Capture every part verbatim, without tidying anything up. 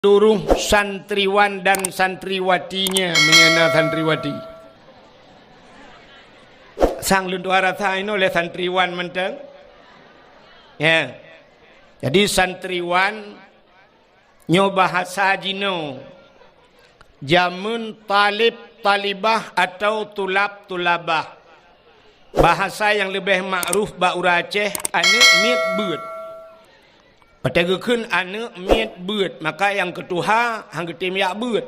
seluruh santriwan dan santriwatinya, meunyoe na santriwati. Sang lôn tuan rasa inoe lé santriwan mantong. Ya. Jadi santriwan nyoe bahasa jinoe. Jameun talib talibah atau tulab tulabah. Bahasa nyang leubeh makruf bak ureuëng Aceh, aneuëk miet beuet. Watée geukheun aneuëk miet beuet, maka nyang keutuha han geutem jak beuet.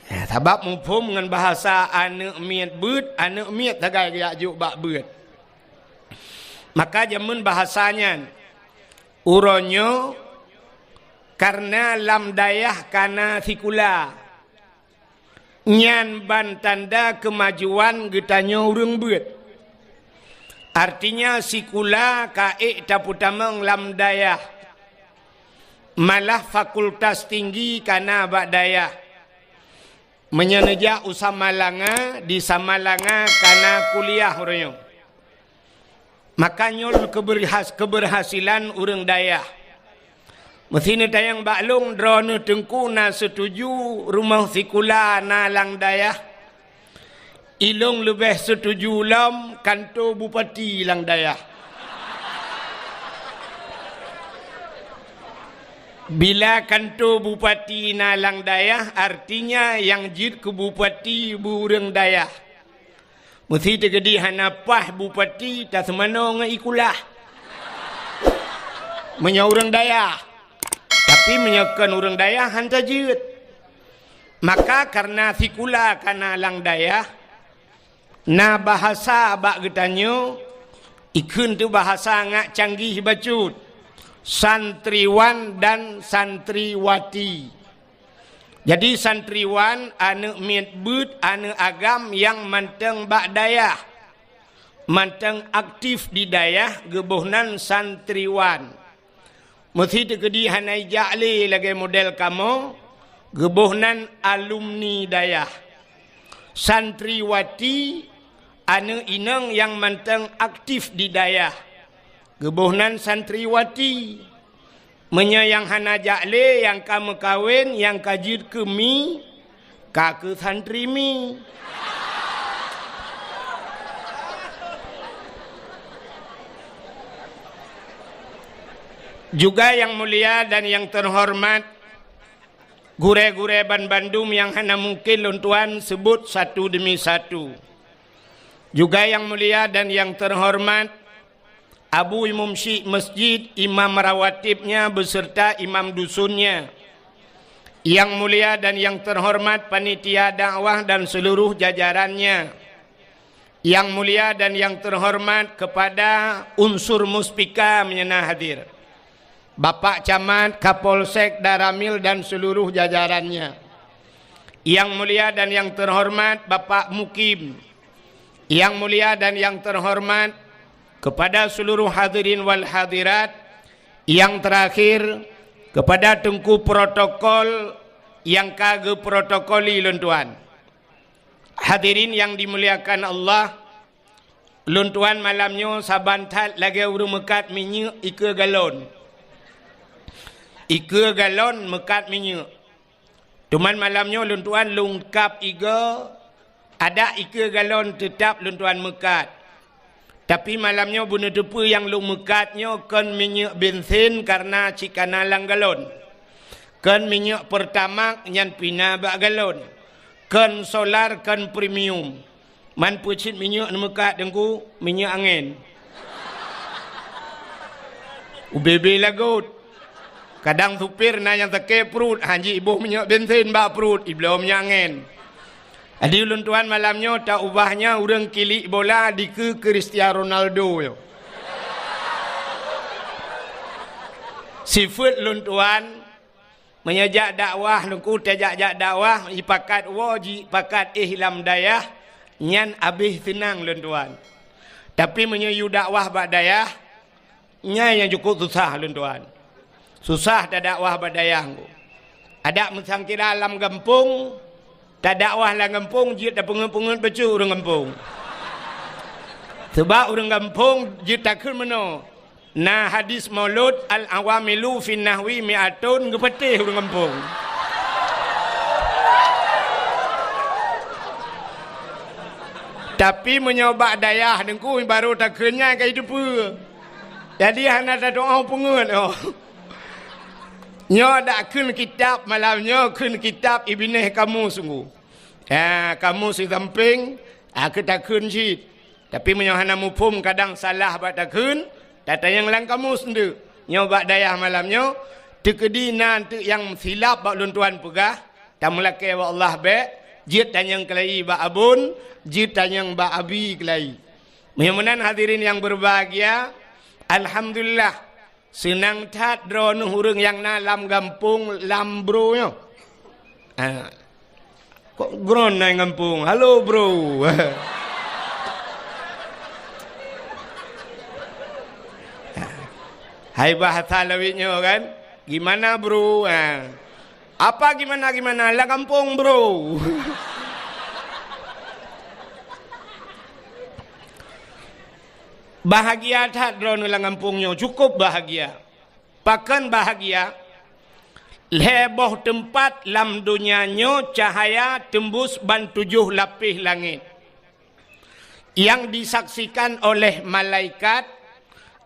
Ya, sabab muphom ngon bahasa aneuëk miet beuet, aneuëk miet sagai geujak jok bak beuet. Maka jameun bahasa nyan, uroe nyoe kareuna lam dayah kana sikula. Nyan ban tanda keumajuan geutanyoe ureuëng beuet. Artinya sikula ka ék tapeutamong lam dayah. Malah fakultas tinggi kana bak dayah. Meunyoe neujak u Samalanga, di Samalanga kana kuliah uroe nyoe. Maka nyoe keubeurhas-, keubeurhasilan ureuëng dayah. Meusi neutanyong bak lôn, droeneueh Teungku na seutuju rumoh sikula na lam dayah? Ilôn leubeh seutuju lom kanto bupati lam dayah. Bila kanto bupati na lam dayah, artinya nyang jeuet keu bupati beu ureuëng dayah. Meusi teukeudi hana paih bupati taseumanoe ngon sikula. Meunyoe ureuëng dayah. Tapi meunyoe kon ureuëng dayah han tajeuet. Maka kareuna sikula kana lam dayah, na bahasa bak geutanyoe, ikheun teuh bahasa ngat canggih bacut, santriwan dan santriwati. Jadi santriwan, aneuëk miet beuet, aneuëk agam nyang mantong bak dayah, mantong aktif di dayah, geuboh nan santriwan. Meusi teukeudi hana ijak lé lagée model kamoe, geuboh nan alumni dayah. Santriwati, aneuëk inong nyang mantong aktif di dayah, geuboh nan santriwati. Meunyoe nyang hana jak lé, nyang ka meukawen, nyang ka jeuet keu mi, ka keu santri mi. Juga nyang mulia dan nyang teuhoreumat, gurée-gurée banbandum nyang hana mungken lôn tuan seubot satu demi satu. Juga nyang mulia dan nyang teuhoreumat, Abu Imum Syik Masjid, imam rawatibnya beserta imam dusunnya. Nyang mulia dan nyang teuhoreumat panitia dakwah dan seluruh jajarannya. Nyang mulia dan nyang teuhoreumat kepada unsur Muspika meunyoe na hadir. Bapak Camat, Kapolsek, Danramil dan seluruh jajarannya. Nyang mulia dan nyang teuhoreumat Bapak Mukim. Nyang mulia dan nyang teuhoreumat kepada seluruh hadirin wal hadirat, nyang terakhir kepada teungku protokol nyang ka geuprotokoli lôn tuan. Hadirin nyang dimuliakan Allah, lôn tuan malam nyoe saban that lagée ureuëng meukat minyeuk ikeue galon. Ikeue galon meukat minyeuk. Teuma malam nyoe lôn tuan lungkab igoe, adak ikeue galon teutab lôn tuan meukat. Tapi malam nyoe beuneuteupeu nyang lôn meukat nyoe kon minyeuk bensin kareuna cit kana lam galon. Kon minyeuk Pertamax nyan pih na bak galon. Kon solar, kon premium. Man peue cit minyeuk neumeukat Teungku, minyeuk angén. Ubé-bé lagot. Kadang supir na nyang sakét pruet, han jiboh minyeuk bensin bak pruet, ibloe minyeuk angén. Jadi ulôn tuan malam nyoe taubah nyan ureuëng kilik bola dikeue Cristiano Ronaldo nyoe. Sifeuet lôn tuan, meunyoe jak dakwah, Teungku tajak-jak dakwah, ipakat woe jipakat éh lam dayah, nyan abéh seunang lôn tuan. Tapi meunyoe yue dakwah bak dayah, nyan nyang cukup susah lôn tuan. Susah tadakwah bak dayah Teungku. Adak meusangkira lam gampông, tadakwah lam gampông jeuet tapeungeuet-peungeuet bacut ureuëng gampông. Sabab ureuëng gampông jeuet takheun meunoe, Na hadis Maulud, "Al-awamilu fin nahwi mi'atun," geupatéh ureuëng gampông. Tapi meunyoe bak dayah Teungku, barô takheun nyan ka jiteupeue. Jadi hana tatu'oh peungeut, oh. Nyoe dak kheun kitab malam nyoe, kheun kitab Ibneh Kamus Teungku. Ha, kamus sisampéng, ha, keu takheun cit. Tapi meunyoe hana muphom, kadang salah bak takheun, tatanyong lam kamus eunteuk. Nyoe bak dayah malam nyoe, teukeudi na eunteuk nyang silap bak lôn tuan peugah, tameulakée bak Allah bék, jeuet tanyong keulayi bak abon, jeuet tanyong bak abi keulayi. Meunyoe meunan hadirin nyang berbahagia, alhamdulillah, seunang that droeneuh ureuëng nyang na lam gampông lam bro nyoe. Ha. Kok gron na gampông? "Halo, bro." Hai bahasa lawét nyoe kan? "Gimana, bro?" Ha. "Apa gimana-gimana? Lam gampông, bro." Bahagia that droeneuh lam gampông nyoe, cukup bahagia. Pakon bahagia? Lhée boh teumpat lam donya nyoe cahaya teumbus ban tujoh lapéh langét, nyang disaksikan oleh malaikat,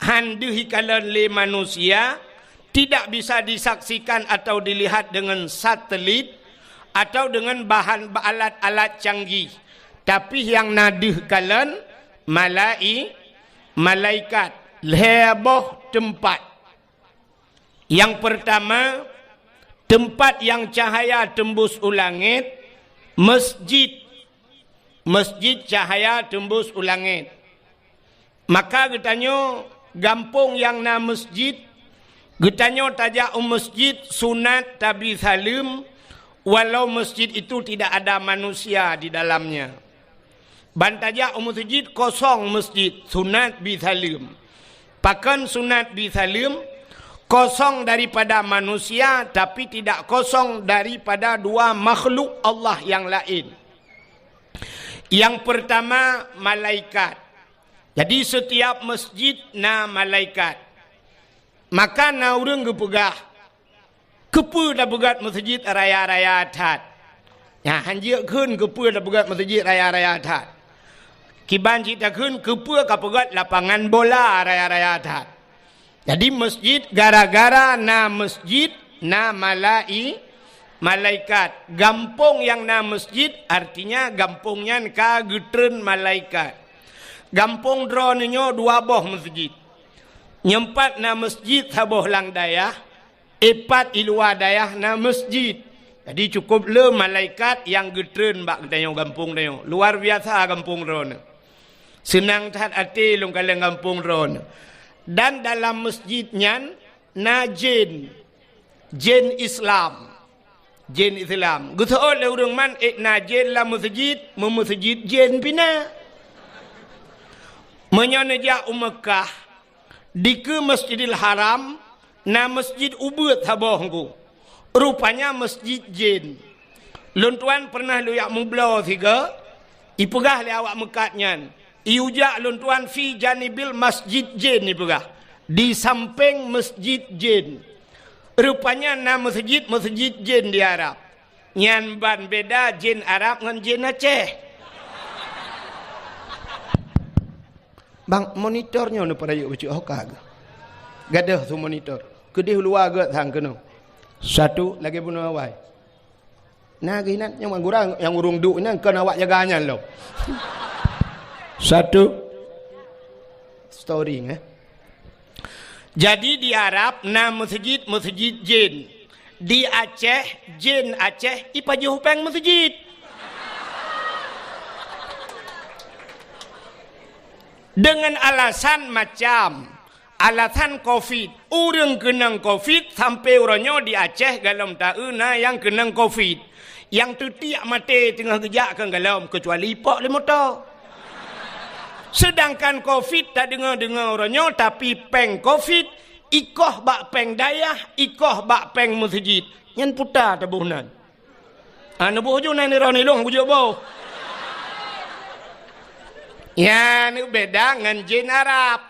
han deuh ikalon lé manusia, tidak bisa disaksikan atau dilihat dengan satelit atau dengan bahan alat-alat canggih, tapi nyang na deuh kalon malai-, malaikat, lhée boh teumpat. Nyang peurtama, teumpat nyang cahaya teumbus u langét, meusjid. Meusjid cahaya teumbus u langét. Maka geutanyoe gampông nyang na meusjid, geutanyoe tajak u meusjid sunat tabi saleuem, walau meusjid itu tidak ada manusia di dalamnya. Ban tajak u meusjid, kosong meusjid, sunat bi saleuem. Pakon sunat bi saleuem? Kosong daripada manusia, tapi tidak kosong daripada dua makhluk Allah yang lain. Yang pertama, malaikat. Jadi, setiap meusjid na malaikat. Maka na ureuëng geupeugah, "Keupeue tapeugét meusjid raya-raya that?" Nyan, han jeuet kheun keupeue tapeugét meusjid raya-raya that. Kiban cit takheun keupeue kapeugét lapangan bola raya-raya that. Jadi, meusjid, gara-gara na meusjid, na malai-, malaikat. Gampông nyang na meusjid, artinya gampông nyan ka geutreun malaikat. Gampông droeneuh nyoe dua boh meusjid. Nyang pat na meusjid saboh lam dayah, ipat i luwa dayah na meusjid. Jadi, cukup le malaikat nyang geutreun bak geutanyoe gampông tanyoe. Luar biasa gampông droeneuh. Seunang that até lôn kalon gampông droeneuh. Dan dalam meusjid nyan na jén. Jén Islam. Jén Islam. Geuseuôt lé ureuëng man, "Ék na jén lam meusjid, meumeuseujid jén pih na." Meunyoe neujak u Meukah, dikeue Masjidil Haram, na meusjid ubeuet saboh Teungku. Rupanya meusjid jén. Lôn tuan peureunah lôn jak meubloe sigoe, ipeugah lé awak meukat nyan, "Ijak lôn tuan fi janibil masjid jén," ipeugah, di sampéng meusjid jén. Rupanya na meusjid, meusjid jén di Arab. Nyan ban beda jén Arab ngon jén Aceh. Bang, monitor nyoe neupeurayeuk bacut hoka geuh. Gadoh su monitor. Keudeh luwa geuh sang keunoe. Satu lagée bunoe awai. Na geuh inan nyang gurang nyang ureuëng duek inan kon awak jaga nyan lom. Satu. Story, eh. Jadi, di Arab na meusjid, meusjid jén. Di Aceh, jén Aceh ipajoh péng meusjid. Dengan alasan macam, alasan covid. Ureuëng keunong covid sampoe uroe nyoe di Aceh golom taeu na nyang keunong covid. Nyang teutiek maté teungoh geujak keu golom, keucuali ipok lé moto. Seudangkan covid tadeungoe-deungoe uroe nyoe, tapi péng covid ikoh bak péng dayah, ikoh bak péng meusjid. Nyan puta taboh nan. Ah, neuboh ju nan nirong nilong bujok boh. Nyan beda ngon jén Arab.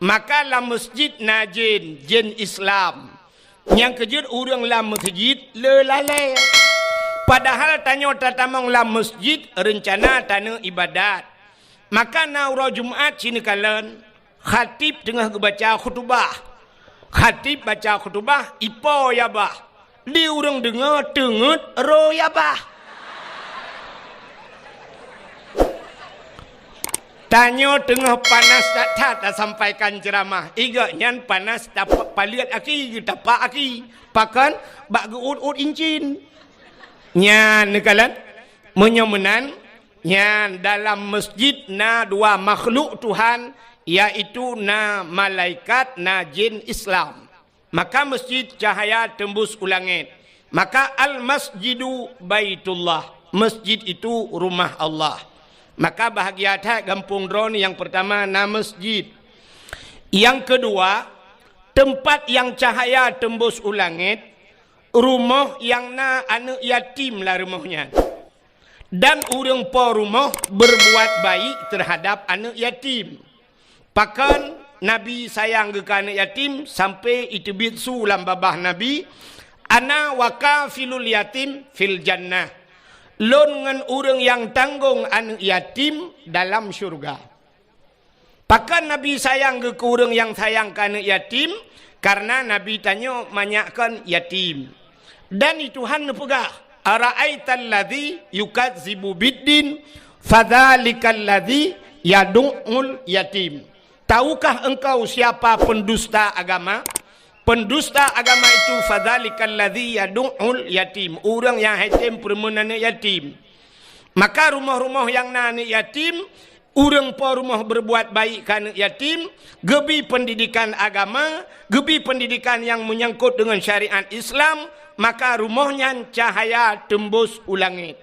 Maka lam masjid na jén, jén Islam. Nyang keujeuet ureuëng lam masjid le lalée. Padahal tanyoe tatamong lam masjid reuncana taneuk iébadat. Maka na uroe Jumat sineukalon, khatib teungoh geubaca khutubah. Khatib baca khutubah, ipo ya bah. Di ureuëng deungoe teungeut roh ya bah. Tanyoe teungoh panas that-that tasampaikan ceuramah. Igok nyan panas tapa-, paleuet aki, geutapak aki. Pakon bak geuôt-ôt incin. Nyan neukalon. Meunyoe meunan, nyan dalam masjid na dua makhluk Tuhan, yaitu na malaikat, na jén Islam. Maka masjid cahaya teumbus u langét. Maka al-masjidu baitullah. Masjid itu rumah Allah. Maka bahagia that gampông droeneuh nyang pertama na masjid. Nyang keudua, teumpat nyang cahaya teumbus u langét, rumoh nyang na aneuëk yatim lam rumoh nyan. Dan ureuëng po rumoh berbuat baik terhadap aneuëk yatim. Pakon Nabi sayang geuh keu aneuëk yatim sampai iteubiet su lam babah Nabi, "Ana wa kafilul yatim fil jannah." Lôn ngon ureuëng nyang tanggong aneuëk yatim dalam syurga. Pakon Nabi sayang geuh keu ureuëng nyang sayang keu aneuëk yatim? Karena Nabi tanyoe manyak kon yatim. Dan di Tuhan neupeugah, "Ara'aital ladzi yukadzibu biddin, fadzalikal ladzi yadu'ul yatim." Tahukah engkau siapa pendusta agama? Pendusta agama itu, fadzalikal ladzi yadu'ul yatim, ureuëng nyang hai tem peureumeun aneuëk yatim. Maka rumoh-rumoh nyang na aneuëk yatim, ureuëng po rumoh berbuat baik keu aneuëk yatim, geubi pendidikan agama, geubi pendidikan nyang menyangkut dengan syariat Islam, maka rumoh nyan cahaya teumbus u langét.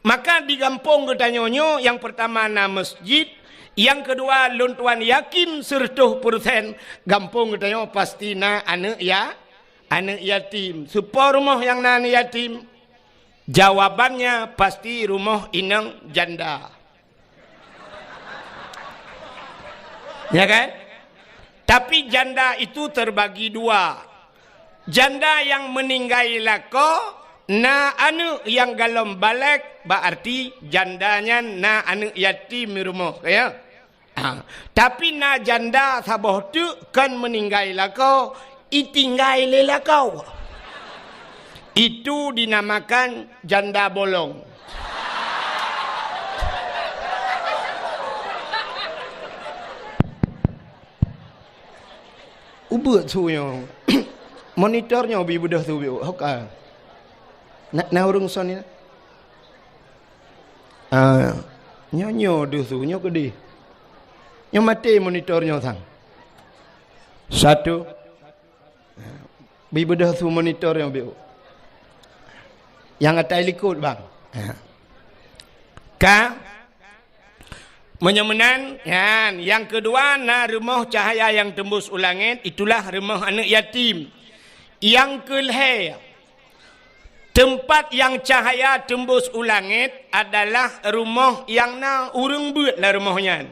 Maka di gampông geutanyoe nyoe, nyang pertama na masjid, nyang keudua lôn tuan yakin seureutôh persen gampông geutanyoe pasti na aneuëk ya-, aneuëk yatim. Soe po rumoh nyang na aneuëk yatim? Jawabannya pasti rumoh inong janda. Ya kan? Tapi janda itu terbagi dua. Janda nyang meuninggai lakoe, na aneuëk nyang gohlom balek, bak arti janda nyan na aneuëk yatim di rumoh, ya. Ha, tapi na janda saboh teuk kon meuninggai lakoe, itinggai lé lakoe. Itu dinamakan janda bolong. Ubeut su nyoe. Monitor nyoe bi beudôh su biôh. Hoka. Na, na ureuëng son ni. Ah, nyoe, nyoe deuh su, nyoe keudeh. Nyoe maté monitor nyoe sang. Satu. Bi beudôh su monitor nyoe biôh. Nyang atai likot, bang. Ha. Ka? Meunyoe meunan, nyan, nyang keudua na rumoh cahaya nyang teumbus u langét, itulah rumoh aneuëk yatim. Nyang keulhée, teumpat nyang cahaya teumbus u langét adalah rumoh nyang na ureuëng beuet lam rumoh nyan.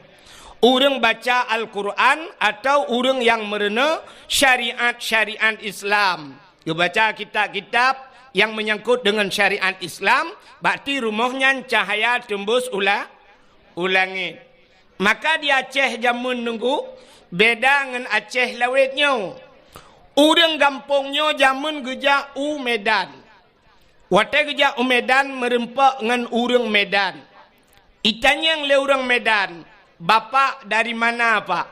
Ureuëng baca Al-Quran atau ureuëng nyang meurunoe syariat-syariat Islam. Geubaca kitab-kitab nyang menyangkut dengan syariat Islam, bak ti rumoh nyan cahaya teumbus u la-, u langét. Maka di Aceh jameun nunggu beda ngon Aceh lawét nyoe. Ureuëng gampông nyoe jameun geujak u Medan. Watée geujak u Medan meurumpok ngon ureuëng Medan. Itanyong lé ureuëng Medan, "Bapak dari mana, Pak?"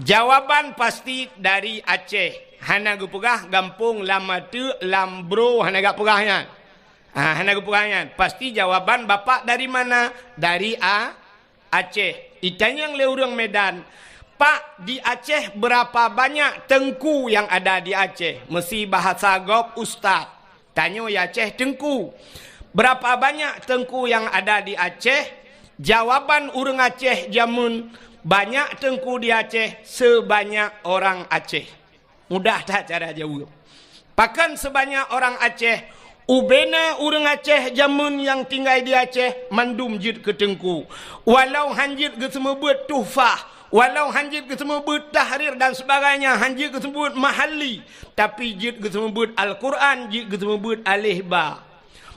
Jawaban pasti dari Aceh. Hana geupeugah gampông lam ateuk, lam bro, hana gak peugah nyan. Ha, hana geupeugah nyan. Pasti jawaban, "Bapak dari mana?" "Dari A-, Aceh." Itanyong lé ureuëng Medan, "Pak, di Aceh berapa banyak teungku yang ada di Aceh?" Meusi bahasa gob ustaz. Tanyoe di Aceh teungku. Berapa banyak teungku yang ada di Aceh? Jawaban ureuëng Aceh jameun, banyak teungku di Aceh sebanyak orang Aceh. Mudah that cara jaweueb. Pakon sebanyak orang Aceh? Ubena ureuëng Aceh jameun nyang tinggai di Aceh mandum jeuet keu teungku. Walau hán jeuet geuseumeubeuet Tuhfah, walau hán jeuet geuseumeubeuet Tahrir dan sebagainya, hán jeuet geuseumeubeuet Mahalli, tapi jeuet geuseumeubeuet Al-Quran, jeuet geuseumeubeuet aleh ba.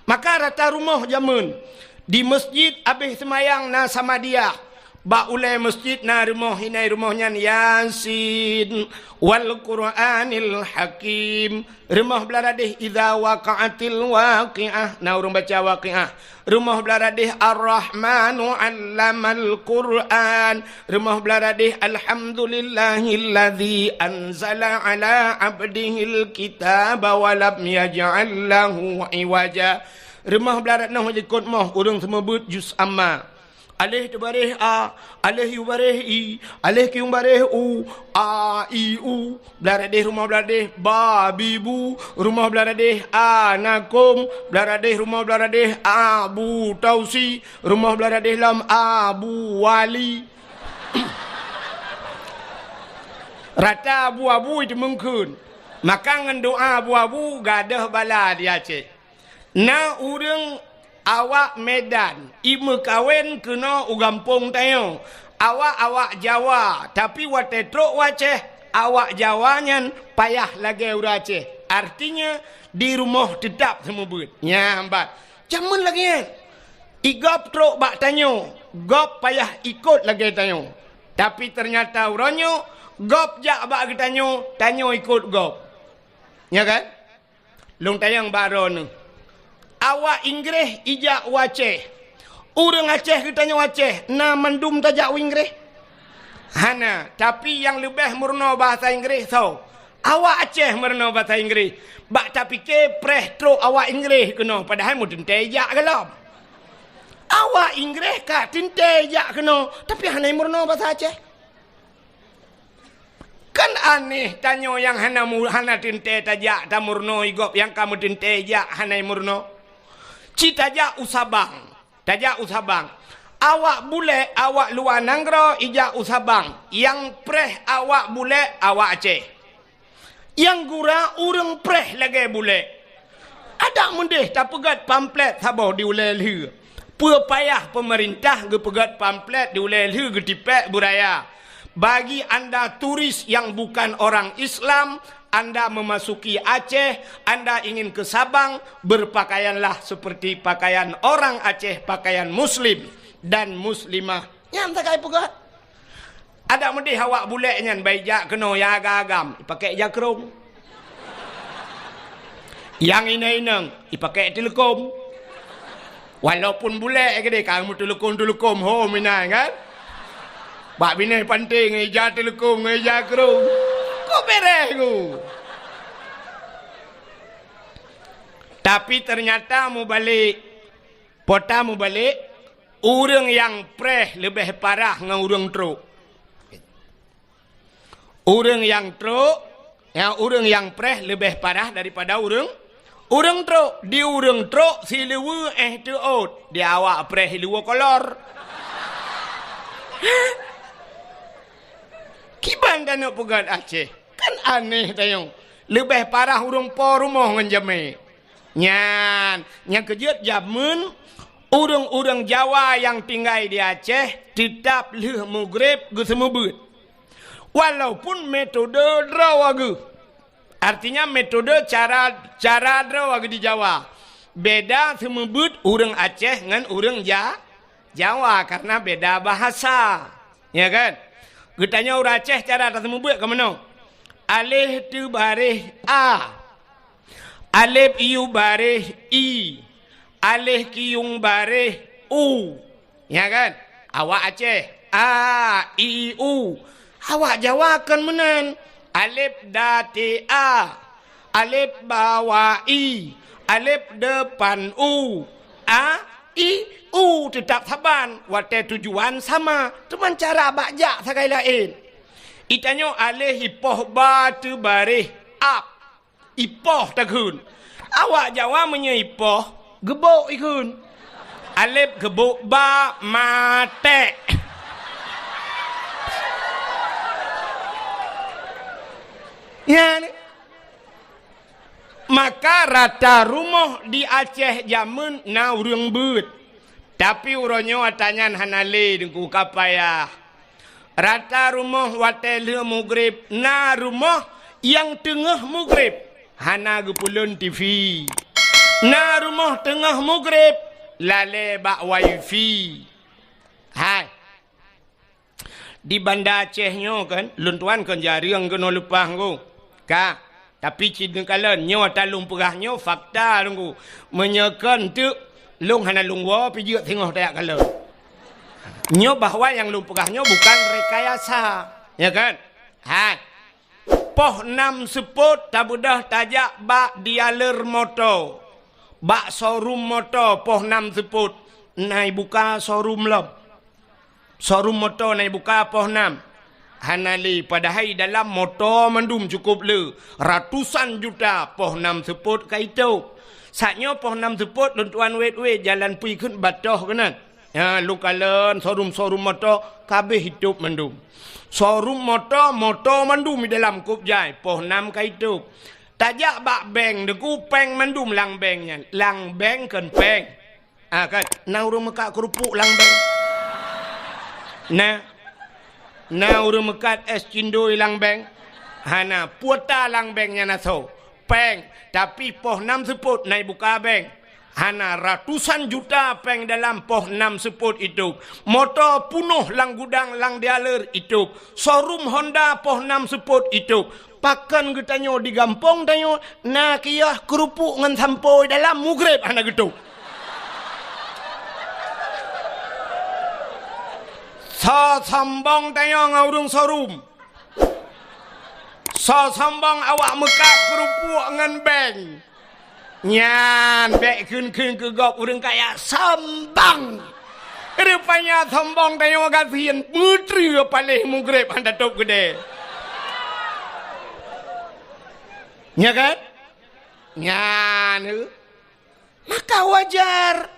Maka rata rumoh jameun, di meuseujid abéh seumayang na Samadiyah, bak ulée meuseujid na rumoh, inan rumoh nyan Yasin wal Qur'anil Hakim. Rumoh blah radeh idza waqa'atil waqi'ah, na ureuëng baca Waqi'ah. Rumoh blah radeh Ar-Rahmanu 'allamal Qur'an. Rumoh blah radeh Alhamdulillahilladzi anzala 'ala 'abdihil kitaba wa lam yaj'al lahu 'iwaja. Rumoh blah radeh noh likot moh ureuëng seumeubeuet juz amma. Aleh teubareh a, aleh yu bareh i, aleh kiung bareh u, a, i, u. Blah radeh rumoh blah radeh ba, bi, bu, rumoh blah radeh a, na, kum, blah radeh rumoh blah radeh a, bu, tausi, rumoh blah radeh lam a, bu, wali. Rata abu-abu itu meungkheun. Maka ngon doa abu-abu gadôh bala di Aceh. Na ureuëng awak Medan, imeukawen keunoe u gampông tanyoe. Awak-awak Jawa, tapi watée trok u Aceh, awak Jawa nyan payah lagée ureuëng Aceh. Artinya, di rumoh teutap seumeubeuet. Nyan bat. Jameun lagée nyan. I gob trok bak tanyoe, gob payah ikot lagée tanyoe. Tapi teunyata uroe nyoe, gob jak bak geutanyoe, tanyoe ikot gob. Nya kan? Lôn tanyong bak droeneuh. Awak Inggréh ijak u Aceh. Ureuëng Aceh geutanyoe Aceh, na mandum tajak u Inggréh? Hana, tapi nyang leubeh meurunoe bahasa Inggréh soe? Awak Aceh meurunoe bahasa Inggréh. Bak tapike preh trok awak Inggréh keunoe, padahai meuteuntée ijak gohlom. Awak Inggréh ka teuntée ijak keunoe, tapi hana meurunoe bahasa Aceh. Kan aneh, tanyoe nyang hana mu-, hana teuntée tajak tameurunoe i gob, nyang ka meuteuntée jak hana meurunoe. Ci tajak u Sabang, tajak u Sabang. Awak bulek, awak luwa nanggroe ijak u Sabang. Nyang preh awak bulek, awak Aceh. Nyang gura ureuëng preh lagée bulek. Adak meudeh tapeugét pamflet saboh di ulée lheueh. Peue payah peumeurintah geupeugét pamflet di ulée lheueh geutipék beuraya. Bagi anda turis yang bukan orang Islam, anda memasuki Aceh, anda ingin ke Sabang, berpakaianlah seperti pakaian orang Aceh, pakaian muslim dan muslimah. Nyan sagai peugét. Adak meudeh awak bulek nyan bai jak keunoe nyang agam-agam, ipakèk jakrong. Nyang inong-inong, ipakèk teuleukom. Walaupun bulek keudeh ka meuteuleukom-teuleukom ho meunan kan. Bak binéh panté ngon ija teuleukom ngon ija krong. Kok beres ku? Tapi ternyata mubalek, pota mubalek, ureuëng nyang preh leubeh parah ngon ureuëng trok. Ureuëng nyang trok, ya, ureuëng nyang preh leubeh parah daripada ureuëng, ureuëng trok. Di ureuëng trok siluweue éh teuôt, di awak preh siluweue kolor. Kiban tanyoe peugét Aceh, kan aneh tanyoe. Leubeh parah ureuëng po rumoh ngon jamé. Nyan, nyang keujeuet jameun ureuëng-ureuëng Jawa nyang tinggai di Aceh teutab lheueh mugreb geuseumeubeuet. Walaupun metode droe geuh. Artinya metode cara, cara droe geuh di Jawa. Beda seumeubeuet ureuëng Aceh ngon ureuëng Ja-, Jawa karena beda bahasa. Ya kan? Geutanyoe ureuëng Aceh cara taseumeubeuet ka meunoe. Aleh teubareh a. Alef iu bareh i, aleh kiung bareh u. Ya kan? Awak Aceh, a, i, u. Awak Jawa kan meunan. Alef da te a, alef ba wa i, alef depan u, a, i, u teutab saban. Watèe tujuan sama, teuma cara bak jak sagai laén. Itanyoe aleh ipoh ba teubareh ab. Ipoh takheun. Awak Jawa meunyoe ipoh, geubok ikheun. Alef geubok ba matek. Ya ni. Maka rata rumoh di Aceh jameun na ureuëng beuet. Tapi uroe nyoe ata nyan hana lé, Teungku, ka payah. Rata rumoh watée lheueh mugreb, na rumoh nyang teungoh mugreb hana geupeulon T V. Na rumoh teungoh mugreb lalée bak wifi. Hai. Di Banda Aceh nyoe kan, lôn tuan kon jareueng keunoe leupah nggo. Ka, tapi cit neukalon, nyoe ata lôn peugah nyoe fakta Teungku. Meunyoe kon teuk, lôn hana lôn woe pih jeuet singoh tajak kalon. Nyoe bahwa nyang lôn peugah nyoe bukan rekayasa, ya kan? Hai. Poh nam seupôt tabeudôh tajak bak dealer moto, bak showroom moto poh nam seupôt na ibuka showroom lom. Showroom moto na ibuka poh nam. Hana lé, padahai dalam moto mandum cukôp le, ratusan juta poh nam seupôt ka itôb. Saat nyoe poh nam seupôt lôn tuan wét-wét jalan pui kheun batoh keunan. Ya, lôn kalon showroom-showroom moto kabeh itôb mandum. Showroom moto, moto mandum di dalam kôb jai, poh nam ka itôb. Tajak bak bank, Teungku, péng mandum lam bank nyan. Lam bank kon péng. Ah, kan? Na ureuëng meukat keurupuk lam bank? Na? Na ureuëng meukat és cindoi lam bank? Hana. Puta lam bank nyan asoe. Péng, tapi poh nam seupôt na ibuka bank. Hana, ratusan juta péng dalam poh nam seupôt itôb. Moto punoh lam gudang lam dealer itôb. Showroom Honda poh nam seupôt itôb. Pakon geutanyoe di gampông tanyoe na kios keurupuk ngon sampoe dalam mugreb hana geutôb. Soe sombong tanyoe ngon ureuëng showroom. Soe sombong awak meukat keurupuk ngon bank. Nyan bék kheun-kheun keu gob ureuëng kaya sombong. Rupanya sombong tanyoe gasien, meuteue paléh mugreb hana tôb keudè. Nya kan? Nyan. Maka wajar.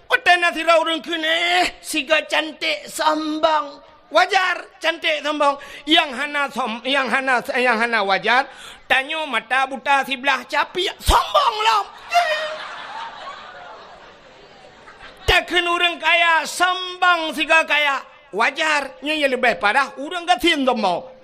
Watée na sidroe ureuëng kheun, eh, sigoe cantik sombong. Wajar, cantik sombong. Nyang hana som-, nyang hana, nyang hana wajar, tanyoe mata buta siblah capiek, sombong lom. Takheun ureuëng kaya sombong sigoe kaya. Wajar, nyan nyang leubeh parah ureuëng gasien sombong.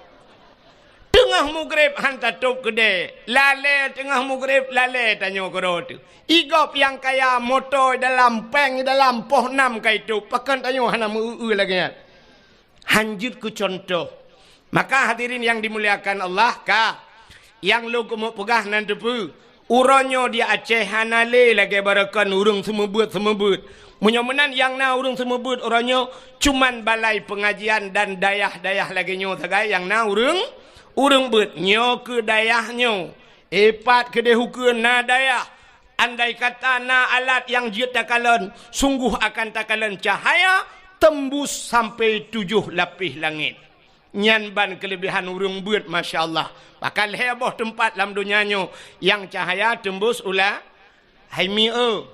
Teungoh mugreb han tatôb keudè, lalée teungoh mugreb lalée tanyoe keudroe teuh. Igob nyang kaya moto dalam péng dalam poh nam ka itôb, pakon tanyoe hana meu-eu lagée nyan. Han jeuet keu cuntoh. Maka hadirin nyang dimuliakan Allah, ka nyang lôn keumeung peugah nan teupeue. Uroe nyoe di Aceh hana lé lagée baroekon ureuëng seumeubeuet-seumeubeuet. Meunyoe meunan nyang na ureuëng seumeubeuet uroe nyoe cuman balai peungajian dan dayah-dayah lagée nyoe sagai nyang na ureuëng, ureuëng beuet. Nyoe keu dayah nyoe, ipat keudeh ukeue na dayah. Andai kata na alat nyang jeuet takalon, sunggoh akan takalon cahya teumbus sampai tujoh lapéh langét. Nyan ban keuleubehan ureuëng beuet, masya Allah. Bahkan lhée boh teumpat lam donya nyoe nyang cahya teumbus u la-, hai mi-, eu.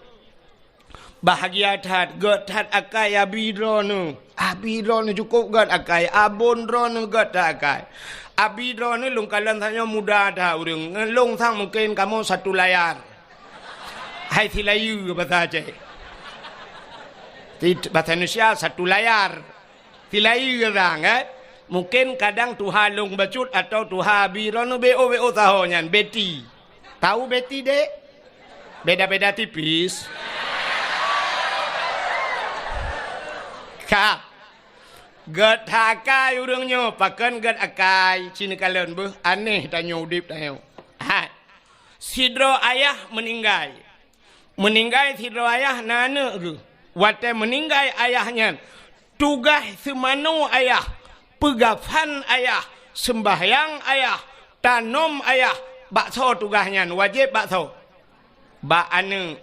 Bahgia that, gét that akai abi droeneuh. Abi droeneuh cukôp gét akai, abon droeneuh gét that akai. Abi droeneuh lôn kalon tanyoe muda that ureuëng. Ngon lôn sang mungken kamoe satu layar. Hai silayeue basa Aceh. Ti-, basa Indonesia satu layar. Silayeue gata, kan? Mungken kadang tuha lôn bacut atau tuha abi droeneuh B O, B O saho nyan, Betty. Tahu Betty, Dek? Beda-beda tipis. Ka. Gét that akai ureuëng nyoe, pakon gét akai, ci neukalon beuh, aneh tanyoe udeb tanyoe. Hai. Sidroe ayah meuninggai. Meuninggai sidroe ayah na aneuëk geuh. Watée meuninggai ayah nyan, tugaih seumanoe ayah, peugafan ayah, seumbahyang ayah, tanom ayah, bak soe tugaih nyan, wajéb bak soe? Bak aneuëk.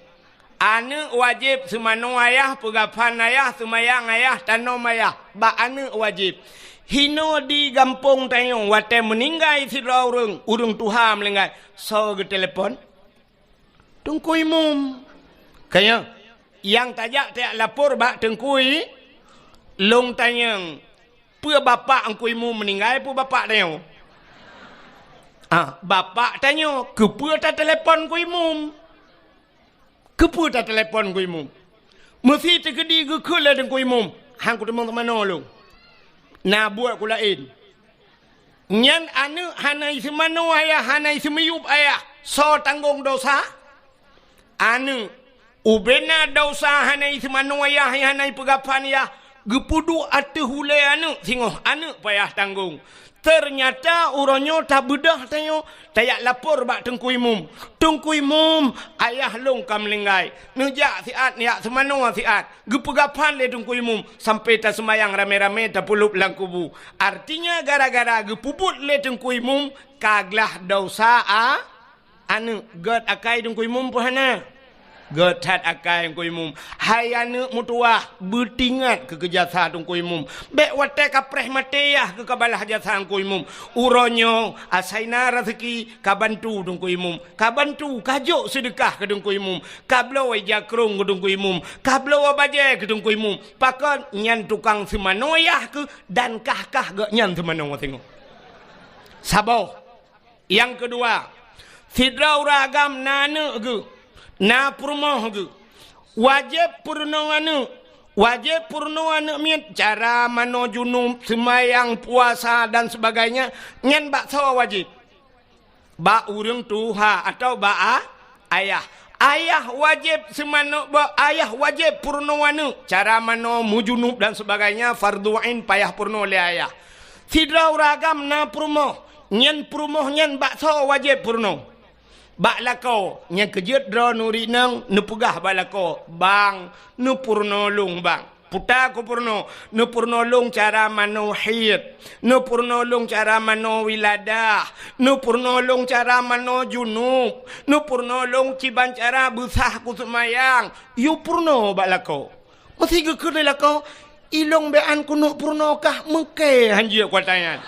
Aneuëk wajéb seumanoe ayah, peugafan ayah, seumayang ayah, tanom ayah, bak aneuëk wajéb. Hinoe di gampông tanyoe, watée meuninggai sidroe ureuëng, ureuëng tuha meuninggai, soe geutelepon? Teungku Imum. Kaya, nyang tajak tajak lapor bak Teungku I-, lôn tanyong, peue bapak Teungku Imum meuninggai, peue bapak tanyoe? Ah, bapak tanyoe, "Keupeue tatelepon Teungku Imum? Keupeue tatelepon Teungku Imum?" Meusi teukeudi geukheun lé Teungku Imum, "Han kuteumeung seumanoe lôn. Na buet ku laén." Nyan aneuëk hana iseumanoe ayah, hana iseumiyueb ayah. Soe tanggong dosa? Aneuëk. Ubena dosa hana iseumanoe ayah, hana ipeugaphan ayah, geupeuduek ateueh ulée aneuëk singoh, aneuëk payah tanggong. Teunyata uroe nyoe tabeudôh tanyoe, tajak lapor bak Teungku Imum. "Teungku Imum, ayah lôn ka meuninggai." Neujak siat, neujak seumanoe siat. Geupeugaphan lé Teungku Imum, sampai taseumayang ramé-ramé tapeulop lam kubu. Artinya, gara-gara geupeubuet lé Teungku Imum, ka glaih dosa a-, aneuëk. Gét akai Teungku Imum peue hana? Gét that akai Teungku Imum. Hai aneuëk meutuwah, beutingat keu, keu jasa Teungku Imum. Bék watée ka preh maté yah keu ka balaih jasa Teungku Imum. Uroe nyoe, asai na raseuki, ka bantu Teungku Imum. Ka bantu, ka jok seudeukah keu Teungku Imum. Ka bloe ija krông keu Teungku Imum. Ka bloe bajée keu Teungku Imum. Pakon? Nyan tukang seumanoe yah keu, dan kah-kah geuh nyan seumanoe singoh. Saboh. Nyang keudua, sidroe ureuëng agam na aneuëk geuh, na peurumoh geuh. Wajéb peurunoe aneuëk. Wajéb peurunoe aneuëk miet, cara manoe junub, seumayang, puasa, dan sebagainya, nyan bak soe wajéb? Bak ureuëng tuha atawa bak a-, ayah. Ayah wajéb seumanoe, bak ayah wajéb peurunoe aneuëk, cara manoe, meujunub dan sebagainya, fardu ain payah peurunoe lé ayah. Sidroe ureuëng agam na peurumoh, nyan peurumoh nyan bak soe wajéb peurunoe? Bak lakoe. Nyang keu jeuet droeneuh ureuëng inong, neupeugah bak lakoe, "Bang, neupeurunoe lôn, Bang." Peue ta kupeurunoe? Neupeurunoe lôn cara manoe haid, neupeurunoe lôn cara manoe wiladah, neupeurunoe lôn cara manoe junub, neupeurunoe lôn kiban cara beusah kuseumayang. Yue peurunoe bak lakoe. Meusi geukheun lé lakoe, "Ilôn bék han keuneuk peurunoe kah, meuké han jeuet kuasa nyan."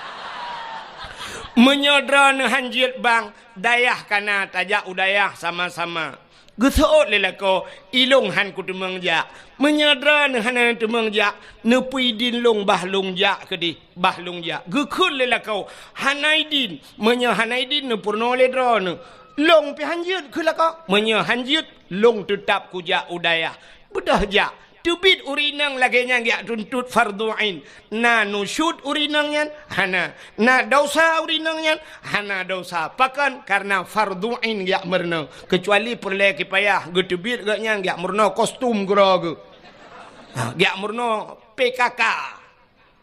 Meunyoe droeneuh han jeuet, Bang, dayah ka na, tajak u dayah sama-sama. Geuseuôt lé lakoe, "Ilôn han kuteumeung jak." Meunyoe droeneuh hana teumeung jak, "Neupeuidin lôn bah lôn jak keudeh, bah lôn jak." Geukheun lé lakoe, "Hana idin." Meunyoe hana idin, neupeurunoe lé droeneuh. "Lôn pih han jeuet," kheun lakoe. "Meunyoe han jeuet, lôn teutab kujak u dayah." Beudôh jak. Teubiet ureuëng inong lagée nyan geujak tuntot fardu ain. Na nusyuz ureuëng inong nyan? Hana. Na desya ureuëng inong nyan? Hana desya. Pakon? Kareuna fardu ain geujak meurunoe. Keucuali peureulée kifayah, geuteubiet gobnyan geujak meurunoe kostum keudroe geuh. Ha, geujak meurunoe P K K.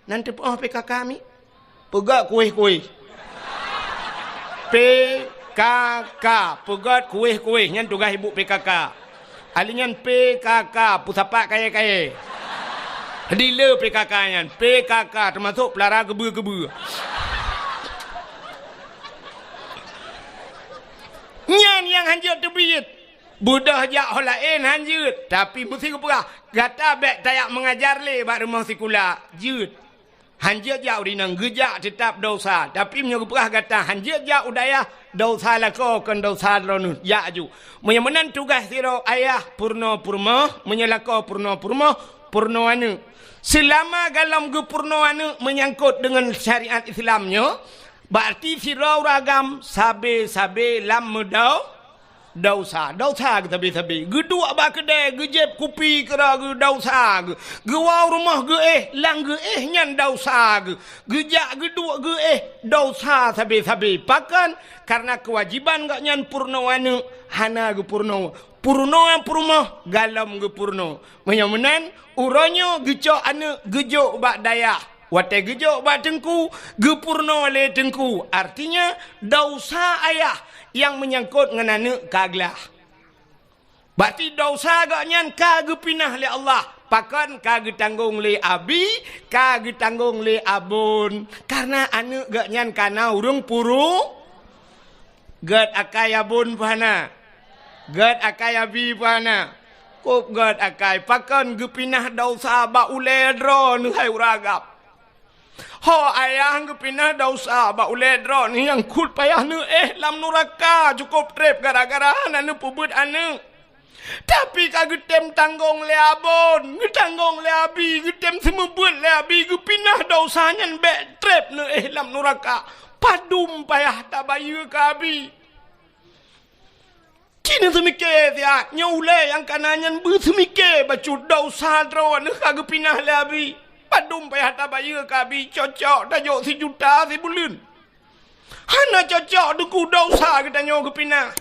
Nan teupeu P K K mi? Peugét kueh-kueh. P K K, peugét kueh-kueh. Nyan tugaih ibu P K K. Ahli nyan P K K, peusapat kayée-kayée. Dealer P K K nyan, P K K, teumasok peulara keubeu-keubeu. Nyan nyang han jeuet teubiet. Beudôh jak ho laén han jeuet, tapi meusi geupeugah, "Gata bék tajak meungajar lé bak rumoh sikula." Jeuet. Han jeuet jak ureuëng inong, geujak teutab desya. Tapi meunyoe geupeugah gata han jeuet jak u dayah, desya lakoe kon desya droeneuh, jak aju. Meunyoe meunan tugaih sidroe ayah peurunoe peurumoh, meunyoe lakoe peurunoe peurumoh, peurunoe aneuëk. Seulama golom geupeurunoe aneuëk meunyangkot deungon syariat Islam nyoe, berarti sidroe ureuëng agam sabe-sabe lam meudau-, desya, desya geusabe-sabe. Geuduek bak keudée, geujieb kupi keudroe geuh desya geuh. Geuwoe rumoh geuéh, lam geuéh nyan desya geuh. Geujak geuduek geuéh, desya sabe-sabe. Pakon? Kareuna keuwajéban gobnyan peurunoe aneuëk hana geupeurunoe. Peurunoe peurumoh golom geupeurunoe. Meunyoe meunan, uroe nyoe geucok aneuëk geujok bak dayah. Watée geujok bak teungku, geupeurunoe lé teungku. Artinya, desya ayah nyang meunyangkot ngon aneuëk ka glaih. Berarti desya gobnyan ka geupinah lé Allah. Pakon? Ka geutanggong lé abi, ka geutanggong lé abon. Kareuna aneuëk gobnyan ka na ureuëng puru-, Gét akai abon peue hana? Gét akai abi peue hana? Kop gét akai, pakon geupinah desya bak ulée droeneuh hai ureuëng agam? Ho ayah geupinah desya bak ulée droeneuh nyang kut payah neuéh lam nuraka cukop treb gara-gara hana neupeubeuet aneuëk. Tapi ka geutem tanggong lé abon, geutanggong lé abi, geutem seumeubeuet lé abi, geupinah desya nyan bék treb neuéh lam nuraka. Padum payah tabayeue keu Abi. Ci neuseumike siat, nyoe ulée nyang kana nyan beuseumike bacut desya droeneuh ka geupinah lé Abi. Padum payah tabayeue keu Abi, cocok tajok sijuta sibuleuen. Hana cocok Teungku, desya geutanyoe geupinah.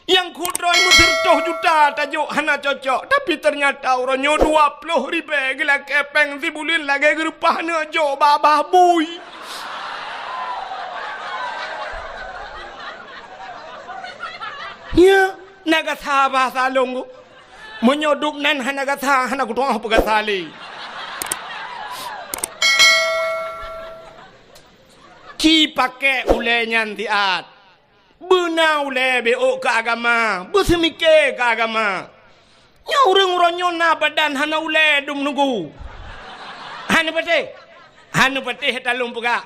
Nyang kudroe meuseureutoh juta tajok hana cocok, tapi teunyata uroe nyoe dua ploh ribée geulakée péng sibuleuen lagée geureupah aneuk jok bak babah bui. Nya, na gasa bahasa lôn. Meunyoe dub nan hana gasa, hana kutu'oh peugasa lé. Ci pakék ulée nyan siat. Beuna ulée beuôk keu agama, beuseumike keu agama. Nyoe ureuëng uroe nyoe na badan hana ulée dum nunggu. Hana patéh. Hana patéh talôn peugah.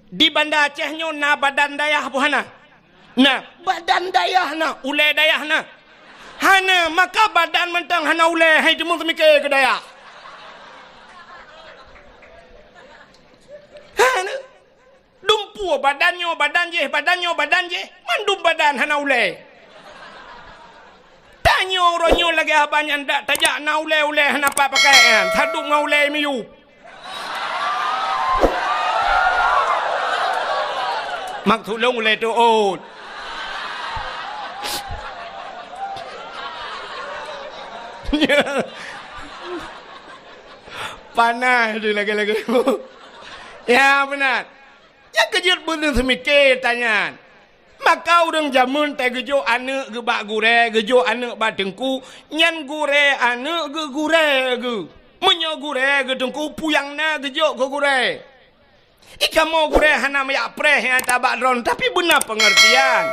Di Banda Aceh nyoe na badan dayah peue hana? Na, badan dayah na, ulée dayah na. Hana, maka badan mantong hana ulée, hai teumeuseumike keu dayah. Hana. Dumpeue badan nyoe badan jéh, badan nyoe badan jéh, mandum badan hana ulée. Tanyoe uroe nyoe lagée haba nyan dak tajak na ulée-ulée hana pat pakai nyan, sadub ngon ulée miyueb. Maksud lôn ulée teuôt. Panas di lagée-lagée. Ya, beuna. Nyang keujeuet beuneuh seumike tanyan. Maka ureuëng jameun teuh geujok aneuëk geuh bak gurée, geujok aneuëk bak teungku, nyan gurée aneuëk geuh gurée geuh. Meunyoe gurée geuh teungku, peue nyang na geujok keu gurée. Ikamoe gurée hana meuyak preh nyang tabak droen, tapi beuna peungeurtian.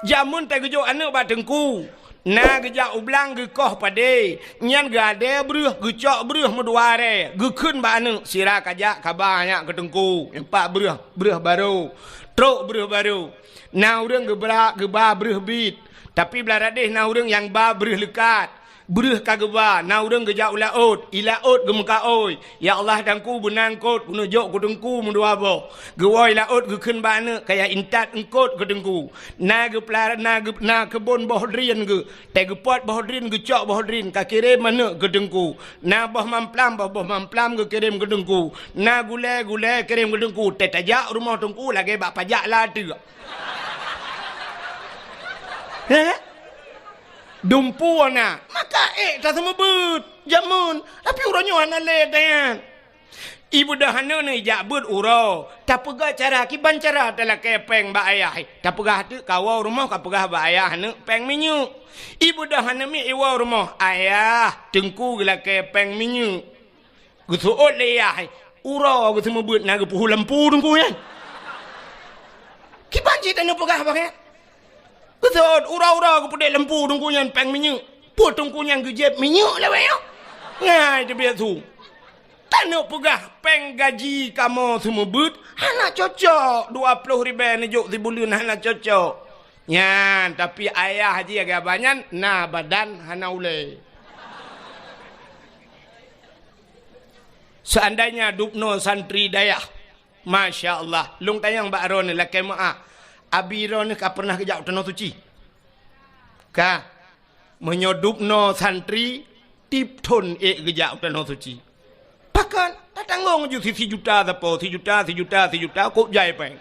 Jameun teuh geujok aneuëk bak teungku. Na geujak u blang geukoh padé, nyan geuadée breueh, geucok breueh meudua arée, geukheun bak aneuëk, sira kajak kaba nyak keu teungku, empat breueh, breueh barô, trok breueh barô. Na ureuëng geubra, geuba breueh bit, tapi blah radeh na ureuëng nyang ba breueh leukat. Breueh ka geuba, na ureuëng geujak u laôt, i laôt geumeukaôi, "Ya Allah, teungku beuna eungkôt, keuneuk jok keu teungku meudua boh." Geuwoe i laôt geukheun bak aneuëk, "Kaya intat eungkôt keu teungku." Na geupeulara, na geu-, na keubon boh drien geuh, teuh geupot boh drien, geucok boh drien, ka kirém aneuëk keu teungku. Na boh mamplam, boh, boh mamplam geukirém keu teungku. Na gulée, gulée kirém keu teungku. Teuh tajak rumoh teungku lagée bak pajak la teuk. Heh? Dumpeue na, maka ék taseumeubeuet jameun, tapi uroe nyoe hana lé nyan. Ibeudôh aneuëk nyoe ijak beuet uroe, tapeugah cara, kiban cara talakée péng bak ayah. Tapeugah teuk kawoe rumoh kapeugah bak ayah aneuëk péng minyeuk. Ibeudôh aneuëk miet iwoe rumoh, "Ayah, teungku geulakée péng minyeuk." Geuseuôt lé yah, uroe geuseumeubeuet na geupeuhu lampu teungku nyan. Kiban cit aneuëk peugah bak nyan. Geuseuôt uroe-uroe geupeudeh lampu teungku nyan péng minyeuk. Peue teungku nyan geujieb minyeuk lawée nyoe? Ngai teubiet su. Tanyoe peugah péng gaji kamoe seumeubeuet hana cocok, dua ploh ribée neujok sibuleuen hana cocok. Nyan, tapi ayah jih lagée haba nyan na badan hana ulée. Seandainya dubnoe santri dayah, masya Allah, lôn tanyong bak droeneuh lakée meuáh, abi droeneuh ka pernah geujak u Tanoh Suci? Ka. Meunyoe dubnoe santri, tieb thon ék geujak u Tanoh Suci. Pakon? Tatanggong ju si, sijuta sapo, sijuta, sijuta, sijuta, kok jai péng.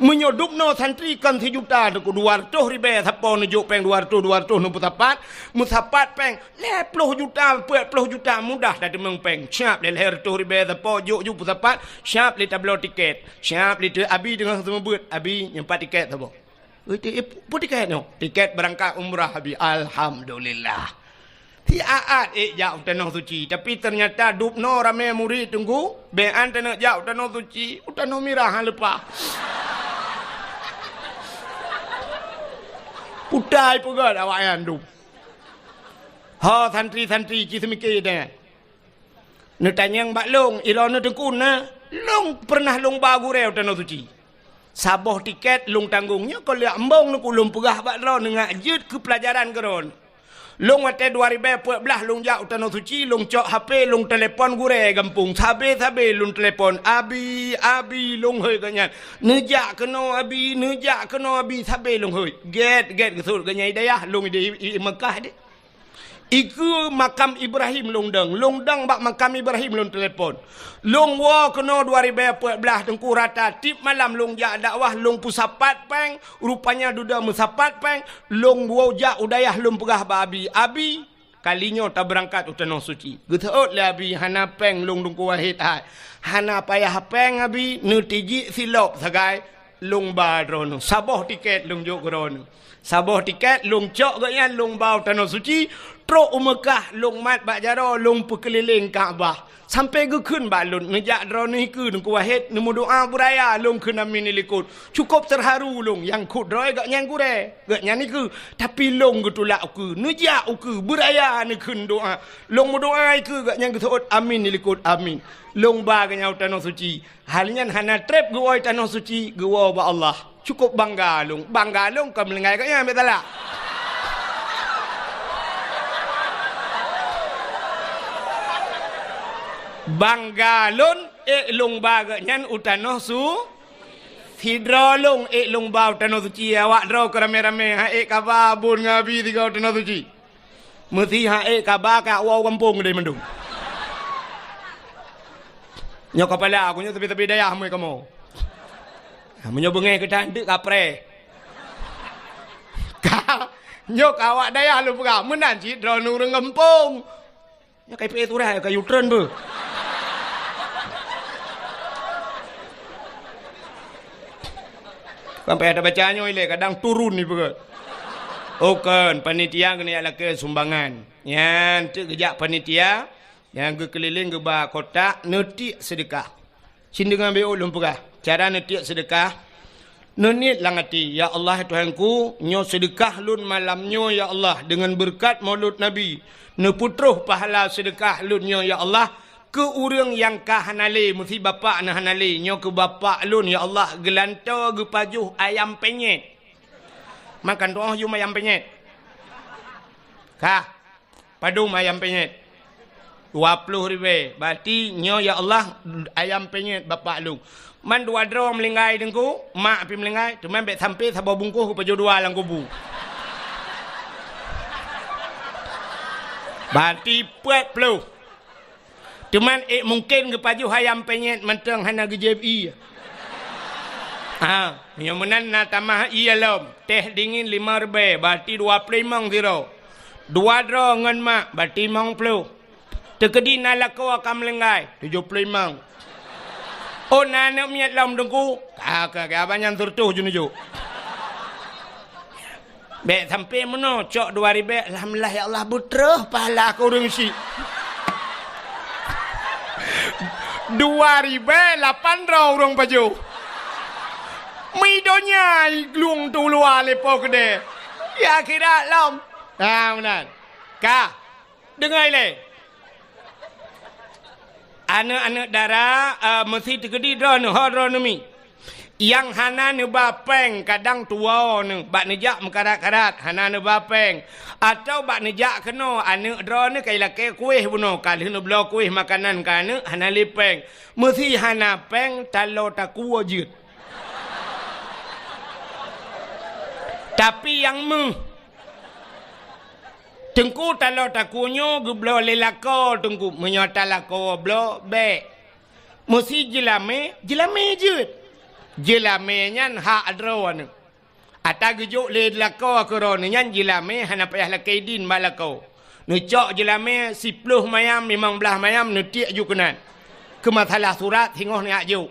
Meunyoe dubnoe santri kon sijuta, teungku, dua reutôh ribée sapo neujok péng dua reutôh, dua reutôh neupeusapat, meusapat péng lhée ploh juta, peuet ploh juta mudah tateumeung péng. Siab lé lhée reutôh ribée sapo jok ju peusapat, siab lé tabloe tiket. Siab lé teu-, abi teungoh seumeubeuet, abi nyoe pat tiket saboh. Ui, ti-, ih, peue tiket nyoe? Tiket beurangkat umrah, abi. Alhamdulillah. Siat-at ék jak u Tanoh Suci, tapi teunyata dubnoe ramé murit teungku, bék an taneuk jak u Tanoh Suci, u Tanoh Mirah han leupah. Putai peugét awaknyan dub. Ho santri-santri ci seumike deh. Neutanyong bak lôn, ilôn neuteukun na, lôn peureunah lôn ba gurée u Tanoh Suci. Saboh tiket lôn tanggong, nyoe kon lheueh embong neukeu lôn peugah bak droe neungak jeuet keu peulajaran keudroe. Lôn watèe dua ribèe peuet blah lôn jak u Tanoh Suci, lôn cok H P, lôn telepon gurèe gampông. Sabé-sabé lôn telepon, "Abi, Abi," lôn hôi geuh nyan. "Neujak keunoe Abi, neujak keunoe Abi," sabé lôn hôi. Gèt-gèt geuseuôt geuh nyan i dayah, lôn di, i, i Meukah deh. Ikeue makam Ibrahim lôn dong. Lôn dong bak makam Ibrahim lôn telepon. Lôn woe keunoe dua ribèe peuet blah Teungku rata, tiep malam lôn jak dakwah, lôn peusapat pèng, rupanya dudoe meusapat pèng, lôn woe jak u dayah lôn peugah bak Abi, "Abi, kali nyoe tabeurangkat u Tanoh Suci." Geuseuôt lé Abi, "Hana pèng lôn Teungku Wahid hai." "Hana payah pèng Abi, neutijik silop sagai." Lôn ba droeneuh, saboh tikèt lôn jok keu droeneuh. Saboh tikèt lôn cok geuh nyan lôn ba u Tanoh Suci, trok u Meukah lôn mat bak jaroe lôn peukeulileng Ka'bah. Sampoe geukheun bak lôn, "Neujak droeneuh ikeue Teungku Wahid, neumeudoa beuraya," lôn kheun, "Amin," i likot. Cukôp teuharu lôn, nyang kheun droe geuh nyan gurèe, geuh nyan ikeue. Tapi lôn geutulak ukeue, "Neujak ukeue, beuraya neukheun doa." Lôn meudoa ikeue geuh nyan geuseuôt, "Amin," i likot, "Amin." Lôn ba geuh nyan u Tanoh Suci. Hai nyan hana trép geuwoe Tanoh Suci, geuwoe bak Allah. Cukôp bangga lôn. Bangga lôn kon meulinggai geuh nyan, bèk salah. Bangga lôn, ék lôn ba geuh nyan u Tanoh Su-, sidroe lôn ék lôn ba u Tanoh Suci, awak droe keu ramé-ramé, han ék kaba bun ngon Abi sigoe u Tanoh Suci. Meusi han ék kaba ka woe gampông deh mandum. Nyoe kapala aku nyoe teupie-teupie dayah mui kamoe. Ha, meunyoe beungéh geutanteuk kapreh. Ka, nyoe ka awak dayah lôn peugah, meunan cit droeneuh ureueng gampông. Nyoe ka ipeuék turah, ka U-turn beuh. Sampai ada baca nyoe ilée, kadang turun ni peugah. Oh, kan, panitia keuneuk lakée sumbangan. Nyan teuk geujak panitia, nyang geukeulileng geuba kotak, neutiek seudeukah. Cit deungon beuh lôn peugah, cara neutiek seudeukah. Neuniet lam até, "Ya Allah, Tuhanku, nyoe seudeukah lôn malam nyoe, ya Allah, deungon beureukat Maulud Nabi. Neupeutroh pahala seudeukah lôn nyoe, ya Allah, keu ureueng nyang ka hana lé, meusi bapak na hana lé, nyoe keu bapak lôn, ya Allah, geulantoe geupajoh ayam penyet." Makan tu'oh yum ayam penyet. Ka. Padum ayam penyet? Dua ploh ribèe. Berarti nyoe, ya Allah, ayam penyet bapak lôn. Man dua droe meulinggai Teungku, mak pih meulinggai, teuma bèk sampoe saboh bungkôh geupajoh dua lam kubu. Berarti peuet ploh. Teuma ék mungken geupajoh ayam penyet mantong hana geujieb ié. Ha, nyoe meunan na tamah ié lom. Teh dingin lima ribèe, berarti dua ploh limong sidroe. Dua droe ngon mak, berarti limong ploh. Teukeudi na lakoe ka meulinggai, tujoh ploh limong. Oh, na aneuk miet lom Teungku? Ka, ka, ka, abang nyan sireutoh jeuneujok. Bèk sampoe meunoe, cok dua ribèe, alhamdulillah, ya Allah, beutroh pahala keu ureueng syiek. Dua ribèe lapan droe ureueng pajoh. Mi donya i glung tu luwa lé po keudè. Ya akhirat lom. Ha, meunan. Ka. Deungoe lé. Aneuk-aneuk dara, eh, meusi teukeudi droeneuh, ho droeneuh mi. Nyang hana neuba péng kadang tuwoe neuh, bak neujak meukarat-karat, hana neuba péng. Atawa bak neujak keunoe, aneuk droeneuh ka ilakée kuéh bunoe, ka lheueh neubloe kuéh makanan keu aneuk, hana lé péng. Meusi hana péng, taloe takue jeuet. Tapi nyang meuh, Teungku, taloe takue nyoe geubloe lé lakoe Teungku. Meunyoe ata lakoe bloe, bèk. Meusi jeulamé, jeulamé jeuet. Jeulamé nyan hak droeneuh. Ata geujok lé lakoe keu droeneuh nyan jeulamé hana payah lakée idin bak lakoe. Neucok jeulamé siploh mayam, limong blaih mayam, neutiek ju keunan. Keu masalah surat, singoh neujak jok.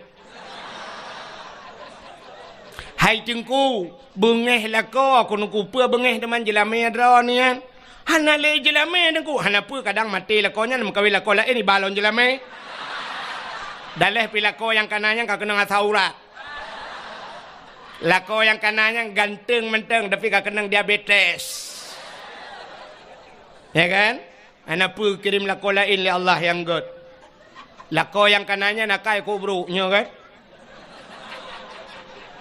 Hai Teungku, beungéh lakoe, keuneuk kupeue beungéh teuma jeulamé droeneuh nyan. Hana lé jeulamé Teungku, hana peue kadang maté lakoe nyan, meukawen lakoe laén iba lom jeulamé. Daleh pih lakoe nyang kana nyan ka keunong asam urat. Lakoe nyang kana nyan ganteng mantong, tapi ka keunong diabetes. Ya kan? Hana peue kirém lakoe laén lé Allah nyang gét. Lakoe nyang kana nyan akai keu brôk nyoe kan?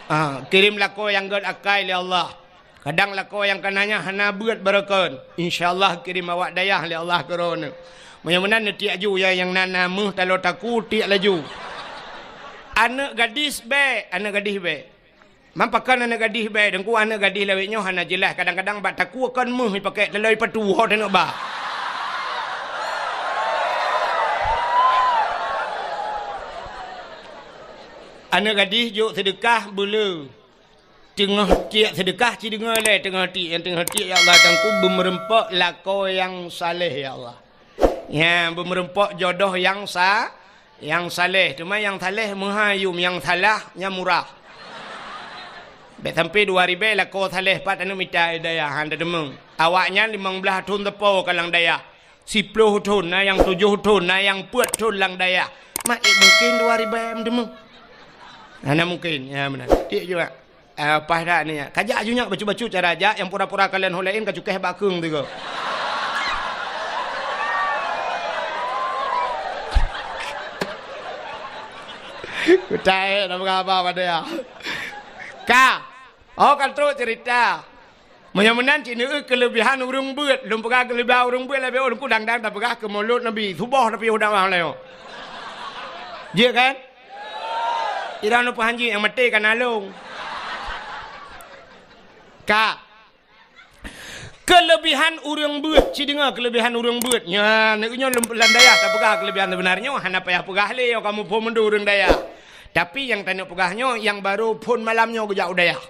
Ah, kirém lakoe nyang gét akai lé Allah. Kadang lakoe nyang ka na nyan hana beuet barokon. Insya Allah kirém awak dayah lé Allah keu droeneuh. Meunyoe meunan neutiek ju, ya, nyang na, na méuh taloe takue tiek laju. Aneuëk gadis bèk, aneuëk gadis bèk. Man pakon aneuëk gadis bèk, Teungku, aneuëk gadis lawét nyoe hana jeulaih, kadang-kadang bak takue kon méuh jipakèk taloe patu ho teuneuk ba. Aneuëk gadis jok seudeukah beuleu. Teungoh tiek seudeukah ci deungoe lé, teungoh tiek, nyang teungoh tiek, "Ya Allah, Teungku, beumeureumpok lakoe nyang saleh, ya Allah. Nyan, beumeureumpok jodoh nyang sa-, nyang saleh. Teuma nyang saleh meuhai yum, nyang salah nyan murah." Bèk sampai dua ribèe lakoe saleh pat aneuëk mita dayah, han tadeungoe. Awaknyan limong blaih thon teupo ka lam dayah. Siploh thon, na nyang tujoh thon, na nyang peuet thon lam dayah. Mak, eh, mungken dua ribèe meuteumé? Hana mungken. Ya, meunan. Tiek juga. Ah, paih that ni, ya. Kajak aju nyak bacut-bacut cara jak, nyang pura-pura kalon ho laén ka cukéh bak keueng tiga. Kutai, dah berapa pada ya? Ka. Oh, kan trok cerita. Meunyoe meunan cit neueu keuleubihan ureuëng beuet. Lôn peugah keuleubihan ureuëng beuet lé beuet, Teungku, dang-dang tapeugah keu Maulud Nabi. Suboh tapiôh dakwah lé nyoe. Jeuet kan? Irang neupeuhanji nyang maté ka na lôn. Ka. Keuleubihan ureuëng beuet, ci deungoe keuleubihan ureuëng beuet. Nyan, nyoe lôn lam dayah tapeugah keuleubihan seubeuna nyoe, hana payah peugah lé, kamoe phon meundu ureuëng dayah. Tapi nyang taneuk peugah nyoe, nyang barô phon malam nyoe geujak u dayah.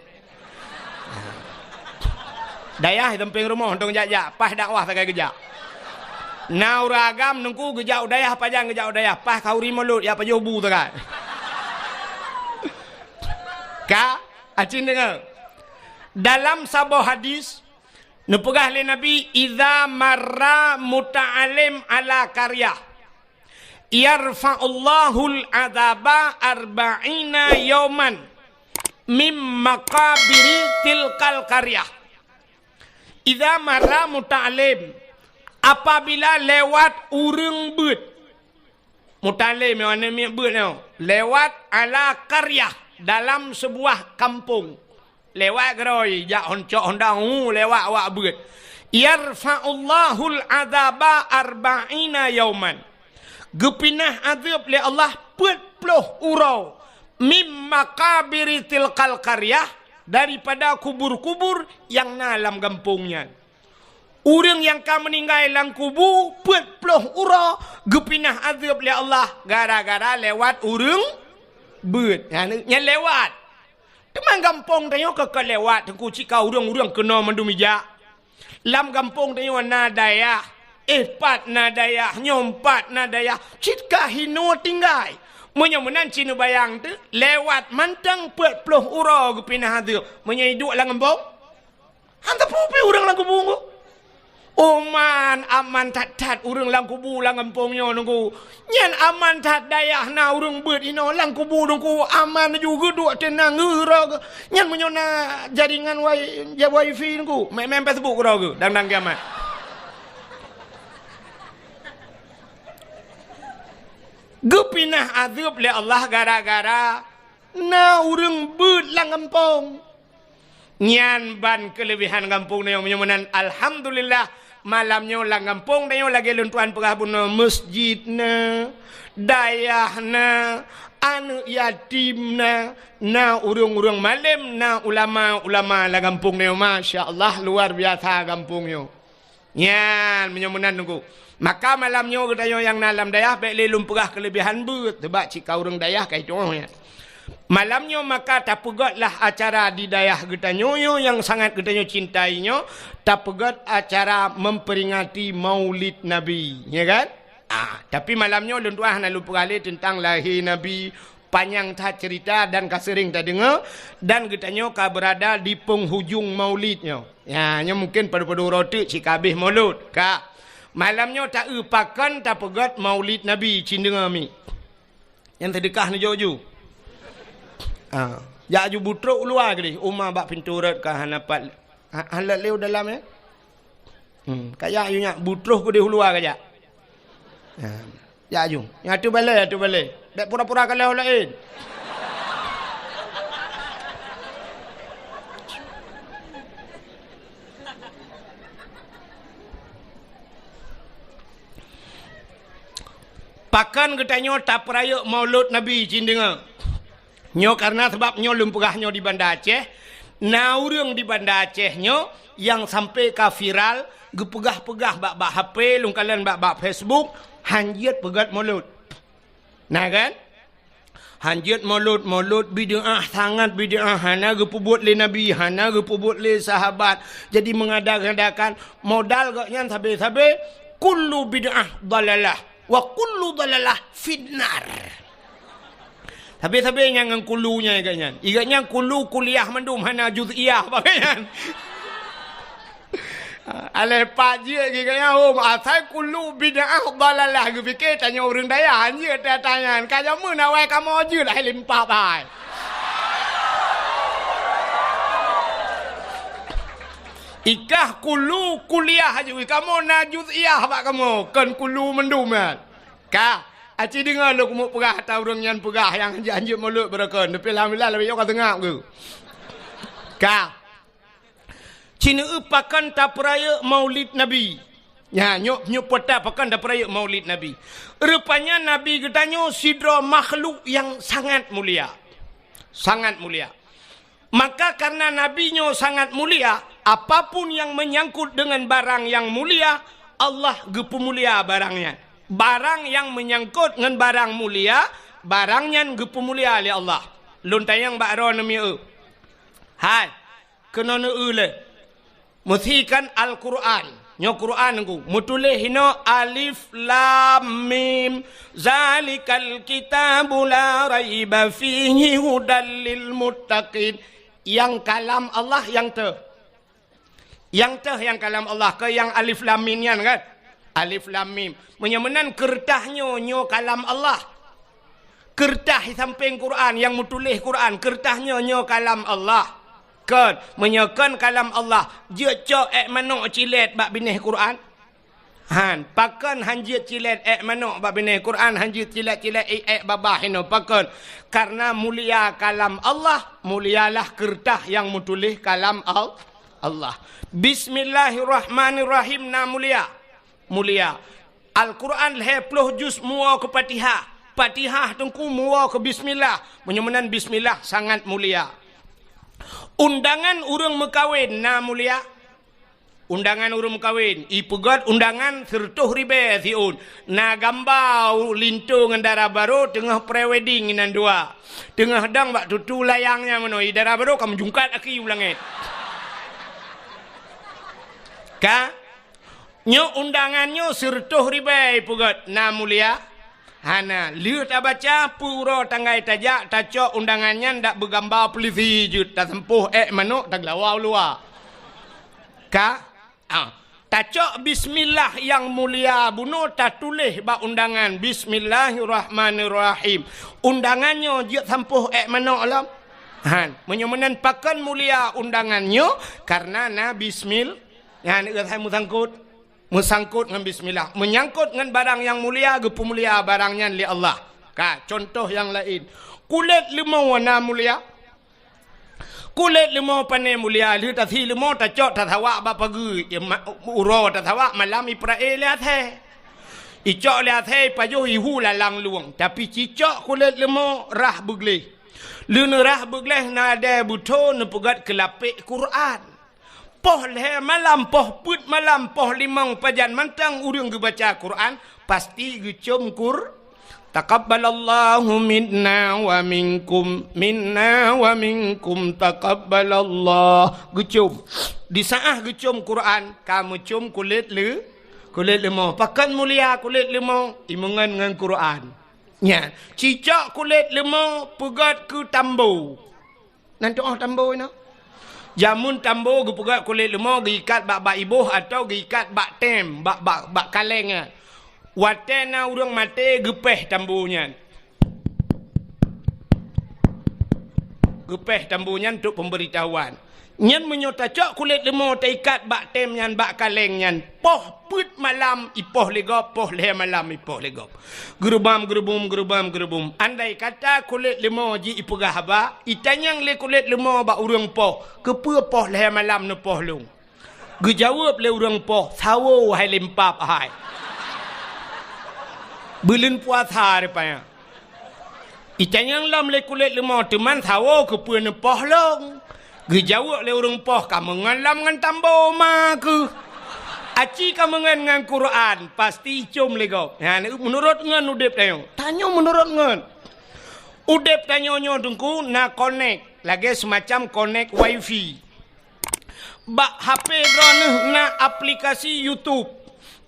Dayah di sampéng rumoh, untông jak-jak, paih dakwah sagai geujak. Na ureuëng agam Teungku geujak u dayah, pajan geujak u dayah, paih khanduri Maulud, jak pajoh bu sagai. Ka, acin deungoe. Dalam saboh hadis, neupeugah lé Nabi, "Idza marra muta'allim ala qaryah." "Yarfa'ullahul adzaba arba'ina yauman mim maqabiri tilkal qaryah." Idza marra muta'allim, apabila lewat ureuëng beuet. Muta'allim nyoe, aneuk miet beuet nyoe, lewat ala qaryah, dalam sebuah kampung. Lewat keudroe, jak hon cok honda, hu, lewat awak beuet. "Yarfa'ullahul adzaba arba'ina yauman." Geupinah azeueb lé Allah peuet ploh uroe, "Mim maqabiri tilkal qaryah", daripada kubur-kubur nyang na lam gampông nyan. Ureuëng nyang ka meuninggai lam kubu peuet ploh uroe geupinah azeueb lé Allah gara-gara lewat ureuëng beuet. Nyan, nyan lewat. Teuma gampông tanyoe ka, ka lewat, Teungku, cit ka ureuëng-ureuëng keunoe mandum ijak. Lam gampông tanyoe na dayah, eh, pat na dayah, nyoe pat na dayah, cit ka hinoe tinggai. Meunyoe meunan cit neubayang teuh, lewat mantong peuet ploh uroe geupinah azeueb. Meunyoe iduek lam gampông, han teupeu pih ureuëng lam kubu Teungku. Oh man, aman that-that ureuëng lam kubu lam gampông nyoe Teungku. Nyan aman that dayah na ureuëng beuet inoe lam kubu Teungku. Aman ju geuduek teunang geura geu-, nyan meunyoe na jaringan wai-, ja-, wifi Teungku. Main-main Facebook geura geu, dang-dang kiamat. Geupinah azeueb lé Allah gara-gara na ureuëng beuet lam gampông. Nyan ban keuleubihan gampông tanyoe meunyoe meunan. Alhamdulillah, malam nyoe lam gampông tanyoe lagée lôn tuan peugah bunoe, meuseujid na, dayah na, aneuëk yatim na, na ureuëng-ureuëng malém, na ulama-ulama lam gampông tanyoe. Masya Allah, luar biasa gampông nyoe. Nyan, meunyoe meunan Teungku. Maka malam nyoe geutanyoe nyang na lam dayah, bék lé lôn peugah keuleubihan beuet, sabab cit ka ureuëng dayah ka itu'oh nyan. Malam nyoe maka tapeugötlah acara di dayah geutanyoe nyoe nyang sangat geutanyoe cintai nyoe, tapeugöt acara memperingati Maulid Nabi, ya kan? Ah, tapi malam nyoe lôn tuan hana lôn peugah lé teuntang lahé Nabi, panyang that cerita dan ka seuring tadeungoe, dan geutanyoe ka beurada di penghujung Maulid nyoe. Ya, nyoe mungken padub-padub uroe teuk cit ka habéh Maulud. Ka. Malam nyoe taeu pakon tapeugöt Maulid Nabi, cit deungoe mi. Nyang seudeukah neujok ju. Ha. Jak ju butrok u luwa keudeh, uma bak pintoe rot ka hana pat. Ha, hana lé u dalam, ya. Hmm, kajak ju nyak butrok keudeh u luwa kajak. Ha. Jak ju. Nyang ateueh balée, ateueh balée. Bék pura-pura kalon laén. Pakon geutanyoe tapeurayeuk Maulud Nabi, cit deungoe. Nyoe kareuna sabab nyoe lôn peugah nyoe di Banda Aceh, na ureuëng di Banda Aceh nyoe nyang sampai ka viral, geupeugah-peugah bak-bak H P, lôn kalon bak-bak Facebook, hanjeuet peugét Maulud. Na kan? Hanjeuet Maulud, Maulud bid'ah, sangat bid'ah, hana geupeubuet lé Nabi, hana geupeubuet lé sahabat. Jadi mengada-ngadakan modal gobnyan sabe-sabe, kullu bid'ah dalalah, wa kullu dalalah finnar. Sabe-sabe nyang ngon kullu nyan gobnyan. Gobnyan kullu kuliah mandum hana juz'iyah bak gobnyan. Alah pat jeuet geuh keu nyan, oh, asai kullu bid'ah dalalah, geupike tanyoe ureuëng dayah, hanjeuet teuh tanyan. Ka jameun awai kamoe jeuet hai limpah bai. Ikah kullu kuliah aju, kamoe na juz'iyah bak kamoe, kon kullu mandum nyan. Ka, aci deungoe lôn keumeung peugah ata ureuëng nyan peugah nyang hanjeuet-hanjeuet Maulud beureukan, tapi alhamdulillah lagée nyoe ka seungab geuh. Ka. Ci neueu pakon tapeurayeuk Maulid Nabi. Nya, nyoe, nyoe peue ta pakon tapeurayeuk Maulid Nabi. Rupanya Nabi geutanyoe sidroe makhluk nyang sangat mulia. Sangat mulia. Maka kareuna Nabi nyoe sangat mulia, apapun nyang meunyangkot deungon barang nyang mulia, Allah geupeumulia barang nyan. Barang nyang meunyangkot ngon barang mulia, barang nyan geupeumulia lé Allah. Lôn tanyong bak droeneuh mieu. Hai, keunoe neueu lé. Meusi kan Al-Qur'an. Nyoe Qur'an Teungku. Meutuléh inoe alif lam mim. Zalikal kitabu la raiba fihi hudal lil muttaqin. Nyang kalam Allah nyang teuh. Nyang teuh nyang kalam Allah, kon nyang alif lam mim nyan kan? Alif lam mim. Meunyoe meunan keureutah nyoe, nyoe kalam Allah. Keureutah di sampéng Qur'an, nyang meutuléh Qur'an, keureutah nyoe, nyoe kalam Allah. Kon, meunyoe kon kalam Allah, jeuet cok ék manok cilét bak binéh Qur'an? Han, pakon hanjeuet cilét ék manok bak binéh Qur'an, hanjeuet cilét-cilét ék, ék babah inoe, pakon? Kareuna mulia kalam Allah, mulialah keureutah nyang meutuléh kalam Al-, Allah. Bismillahirrahmanirrahim na mulia. Mulia. Al-Qur'an lhée ploh juz muwoe keu Fatihah. Fatihah Teungku muwoe keu bismillah. Meunyoe meunan bismillah sangat mulia. Undangan ureuëng meukawen na mulia. Undangan ureuëng meukawen, ipeugét undangan sireutôh ribée siôn. Na gamba linto ngon dara barô teungoh pre-wedding inan dua. Teungoh dong bak tutu layang nyan meunoe, i dara barô ka meujungkat aki u langét. Ka? Nyoe undangan nyoe sireutôh ribée ipeugét, na mulia? Hana. Lheueh tabaca, peue uroe tanggai tajak, tacok undangan nyan dak beugamba peulisi jeuet, tasampôh ék manok, tageulawa u luwa. Ka? Ah. Tacok bismillah nyang mulia bunoe tatuléh bak undangan, Bismillahirrahmanirrahim. Undangan nyoe jeuet sampôh ék manok lom? Han. Meunyoe meunan pakon mulia undangan nyoe, kareuna na bismil-, Nyan, eh, hai meusangkot. Meusangkot ngon bismillah. Meunyangkot ngon barang nyang mulia, geupeumulia barang nyan lé Allah. Ka, cuntoh nyang laén. Kulét leumo na mulia. Kulét leumo pane mulia, lheueh tasi leumo tacok tasawak bak pageue, eh, ma-, uroe tasawak malam ipeurae lé asée. Icok lé asée ipajoh ihu lalang lueng, tapi cicok kulét leumo rhah beugleh. Lheueh neurhah beugleh na dée beutho neupeugét keu lapék Quran. Poh lhée malam, poh peuet malam, poh limong pajan mantong ureuëng geubaca Quran, pasti geucom Qur-, "Taqabbalallahu minna wa minkum, minna wa minkum, taqabbalallah." Geucom. Di saát geucom Quran, ka meucom kulét leu-, kulét leumo. Pakon mulia kulét leumo? Imeungon ngon Quran. Nya, cicok kulét leumo peugét keu tambo. Nan tuoh tambo inoe. Jameun tambo geupeugét kulét leumo geuikat bak, bak iboh atawa geuikat bak tem, bak, bak, bak kaleng nyan. Watée na ureuëng maté geupéh tambo nyan. Geupéh tambo nyan untuk pemberitahuan. Nyan meunyoe tacok kulét leumo taikat bak tem nyan bak kaleng nyan, poh peuet malam ipoh lé gob, poh lhée malam ipoh lé gob. Geurubam geurubum, geurubam geurubum. Andai kata kulét leumo jih ipeugah haba, itanyong lé kulét leumo bak ureuëng poh, "Keupeue poh lhée malam neupoh lôn?" Geujaweueb lé ureuëng poh, "Sawo hai limpab hai." Buleuen puasa rupanya. Itanyong lom lé kulét leumo, "Teuma sawoe keupeue neupoh lôn?" Geujaweueb lé ureuëng poh, "Kamoe ngon lom ngon tambo ma keuh. Aci kamoe ngon ngon Quran, pasti icom lé gob." Nyan, meunurot ngon udeb tanyoe. Tanyoe meunurot ngon. Udeb tanyoe nyoe Teungku na konek, lagée seumacam konek wifi. Bak H P droeneuh na aplikasi YouTube.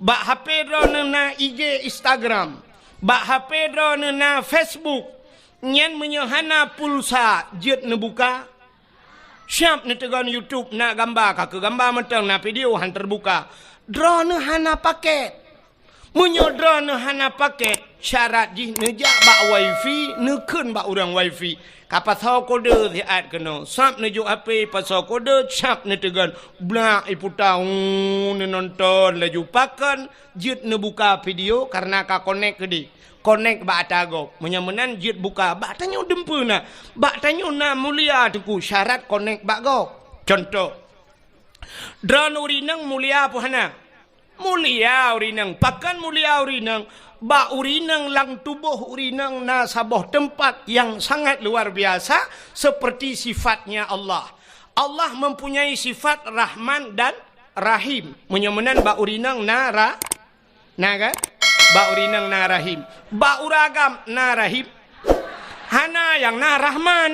Bak H P droeneuh na I G, Instagram. Bak H P droeneuh na Facebook. Nyan meunyoe hana pulsa, jeuet neubuka. Siab neuteugon YouTube, na gamba, ka keu gamba mantong, na video han teubuka. Droeneuh hana paket. Meunyoe droeneuh hana paket, syarat jih neujak bak wifi, neukheun bak ureuëng wifi, "Ka pasoe kode siat keunoe." Sab neujok H P, pasoe kode, sab neuteugon, blak iputa, uu, neunonton laju. Pakon? Jeuet neubuka video karena ka konek keudeh. Konek bak ata gob. Meunyoe meunan jeuet buka. Bak tanyoe dumpeue na. Bak tanyoe na mulia Teungku, syarat konek bak gob. Contoh, droeneuh ureuëng inong mulia peue hana? Mulia ureuëng inong. Pakon mulia ureuëng inong? Bak ureuëng inong lam tuboh ureuëng inong na saboh teumpat nyang sangat luar biasa, seperti sifatnya Allah. Allah mempunyai sifat Rahman dan Rahim. Meunyoe meunan bak ureuëng inong na ra-, na kan? Bak ureuëng inong na Rahim. Bak ureuëng agam na Rahim. Hana, nyang na Rahman.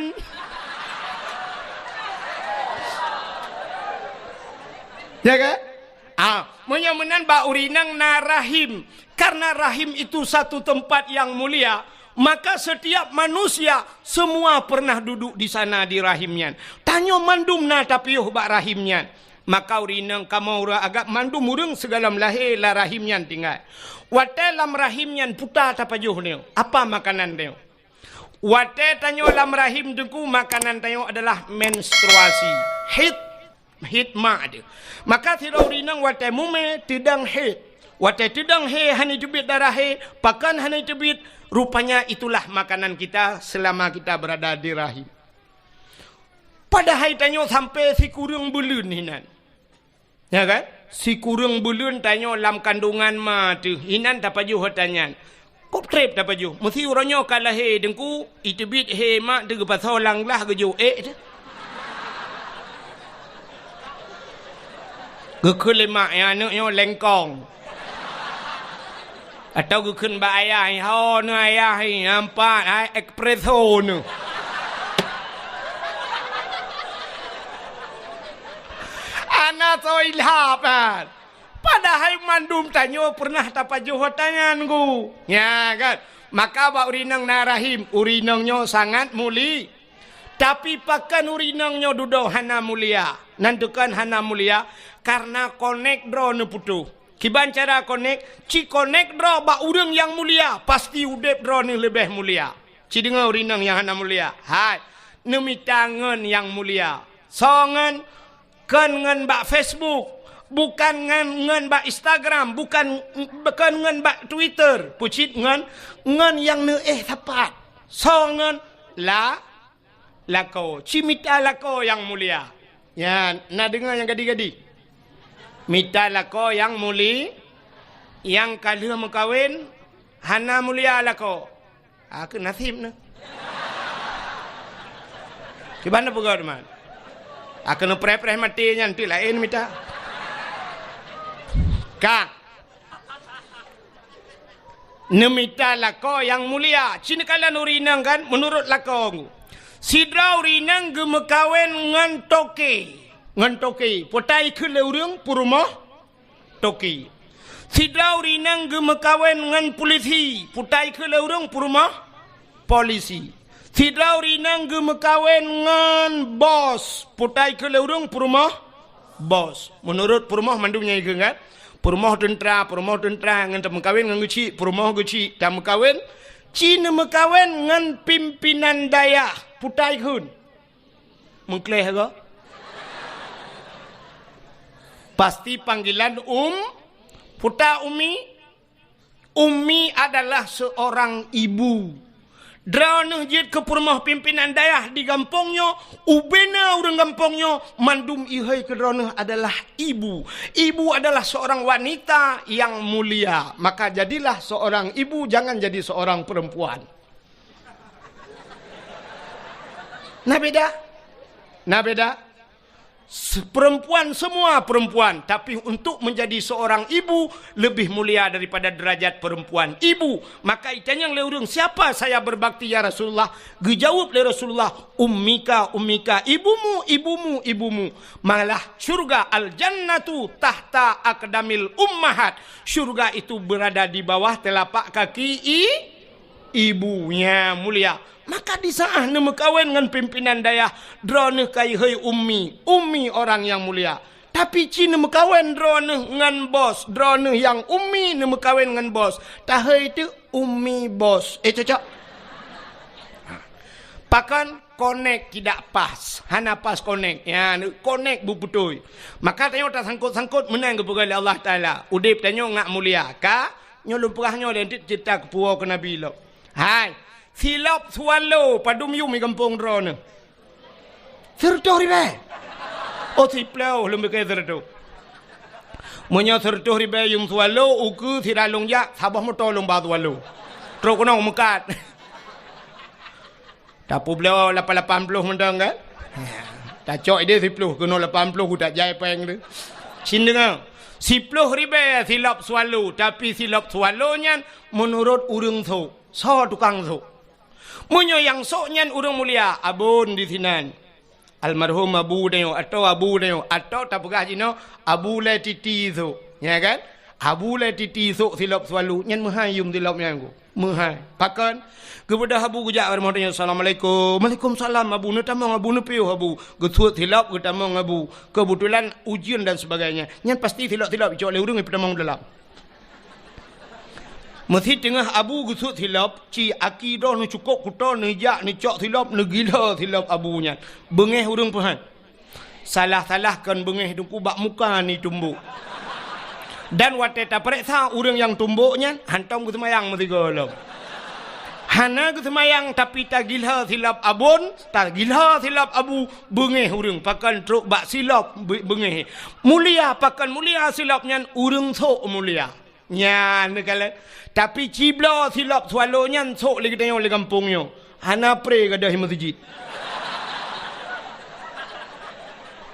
Ya kan? Ah, meunyoe meunan bak ureuëng inong na Rahim. Karena Rahim itu satu tempat yang mulia, maka setiap manusia semua pernah duduk di sana di Rahim nyan. Tanyoe mandum na tapiôh bak Rahim nyan. Maka ureuëng inong kamoe ureuëng agam mandum ureuëng sigohlom lahé lam Rahim nyan tinggai. Watée lam Rahim nyan puta tapajoh nyoe, apa makanan nyoe? Watée tanyoe lam Rahim Teungku, makanan tanyoe adalah menstruasi. Haid, haid mak teuh. Maka sidroe ureuëng inong watée mumé teudong haid. Watée teudong haid hana teubiet darah haid, pakon hana teubiet, rupanya itulah makanan kita selama kita berada di Rahim. Padahai tanyoe sampai sikureueng buleuen hinan. Ya kan? Sikureueng buleuen tanyoe lam kandungan ma teuh, hinan tapajoh ata nyan. Kok treb tapajoh? Meusi uroe nyoe ka lahé Teungku, iteubiet haid mak teuh geupasoe lam glah geujok ék teuh. Geukheun lé mak, "Nyan aneuëk nyoe lengkong." Atau geukheun bak ayah, "Ho neuh ayah, nyan pat, hai espresso neuh." Hana soe ilham kan. Padahai mandum tanyoe pernah tapajoh ata nyan Teungku. Ya kan? Maka bak ureuëng inong na Rahim, ureuëng inong nyoe sangat muli-, Tapi pakon ureuëng inong nyoe dudoe hana mulia? Nan teuh kon hana mulia, karena konek droe neuputôh. Kiban cara konek? Ci konek droe bak ureuëng nyang mulia, pasti udeb droe neuh leubeh mulia. Ci deungoe ureuëng inong nyang hana mulia. Hai, neumita ngon nyang mulia. Soe ngon? Kon ngon bak Facebook, bukan ngon, ngon bak Instagram, bukan, kon ngon bak Twitter, peucit ngon, ngon nyang neuéh sapat. Soe ngon? La-, lakoe. Ci mita lakoe nyang mulia. Nyan, na deungoe nyang gadi-gadi? Mita lakoe nyang muli-, nyang ka lheueh meukawen, hana mulia lakoe. Ah, keu naseb neuh. Kiban neupeugah teuma. Ah, keu neupreh-preh maté nyan teuk laén mita. Ka. Neumita lakoe nyang mulia. Ci neukalon ureuëng inong kan, meunurot lakoe. Sidroe ureuëng inong geumeukawen ngon toke. Ngon toke. Putai kheun lé ureuëng peurumoh toke. Sidroe ureuëng inong geumeukawen ngon pulisi, putai kheun lé ureuëng peurumoh polisi. Sidroe ureuëng inong geumeukawen ngon bos, putai kheun lé ureuëng peurumoh bos. Meunurot peurumoh mandum nyan ikheun kan? Peurumoh teuntra, peurumoh teuntra ngon tameukawen ngon geuchik, peurumoh geuchik tameukawen, ci neumeukawen ngon pimpinan dayah, putai kheun. Meukleh go. Pasti panggilan um, puta umi. Umi adalah seorang ibu. Droeneuh jeuet keu peurumoh pimpinan dayah di gampông nyoe, ubena ureuëng gampông nyoe, mandum ihôi keu droeneuh adalah ibu. Ibu adalah seorang wanita yang mulia. Maka jadilah seorang ibu, jangan jadi seorang perempuan. Na beda? Na beda? Se-, perempuan, semua perempuan, tapi untuk menjadi seorang ibu lebih mulia daripada derajat perempuan. Ibu, maka itanyong lé ureuëng, "Siapa saya berbakti, ya Rasulullah?" Geujaweueb lé Rasulullah, "Ummika, ummika, ibumu, ibumu, ibumu." Malah syurga, al-jannatu tahta aqdamil ummahat. Syurga itu berada di bawah telapak kaki i-, ibu. Nyan mulia. Maka di saat neumeukawen ngon pimpinan dayah, droeneuh ka ihôi ummi, ummi orang yang mulia. Tapi ci neumeukawen droeneuh ngon bos, droeneuh nyang ummi neumeukawen ngon bos, tahôi teuk ummi bos. Eh, cocok? Pakon? Konek tidak pas. Hana pas konek. Ya, konek beubeutôi. Maka tanyoe tasangkot-sangkot meunan geupeugah lé Allah Taala. Udeb tanyoe ngat mulia. Ka? Nyoe lôn peugah nyoe lé, nteuk ceurita keu puwoe keu Nabi lom. Hai, silop swallow padum yum di gampông droeneuh? Sireutôh ribèe. Oh, siploh lôn piké sireutôh. Meunyoe sireutôh ribèe yum swallow, ukeue sira lôn jak, saboh moto lôn ba swallow. Trok keunoe meukat. Tapeubloe lapan lapan ploh mantong kan? Tacok idéh siploh, keunoe lapan ploh, ku tajai péng tu. Cit deungoe, siploh ribèe silop swallow, tapi silop swallow nyan meunurot ureuëng sôk. Soe tukang sôk? Meunyoe nyang sôk nyan ureuëng mulia, abon di sinan. Almarhum Abu tanyoe, atau Abu tanyoe, atau tapeugah jinoe Abu Lé Titi sôk. Ya kan? Abu Lé Titi sôk silop swallow, nyan meuhai yum silop nyan ku. Meuhai. Pakon? Geubeudôh Abu geujak bak rumoh tanyoe, "Assalamualaikum." "Waalaikumsalam, Abu." Neutamong Abu, neupiôh Abu. Geusuet silop, geutamong Abu. Keubeutulan ujeuen dan sebagainya. Nyan pasti silop-silop icok lé ureuëng ipeutamong dalam. Meusi teungoh Abu geusuet silop, ci aki droe neucukôp kuto, neujak neucok silop, neugila silop Abu nyan. Beungéh ureuëng peuhan. Salah-salah kon beungéh teungku, bak muka neutumbok. Dan watée tapareksa ureuëng nyang tumbok nyan, hántom geuseumayang meusigoe lom. Hana geuseumayang, tapi tagila silop abon, tagila silop Abu, beungéh ureuëng, pakon trok bak silop be-, beungéh. Mulia, pakon mulia silop nyan, ureuëng sôk mulia. Nyan neukalon. Tapi cibloe silop swallow nyan sôk lé geutanyoe lé gampông nyoe. Hana pré gadôh meuseujid.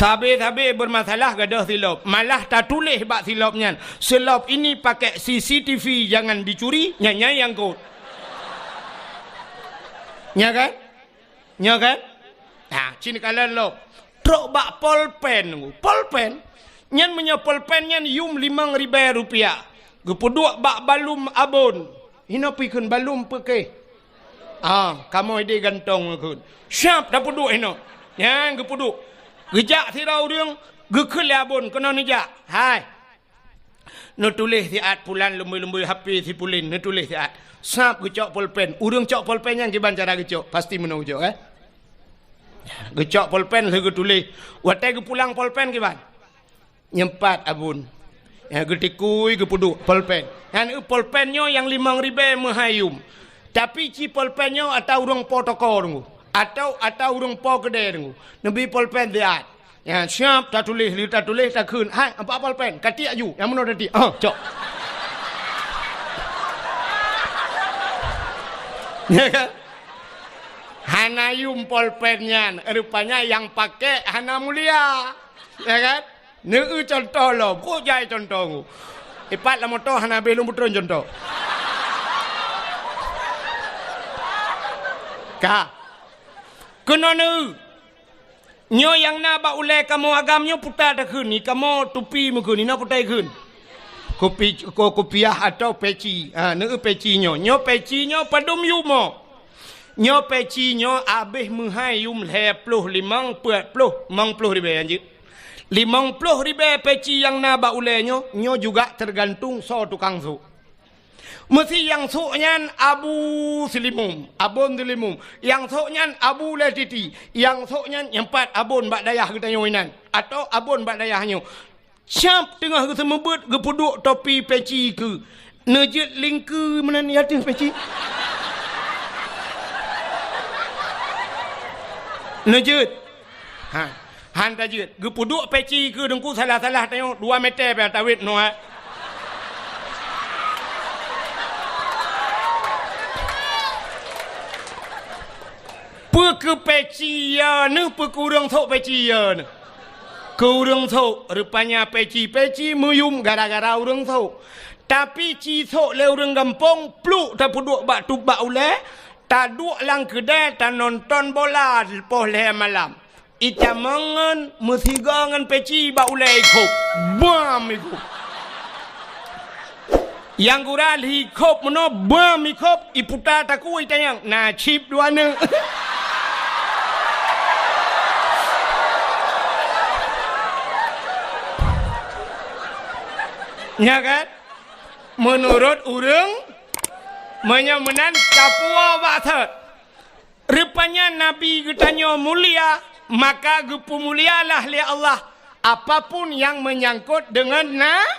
Sabe-sabe beumasalah gadôh silop. Malah tatuléh bak silop nyan, "Silop ini pakai C C T V, jangan dicuri," nyan, nyan nyang kot. Nya kan? Nyoe kan? Nah, cit neukalon lom. Trok bak polpen. Polpen? Nyan meunyoe polpen nyan yum limong ribèe rupiah. Geupeuduek bak balum abon. Hinoe pih kheun balum peukéh. Ah, kamoe idéh gantong kheun. Siap tapeuduek hinoe. Nyan geupeuduek. Geujak sidroe ureuëng, geukheun lé abon, keunoe neujak. Hai. Neutuléh siat pulan leumbôi-leumbôi H P si Pulin, neutuléh siat. Sab geucok polpen. Ureuëng cok polpen nyan kiban cara geucok, pasti meunoe geucok, eh? Geucok polpen lheueh geutuléh. Watée geupulang polpen kiban? Nyempat abon. Ya, geutikui, geupeuduek polpen. Nyan eu polpen nyoe nyang limong ribèe meuhai yum. Tapi ci polpen nyoe ata ureuëng po toko deungoe. Atau ata ureuëng po keudè deungoe. Neubi polpen siat. Ya, siap tatuléh, lheueh tatuléh takheun. "Hai, ampat polpen, katiek aju, nyang meunoe tatiek." Oh, cok. Ya kan? Hana yum polpen nyan, rupanya nyang pakai hana mulia. Ya kan? Neu contoh lom, kok jai contoh ngu. Ipat lam moto hana habéh lôn beutron contoh. Ka. Keunoe neu. Nyoe nyang na bak ulée kamoe agam nyoe puta takheun, ni kamoe tupi meukheun, ni na puta ikheun. Kupi-, ko-, kupiah atau peci. Ha, neu peci nyoe. Nyoe peci nyoe padum yumo. Nyoe peci nyoe abéh meuhai yum lhée ploh limong peuet ploh, limong ploh ribée anjeut. Limong ploh ribée peci nyang na bak ulée nyoe, nyoe juga teugantung soe tukang sôk. Meusi nyang sôk nyan Abu Silimum, Abon Silimum. Nyang sôk nyan Abu Lé Titi. Nyang sôk nyan nyang pat abon bak dayah geutanyoe inan, atau abon bak dayah nyoe. Siap teungoh geuseumeubeut geupeuduek topi peci keu neujeuet lingkeu meunan di ateueh peci. Neujeuet. Ha. Han tajeuet. Geupeuduek peci keu Teungku salah-salah tanyoe dua meter pih tawet noe. Peu keu peci ya neuh, peu keu ureuëng sôk peci ya neuh. Keu ureuëng sôk, rupanya peci-peci meuyum gara-gara ureuëng sôk. Tapi ci sôk lé ureuëng gampông, pluk tapeuduek bak tup bak ulée, taduek lam keudée tanonton bola poh lhée malam. Itamong ngon meusigoe ngon peci bak ulée ikhôb. Bam ikhôb. Nyang gura lhi khôb meunoe, bam ikhôb, iputa takue itanyong, na cit dua neuk. Nya kan? Meunurot ureuëng, meunyoe meunan tapuwoe bak thot. Rupanya Nabi geutanyoe mulia, maka geupeumulialah lé Allah apapun yang menyangkut dengan na-,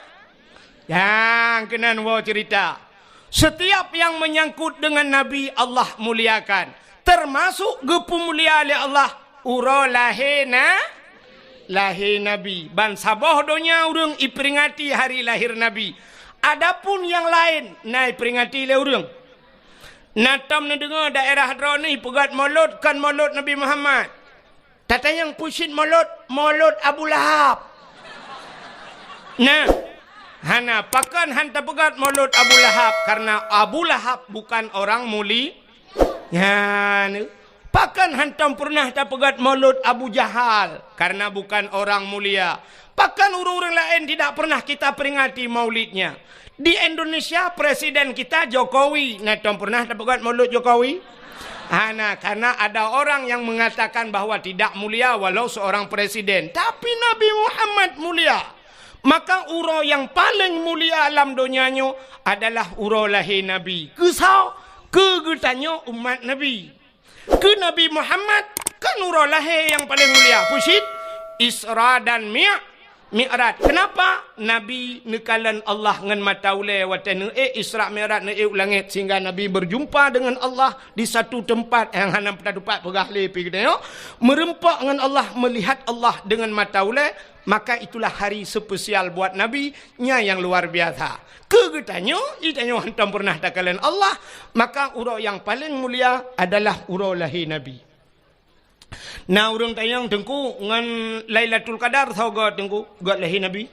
nyang keunan woe cerita. Setiap yang menyangkut dengan Nabi, Allah muliakan. Termasuk geupeumulia lé Allah uroe lahé na-, lahé Nabi. Ban saboh donya ureuëng iperingati hari lahir Nabi. Adapun yang laén na iperingati lé ureuëng. Na tom neudeungoe daerah droeneuh ipeugét molot, kon molot Nabi Muhammad. Tatanyong peue cit molot, molot Abu Lahab. Nah, hana, pakon han tapeugét molot Abu Lahab, karena Abu Lahab bukan orang muli-, nyan. Pakon hantom pernah tapeugét molot Abu Jahal, karena bukan orang mulia. Pakon ureuëng-ureuëng laén tidak pernah kita peringati maulidnya? Di Indonesia, presiden kita Jokowi. Na tom pernah tapeugét molot Jokowi? Hana, karena ada orang yang mengatakan bahwa tidak mulia walau seorang presiden. Tapi Nabi Muhammad mulia. Maka uroe nyang paleng mulia lam donya nyoe adalah uroe lahé Nabi. Keu soe? Keu geutanyoe umat Nabi. Keu Nabi Muhammad kan uroe lahé nyang paleng mulia. Peue cit? Isra dan Mi-, Mi'raj. Kenapa? Nabi neukalon Allah ngon mata ulée watée neuék Isra Mi'raj, neuék u langét, sehingga Nabi berjumpa dengan Allah di satu tempat nyang hana meutupat peugah lé pih geutanyoe. Meureumpok ngon Allah, melihat Allah dengan mata ulée, maka itulah hari spesial buat Nabi, nyan nyang luar biasa. Keu geutanyoe, geutanyoe hantom pernah takalon Allah, maka uroe nyang paleng mulia adalah uroe lahé Nabi. Na ureuëng tanyong, "Teungku, ngon Lailatul Qadar soe göt, Teungku, göt lahé Nabi?"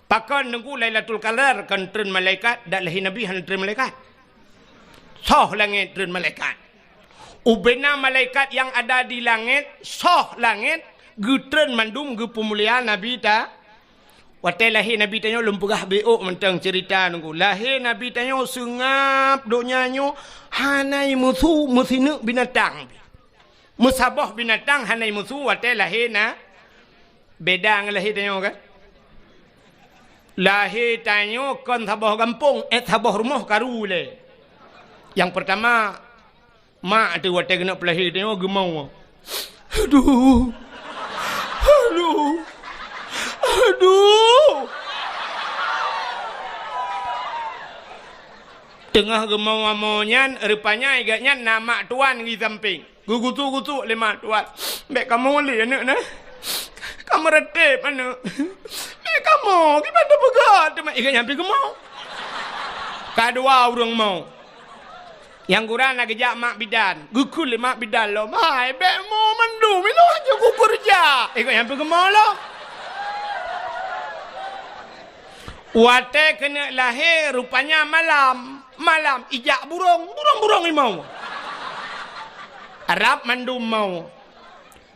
Pakon Teungku Lailatul Qadar kon treun malaikat, dak lahé Nabi hana treun malaikat? Soh langét treun malaikat. Ubena malaikat nyang ada di langét, soh langét, geutreun mandum geupeumulia Nabi ta-, watée lahé Nabi tanyoe lôn peugah beuôk mantong cerita Teungku. Lahé Nabi tanyoe seungab donya nyoe hana meusu meusineuk binatang. Meusaboh binatang hana meusu watée lahé na, beda ngon lahé tanyoe kan? Lahé tanyoe kon saboh gampông, eh, saboh rumoh karu lé. Nyang peurtama, mak teuh watée keuneuk peulahé tanyoe geumoe. Aduh. Aduh. Aduh. Teungoh geumoe-moe nyan, rupanya i gobnyan na mak tuan di sampéng. Geugusu-gusu lé mak tuan. "Bék kamoe lé aneuk na. Kamoe reuteb aneuk. Bék kamoe, kiban tapeugah teuma ikat nyang pih geumoe." Kadua ureuëng moe. Nyang gura na geujak mak bidan. Geukheun lé mak bidan lom, "Hai, bék moe mandum, inoe hana kukeureuja." Ikat nyang pih geumoe lom. Watée keuneuk lahé, rupanya malam. Malam ijak burông, burông-burông imoe. Rab mandum moe.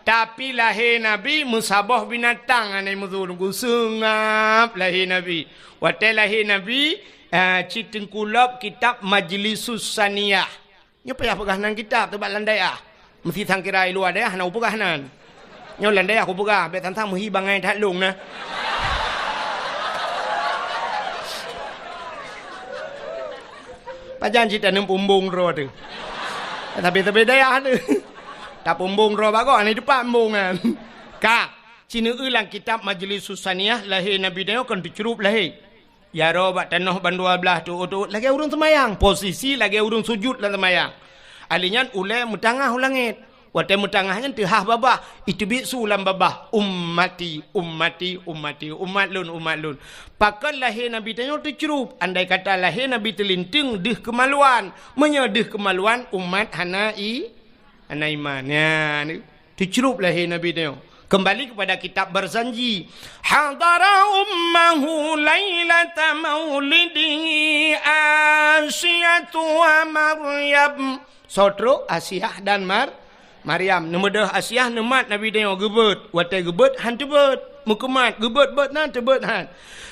Tapi lahé Nabi meusaboh binatang hana meusu, seungab lahé Nabi. Watée lahé Nabi, eh, cit teungku lop kitab Majlisus Saniyah. Nyoe payah peugah nan kitab teuh bak lam dayah. Meusti sangkira i luwa dayah hana kupeugah nan. Nyoe lam dayah kupeugah, bék sang-sang meuhi bangai that lôn na. Pajan cit taneum pumbong droe teuh. Tapi-tapi dayah teuh. Tapumbong droe bagoe, hana teupeu pumbong nyan. Ka, ci neueu lam kitab Majlisus Saniyah, lahé Nabi tanyoe kon teucrueb lahé. Jaroe bak tanoh ban dua blaih teuôt-teuôt lagée ureuëng seumayang, posisi lagée ureuëng sujut lam seumayang. Ali nyan ulée meutangah u langét. Watée meutangah nyan teuhah babah, iteubiet su lam babah, "Ummati, ummati, ummati, umat lôn, umat lôn." Pakon lahé Nabi tanyoe teucrup? Andai kata lahé Nabi teulinteung deuh keumaluan. Meunyoe deuh keumaluan, umat hana i-, hana iman. Nyan, teucrup lahé Nabi tanyoe. Kembali kepada kitab Barzanji. Hadara ummahu lailata maulidihi Asiyatu wa Maryam. Soe trok? Asiah dan Mar-, Maryam. Neumeudeuh Asiah neumat Nabi tanyoe geubeuet. Watée geubeuet, han teubeuet. Meukeumat, geubeuet-beuet na, teubeuet han.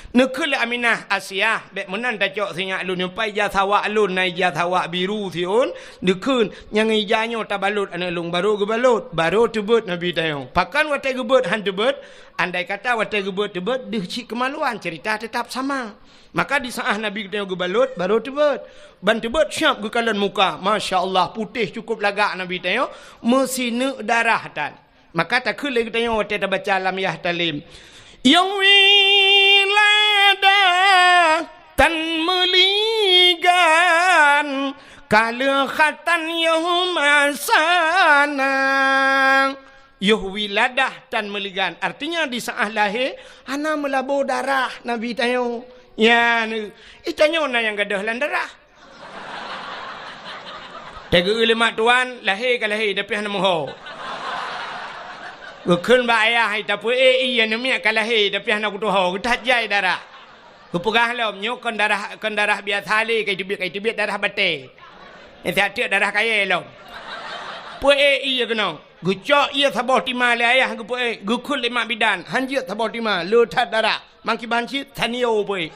Neukheun lé Aminah, "Asiah, bék meunan tacok sinyak lôn nyoe, pai ija sawak lôn, na ija sawak biru siôn." Neukheun, "Nyang ija nyoe tabalot aneuëk lôn." Barô geubalot, barô teubeuet Nabi tanyoe. Pakon watée geubeuet han teubeuet? Andai kata watée geubeuet teubeuet, deuh cit keumaluan, ceurita teutap sama. Maka di saát Nabi geutanyoe geubalot, barô teubeuet. Ban teubeuet siab geukalon muka. Masya Allah, putéh cukôp lagak Nabi tanyoe, meusineuk darah tan. Maka takheun lé geutanyoe watée tabaca lam Yahtalem, "Yoh wiladah tan meuligan, ka lheueh khatan yoh masana." Yoh wiladah tan meuligan, artinya di saát lahé hana meulabô darah Nabi tanyoe. Nyan, i tanyoe na nyang gadôh lam darah. Teugeue lé mak tuan, lahé ka lahé, tapi hana meuho. Geukheun bak ayah, "Hai, tapeuék ié, aneuëk miet ka lahé, tapi hana kutuho, geuthat jai darah." Geupeugah lom, "Nyoe kon darah, kon darah biasa lé, ka iteubiet, ka iteubiet darah batée. Nyang siat teuk darah kayée lom." Peuék ié keunoe. Geucok ié saboh tima lé ayah geupeuék, geukheun lé mak bidan, han jeuet saboh tima, le that darah. Mangkiban cit, tanio peuék.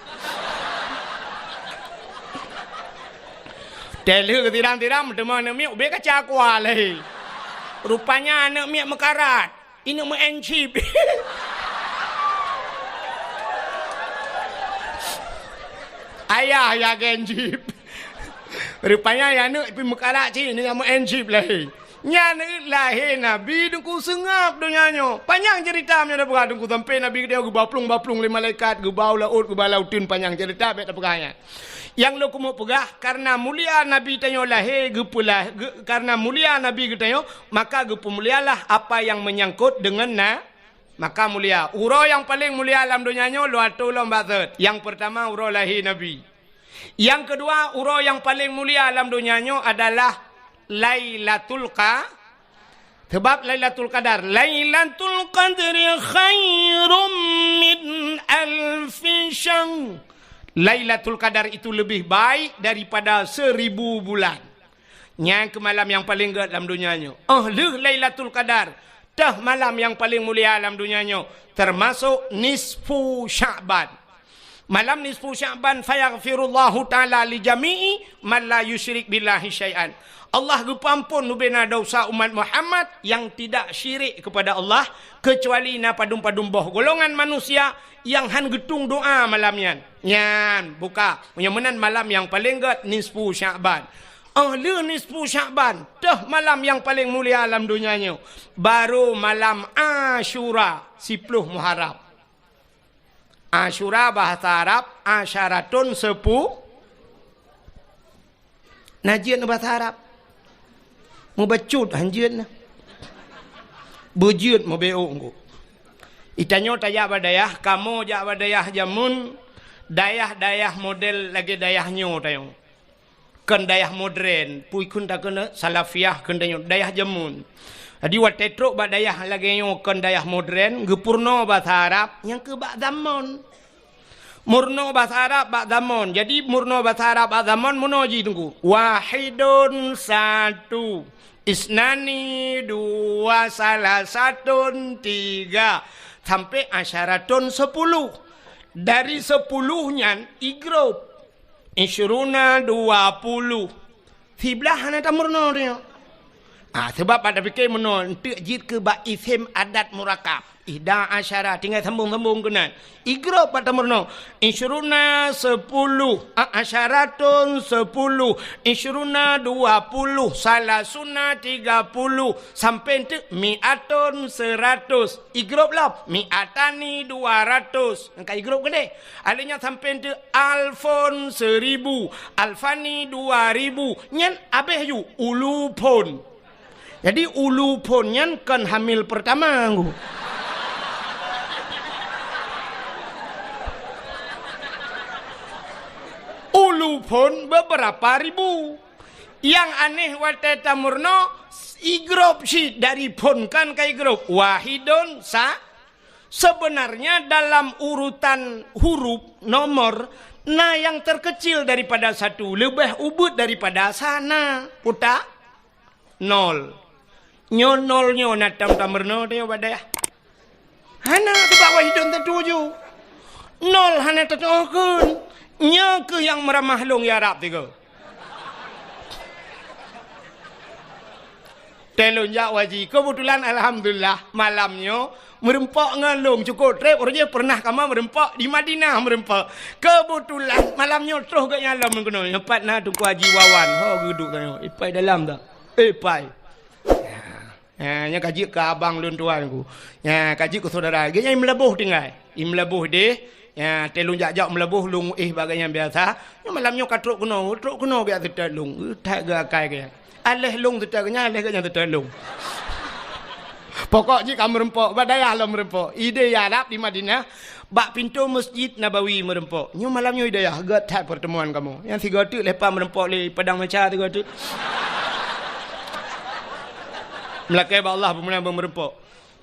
Teuh lheueh geutirang-tirang, meuteumé aneuëk miet ubé kaca aqua lé. Rupanya aneuëk miet meukarat. Ineuëk meu-enchip. Ayah ya geuenchip. Rupanya ya aneuëk pih meukarat cit, ineuëk nyang meu-enchip lé. Nyan lahé Nabi Teungku seungab donya nyoe. Panyang ceurita meunyoe tapeugah Teungku, sampai Nabi geutanyoe geubaplueng-baplueng lé malaikat, geubau laôt, geuba lauteuen, panyang ceurita bék tapeugah nyan. Nyang lôn keumeung peugah, kareuna mulia Nabi tanyoe lahé geupeulah-, geu-, kareuna mulia Nabi geutanyoe, maka geupeumulialah apa nyang meunyangkot deungon na-, maka mulia. Uroe nyang paleng mulia lam donya nyoe lôn atô lom bak thot. Nyang peurtama uroe lahé Nabi. Nyang keudua, uroe nyang paleng mulia lam donya nyoe adalah Lailatul Qa-, sebab Lailatul Qadar, "Lailatul Qadri khairum min alfi syahr." Lailatul Qadar itu lebih baik daripada seribu bulan. Nyan keuh malam nyang paleng gét lam donya nyoe. Óh lheueh Lailatul Qadar, teuh malam nyang paleng mulia lam donya nyoe, teumasok nisfu Sya'ban. Malam nisfu Sya'ban, "Fayaghfirullahu ta'ala li jami'i man la yusyrik billahi syai'an." Allah geupeuampon bubena desya umat Muhammad nyang tidak syirik kepada Allah, keucuali na padum-padum boh golongan manusia nyang han geutueng doa malam nyan. Nyan, buka. Nyang meunan malam nyang paleng gét nisfu Sya'ban. Óh lheueh nisfu Sya'ban, teuh malam nyang paleng mulia lam donya nyoe, barô malam Asyura, siploh Muharram. Asyura bahasa Arab, asyaratun sepu-, na jeuet bahasa Arab. Mubacut han jeuet na. Beujeuet meubeuk engko. Itanyoe tajak bak dayah, kamoe jak bak dayah jameun, dayah-dayah model lagée dayah nyoe tanyoe. Kon dayah modern, pui kheun takheun Salafiyah kheun tanyoe, dayah jameun. Jadi watée trok bak dayah lagée nyoe kon dayah modern, geupeurunoe basa Arab, nyang keuh bak zamon. Meurunoe basa Arab bak zamon. Jadi meurunoe basa Arab bak zamon meunoe jih Teungku. Wahidun satu, isnani dua, salasatun tiga, sampai asyaratun sepuluh. Dari sepuluh nyan i grup. Isyruna dua puluh. Siblaih hana tameurunoe tanyoe. Ah, sebab bak tapike meunoe, eunteuk jeuet keu bak isem adat murakab. Ihda asyara, tinggai sambong-sambong keunan. I grup bak tameurunoe. Isyruna sepuluh, a-, asyaratun sepuluh, isyruna dua puluh, salasuna tiga puluh, sampai eunteuk mi'atun seratus. I grup lom, mi'atani dua ratus. Nyang ka i grup keudeh. Alheuh nyan sampai eunteuk alfun seribu, alfani dua ribu. Nyan abéh ju ulufun. Jadi, ulu phon nyan kon hamil pertama, ngku. Ulu phon beberapa ribu. Nyang aneh watée tameurunoe, igrop cit dari phon kan ka igrop. Wahidun sa-, sebenarnya dalam urutan huruf, nomor, na nyang terkecil daripada satu, leubeh ubit daripada sa na. Putak? Nol. Nyoe nol nyoe na tam tameurunoe teuh bak dayah. Hana teuh bak wahidun teuh tuju. Nol hana teuh tuju kheun. Nyoe keuh nyang meuramah lôn ya Rab tiga. Teuh lôn jak haji. Keubeutulan alhamdulillah malam nyoe meureumpok ngon lôn cukôp trép, uroe jih pernah kamoe meureumpok di Madinah meureumpok. Keubeutulan malam nyoe troh geuh nyan lom keunoe. Nyoe pat na Teungku Haji Wawan. Ho geuduek tanyoe. Ipai dalam dak? Eh, pai. Ya, ya, nyan ka jeuet keu abang lôn tuan ku. Ya, ka jeuet keu saudara. Geuhnyan i Meulaboh tinggai. I Meulaboh deh. Ya, teuh lôn jak-jak Meulaboh lôn éh bak geuhnyan biasa. Nyoe malam nyoe ka trok keunoe, trok keunoe geujak seutôt lôn. Eh, that geuh akai geuhnyan. Aléh lôn seutôt geuhnyan, aléh geuhnyan seutôt lôn. Pokok jih ka meureumpok, bak dayah lom meureumpok. Ideh ya Rab di Madinah, bak pintoe Masjid Nabawi meureumpok. Nyoe malam nyoe i dayah, göt that pertemuan kamoe. Nyang sigoe teuk leupah meureumpok lé padang macha sigoe teuk. Meulakée bak Allah peue meunan meureumpok.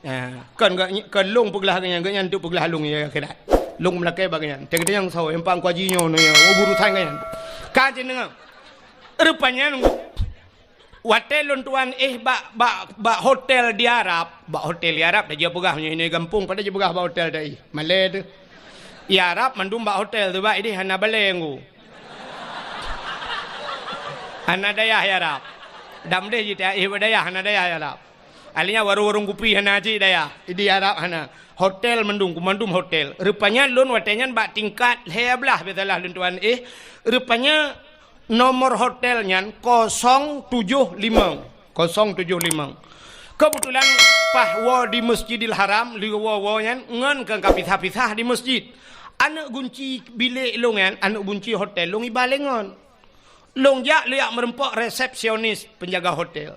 Ha, kon geuh, kon lôn peuglah geuhnyan, geuhnyan teuk peuglah lôn ya akhirat. Lôn meulakée bak geuhnyan. Teukeudeh nyang soe, nyang pang kuaji nyoe, nyoe, oh, urusan geuhnyan. Ka jeuet deungoe. Rupanya nunggu. Watée lôn tuan éh bak, bak, bak hotel di Arab, bak hotel di Arab, dak jipeugah meunyoe gampông, padahai jipeugah bak hotel teuh. Malée teuh. Di Arab mandum bak hotel teuh, bak ideh hana balée nggu. Hana dayah di Arab. Dam deh jih teuh éh bak dayah, hana dayah di Arab. Akhirnya warong-warong kupi hana cit dayah. Di Arab hana. Hotel mandum, mandum hotel. Rupanya lôn watée nyan bak tingkat lhée blaih biasalah lôn tuan éh. Rupanya nomor hotel nyan kosong tujoh limong. Kosong tujoh limong. Keubeutulan paih woe di Masjidil Haram, lheueh woe-woe nyan ngon keu ka pisah-pisah di masjid. Aneuëk gunci bilék lôn nyan, aneuëk gunci hotel lôn iba lé ngon. Lôn jak, lôn jak meureumpok resepsionis penjaga hotel.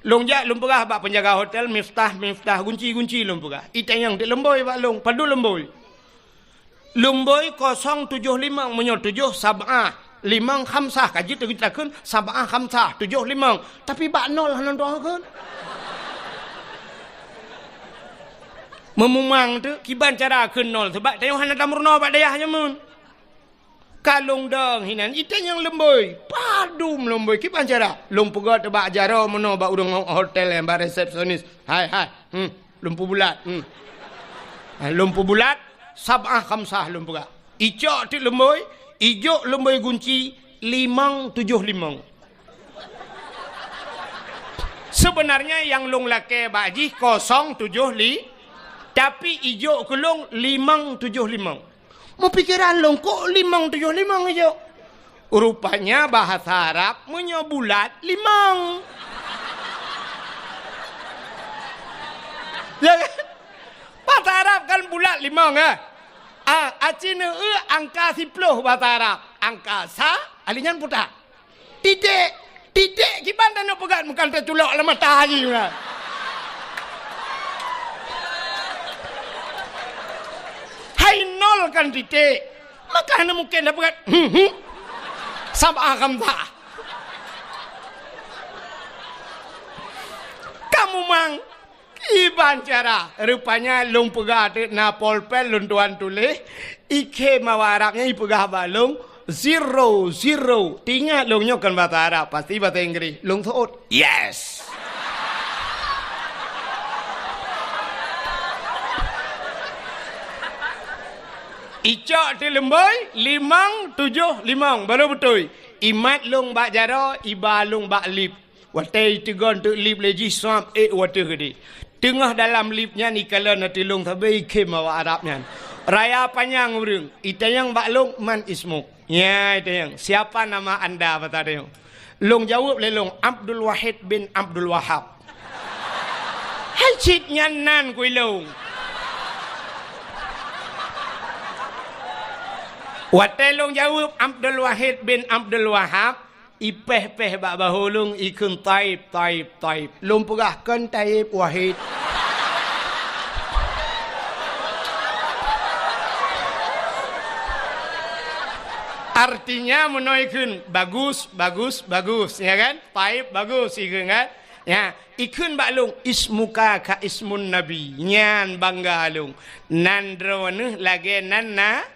Lôn jak lôn peugah bak penjaga hotel, "Miftah, miftah, gunci, gunci," lôn peugah. Itanyong teuk lumbôi bak lôn, padub lumbôi. Lumbôi kosong tujoh limong, meunyoe tujoh sab'ah, limong khamsah, ka jeuet takheun sab'ah khamsah, tujoh limong. Tapi bak nol hana tu'oh kheun. Meumumang teuk, kiban cara kheun nol, sabab tanyoe hana tameurunoe bak dayah jameun. Ka lôn dong hinan, itanyong lumbôi, padub lumbôi, kiban cara. Lôn peugah teuk bak jaroe meunoe bak ureuëng hotel nyan, bak resepsionis. "Hai, hai, hmm, lôn peubulat, hmm." Ha, lôn peubulat, sab'ah khamsah lôn peugah. Icok teuk lumbôi, ijok lumbôi gunci, limong tujoh limong. Sebenarnya nyang lôn lakée bak jih kosong tujoh li-, tapi ijok keu lôn limong tujoh limong. Meupikeran lôn, kok limong tujoh limong ijok? Rupanya bahasa Arab meunyoe bulat, limong. Ya kan? Bahasa Arab kan bulat limong, eh? Ah, aci neueu angka siploh bahasa Arab. Angka sa, ali nyan puta. Titék, titék kiban taneuk peugah meukan taculok lam mata jih meunan. Hai nol kan titék. Maka hana mungken tapeugah, hmm, hmm. Sab'ah khamsah. Kamu mang Kiban cara, rupanya lôn peugah teuk na polpen lôn tuan tuléh, ikhém awak Arab nyan ipeugah bak lôn, zero, zero. Teuingat lôn nyoe kon basa Arab, pasti basa Inggréh. Lôn seuôt, "Yes!" Icok teuk lumbôi, limong, tujoh, limong, barô beutôi. Imat lôn bak jaroe, iba lôn bak lip. Watée iteugon teuk lip lé jih, sab ék u ateueh keudeh. Teungoh dalam lip nyan ikalon ateueh lôn sabe ikhém awak Arab nyan. Raya panyang ureuëng, itanyong bak lôn, "Man ismuk?" Nyan itanyong, "Siapa nama anda?" basa tanyong. Lôn jaweueb lé lôn, "Abdul Wahid bin Abdul Wahab." Hai cit nyan nan kui lôn. Watée lôn jaweueb Abdul Wahid bin Abdul Wahab, Ipéh-péh bak bahô lôn, ikheun Taib, Taib, Taib. Lôn peugah kon Taib, Wahid. Artinya meunoe ikheun, bagus, bagus, bagus, ya kan? Taib bagus ikheun kan? Ya, ikheun bak lôn, "Ismuka ka ismun Nabi." Nyan bangga lôn. Nan droeneuh lagée nan na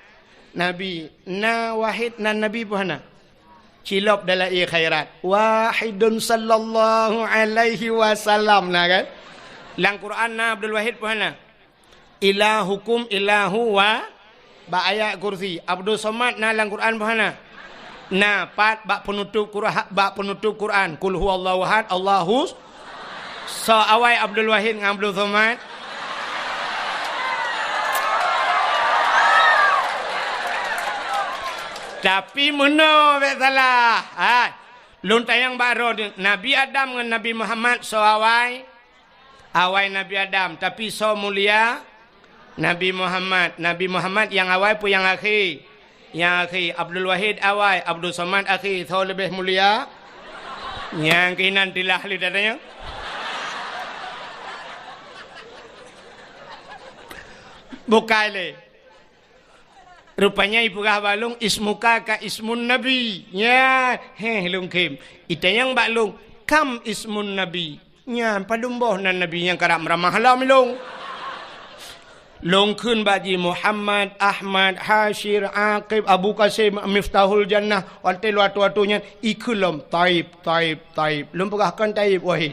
Nabi. Na Wahid nan Nabi peue hana? Cilop dalam ie khairat. Wahidun sallallahu alaihi wasallam, na kan? Lam Quran na Abdul Wahid peue hana? Ilahukum ilahu wa, bak ayat kursi. Abdul Somad na lam Quran peue hana? Na, pat bak penutup Quran, bak penutup Quran. Qul huwallahu ahad, Allahus. Soe awai Abdul Wahid ngon Abdul Somad? Tapi meunoe bék salah. Hai. Lôn tanyong bak droeneuh, Nabi Adam ngon Nabi Muhammad soe awai? Awai Nabi Adam, tapi soe mulia? Nabi Muhammad. Nabi Muhammad nyang awai peue nyang akhé? Nyang akhé. Abdul Wahid awai, Abdul Somad akhé. Soe leubeh mulia? Nyang keunan tilah lé datanya. Bukai lé. Rupanya ipeugah bak lôn, "Ismuka ka ismun Nabi." Nya, héh lôn khém. Itanyong bak lôn, "Kam ismun Nabi?" Nyan padum boh nan Nabi nyang karab meuramah lom lôn. Lôn kheun bak jih Muhammad, Ahmad, Hasyir, Aqib, Abu Qasim, Miftahul Jannah, watée lôn atoe-atoe nyan, ikheun lom, "Taib, Taib, Taib." Lôn peugah kon Taib, Wahid.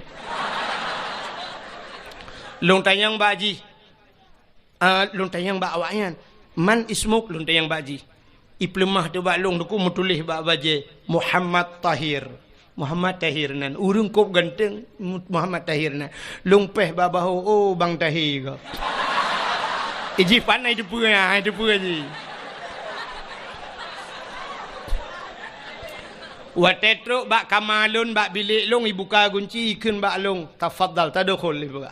Lôn tanyong bak jih, Ah, lôn tanyong bak awaknyan, "Man ismuk?" Lôn tanyong bak jih. Ipeuleumah teuh bak lôn, duku meutuléh bak bajée, "Muhammad Tahir." Muhammad Tahir nan. Ureuëng kôb ganteng, Mu-, Muhammad Tahir nan. Lôn péh bak bahô, "Oh, Bang Tahir ka." Ijih pan ai teupeue, ai teupeue jih. Watée trok bak kama lôn, bak bilék lôn, ibuka gunci, ikheun bak lôn, "Tafadhal, tadkhul," ipeugah.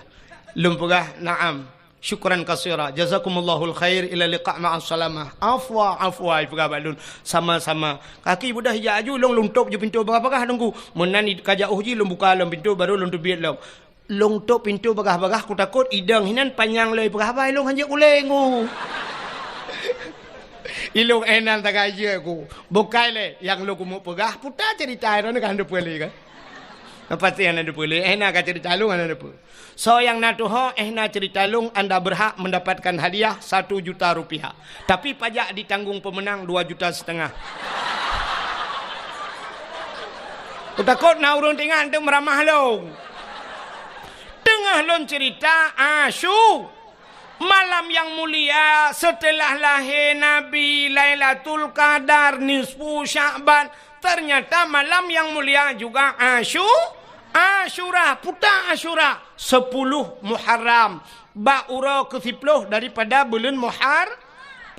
Lôn peugah, "Na'am." "Syukran katsira. Jazakumullahul khair. Ila liqa ma'as salamah." "Afwa, afwa," ipeugah bak lôn. "Sama-sama." Kaki beudoh ijak aju, lôn lôntôp ju pintoe bagah-bagah, Teungku. Meunan i-, ka jauh jih lôn buka lom pintoe, baru lôn teubiet lom. Lôn tôp pintoe bagah-bagah, kutakot idong hinan panyang lé ipeugah haba, ilôn hanjeuet ulée ngu. Ilôn éh nan tagai jeuet ku. Bukai lé, nyang lôn keumeung peugah, puta ceurita droeneuh ka hana peue lé kan? Pasti hana peue lé, éh na ka ceurita lôn hana peue. Soe nyang na tuho, éh na ceurita lôn, anda berhak mendapatkan hadiah satu juta rupiah. Tapi pajak ditanggung pemenang dua juta setengah. Kutakot na ureuëng teuingat teuh meuramah lôn. Teungoh lôn ceurita, Asyu-, malam nyang mulia setelah lahé Nabi, Lailatul Qadar, nisfu Sya'ban, ternyata malam nyang mulia juga Asyu-, Asyura, puta Asyura, sepuluh Muharram, bak uroe keusiploh daripada buleuen Muhar-,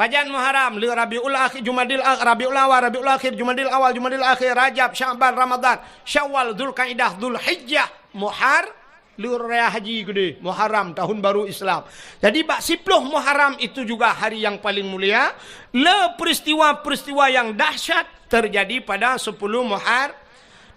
pajan Muharram, le Rabiul Akhir, Jumadil A-, Rabiul Awal, Rabiul Akhir, Jumadil Awal, Jumadil Akhir, Rajab, Sya'ban, Ramadan, Syawal, Zulkaidah, Zulhijjah, Muhar-, Lheueh raya haji keudeh, Muharram, tahun baru Islam. Jadi, bak siploh Muharram itu juga hari yang paling mulia. Le peristiwa-peristiwa yang dahsyat terjadi pada sepuluh Muhar-,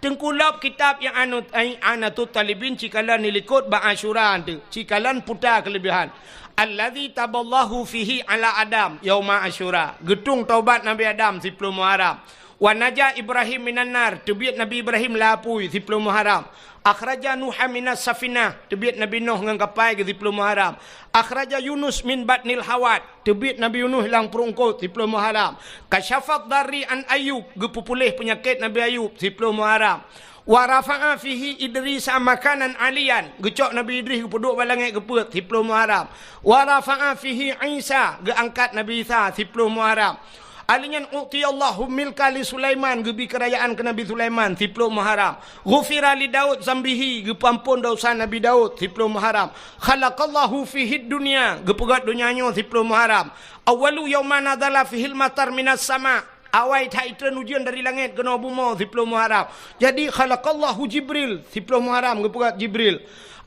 Teungku, lôb kitab yang anu, ai, I'anatut Talibin, cikalon dilikot bak Asyura tu, cikalon puta kelebihan. Allazi taballahu fihi ala Adam yauma Asyura. Geutung taubat Nabi Adam siploh Muharram. Wa naja Ibrahim minan nar, teubiet Nabi Ibrahim lam apui, siploh Muharram. Akhraja Nuha minas safinah, teubiet Nabi Nuh ngon kapai, siploh Muharram. Akhraja Yunus min batnil hawat, teubiet Nabi Yunus lam pruet eungkot, siploh Muharram. Kasyafad darri an Ayub, geupeupuléh peunyakét Nabi Ayub, siploh Muharram. Wa rafa'a fihi Idrisa makanan aliyan, geucok Nabi Idris geupeuduek bak langét geupeuet, siploh Muharram. Wa rafa'a fihi Isa, geuangkat Nabi Isa, siploh Muharram. Alheuh nyan, u'tiyallahu milka li Sulaiman, geubi keurajaan keu Nabi Sulaiman, siploh Muharram. Ghufira li Daud zambihi, geupeuamphon desya Nabi Daud, siploh Muharram. Khalaqallahu fihid dunya, geupeugét donya nyoe, siploh Muharram. Awwalu yauma nazala fihil matar minas sama, awai that itreun ujeuen dari langét keunoe bumoe, siploh Muharram. Jadi, khalaqallahu Jibril, siploh Muharram, geupeugét Jibril.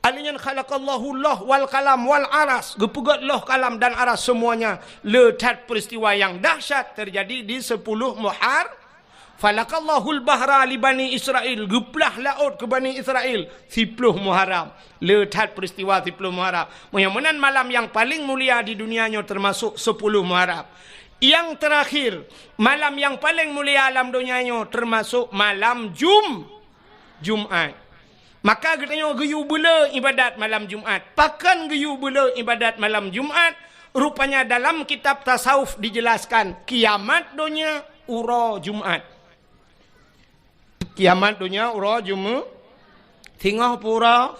Alheuh nyan khalaqallahu loh wal kalam wal aras, geupeugét loh, kalam dan aras semuanya. Le that peristiwa yang dahsyat terjadi di sepuluh Muhar-, Falaqallahul bahra li Bani Israil, geuplah laôt keu Bani Israil, siploh Muharram. Le that peuristiwa siploh Muharram. Meunyoe meunan malam nyang paleng mulia di dunia nyoe teumasok siploh Muharram. Nyang teurakhir, malam nyang paleng mulia lam donya nyoe teumasok malam Jum-, Jumat. Maka geutanyoe geuyue beuleu ibadat malam Jumat. Pakon geuyue beuleu ibadat malam Jumat? Rupanya dalam kitab tasawuf dijelaskan, kiamat donya uroe Jumat. Kiamat donya uroe Jumat. Singoh pura,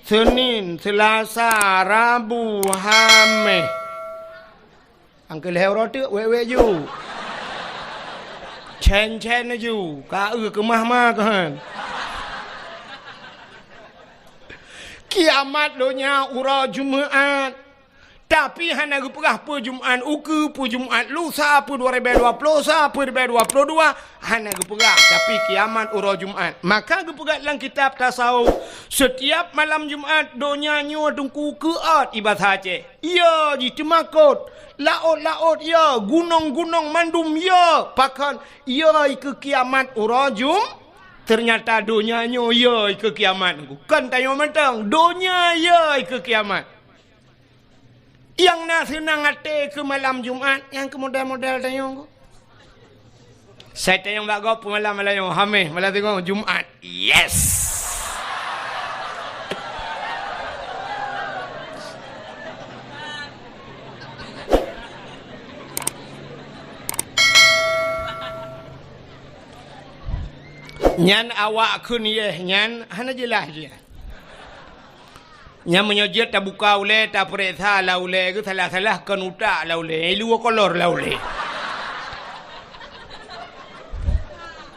Senin, Selasa, Rabu, Hameh. Angkeu lhèe uroe teuk wék-wék ju. Cen-cen ju, ka eu keumah ma keuhan. Kiamat donya uroe Jumat. Tapi hana geupeugah peue Jumat ukeue, peue Jumat lusa, peue dua ribèe dua ploh sa, peue ribèe dua ploh dua, hana geupeugah. Tapi kiamat uroe Jumat. Maka geupeugah lam kitab tasawuf, setiap malam Jumat donya nyoe teungku keuôt ibadah Aceh. Iya jiteumakot, laôt-laôt iya, gunong-gunong mandum iya. Pakon? Iya keu kiamat uroe Jum-, ternyata donya nyoe iya keu kiamat. Kon tanyoe mantong, donya iya keu kiamat. Nyang na seunang até keu malam Jumat, nyang keu model-model tanyoe. Sai tanyong bak gob peumalam malam nyoe, Hameh, malam Singoh, Jumat. Yes! Nyan awak kheun yeh nyan hana jeulaih jih. Nyan meunyoe jeuet tabuka ulèe, tapeuriksa lam ulèe geuh salah-salah kon utak lam ulèe, i luwa kolor lam ulèe.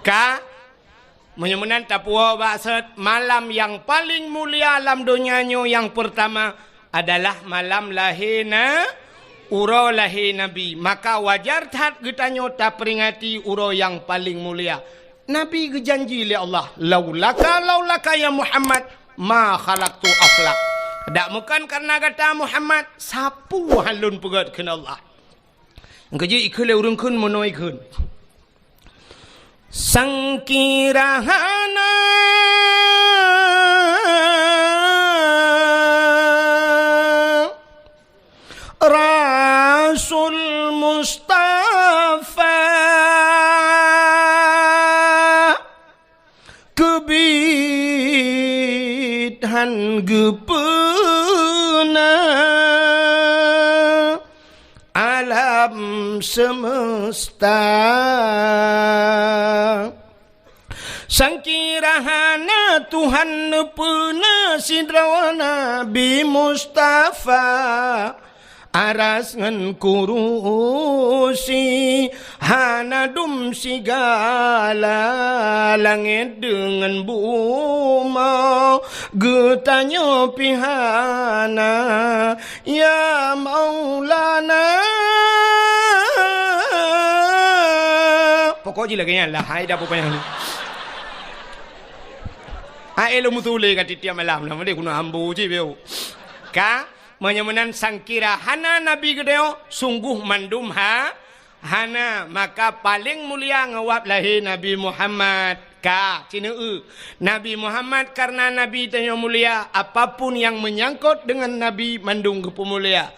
Ka, meunyoe meunan tapuwoe bak sot, malam nyang paleng mulia lam donya nyoe nyang peurtama adalah malam lahé na-, uroe lahé Nabi. Maka wajar that geutanyoe taperingati uroe nyang paleng mulia. Nabi geujanji lé Allah, "Laulaka, laulaka ya Muhammad, ma khalaqtu aflak." Dak meukan kareuna gata Muhammad, sapeue han lôn peugét kheun Allah. Nyang keujeuet ikheun lé ureueng kheun meunoe ikheun. Sangkira hana Rasul Mustafa keubiet han geupeuna alam semesta. Sangkira hana Tuhan neupeuna sidroe Nabi Mustafa, aras ngon kurusi hana dum sigala, langét deungon bumoe geutanyoe pih hana. Ya Maulana. Pokok jih lagèe nyan lah, hai dah panyang. Hai lôn meutuléh ka tiep-tiep malam lah, meunan keunoe ambo cit beu. Ka, meunyoe meunan sangkira hana Nabi geutanyoe, sungguh mandum ha, hana, maka paleng mulia ngon wab lahé Nabi Muhammad. Ka, ci neu-eu. Nabi Muhammad, kareuna Nabi tanyoe mulia, apapun nyang meunyangkot deungon Nabi mandum geupeumulia.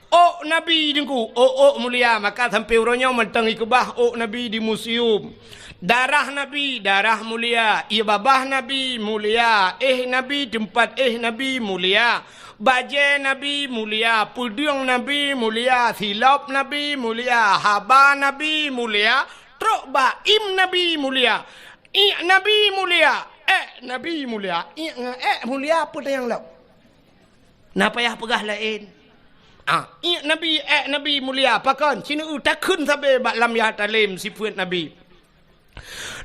Ôk Nabi teungku, ôk-ôk mulia, maka sampoe uroe nyoe mantong ikeubah ôk Nabi di museum. Darah Nabi, darah mulia, ie babah Nabi mulia, éh Nabi, teumpat éh Nabi mulia. Bajèe Nabi mulia, peudeueng Nabi mulia, silop Nabi mulia, haba Nabi mulia, trok bak im Nabi mulia. Iek Nabi mulia, èk Nabi mulia. Iek ngon èk mulia peue nyang lom? Na payah peugah laén. Ah, iek Nabi, èk Nabi mulia, pakon? Ci neu-eu takheun sabe bak lam ya talem sifeuet Nabi.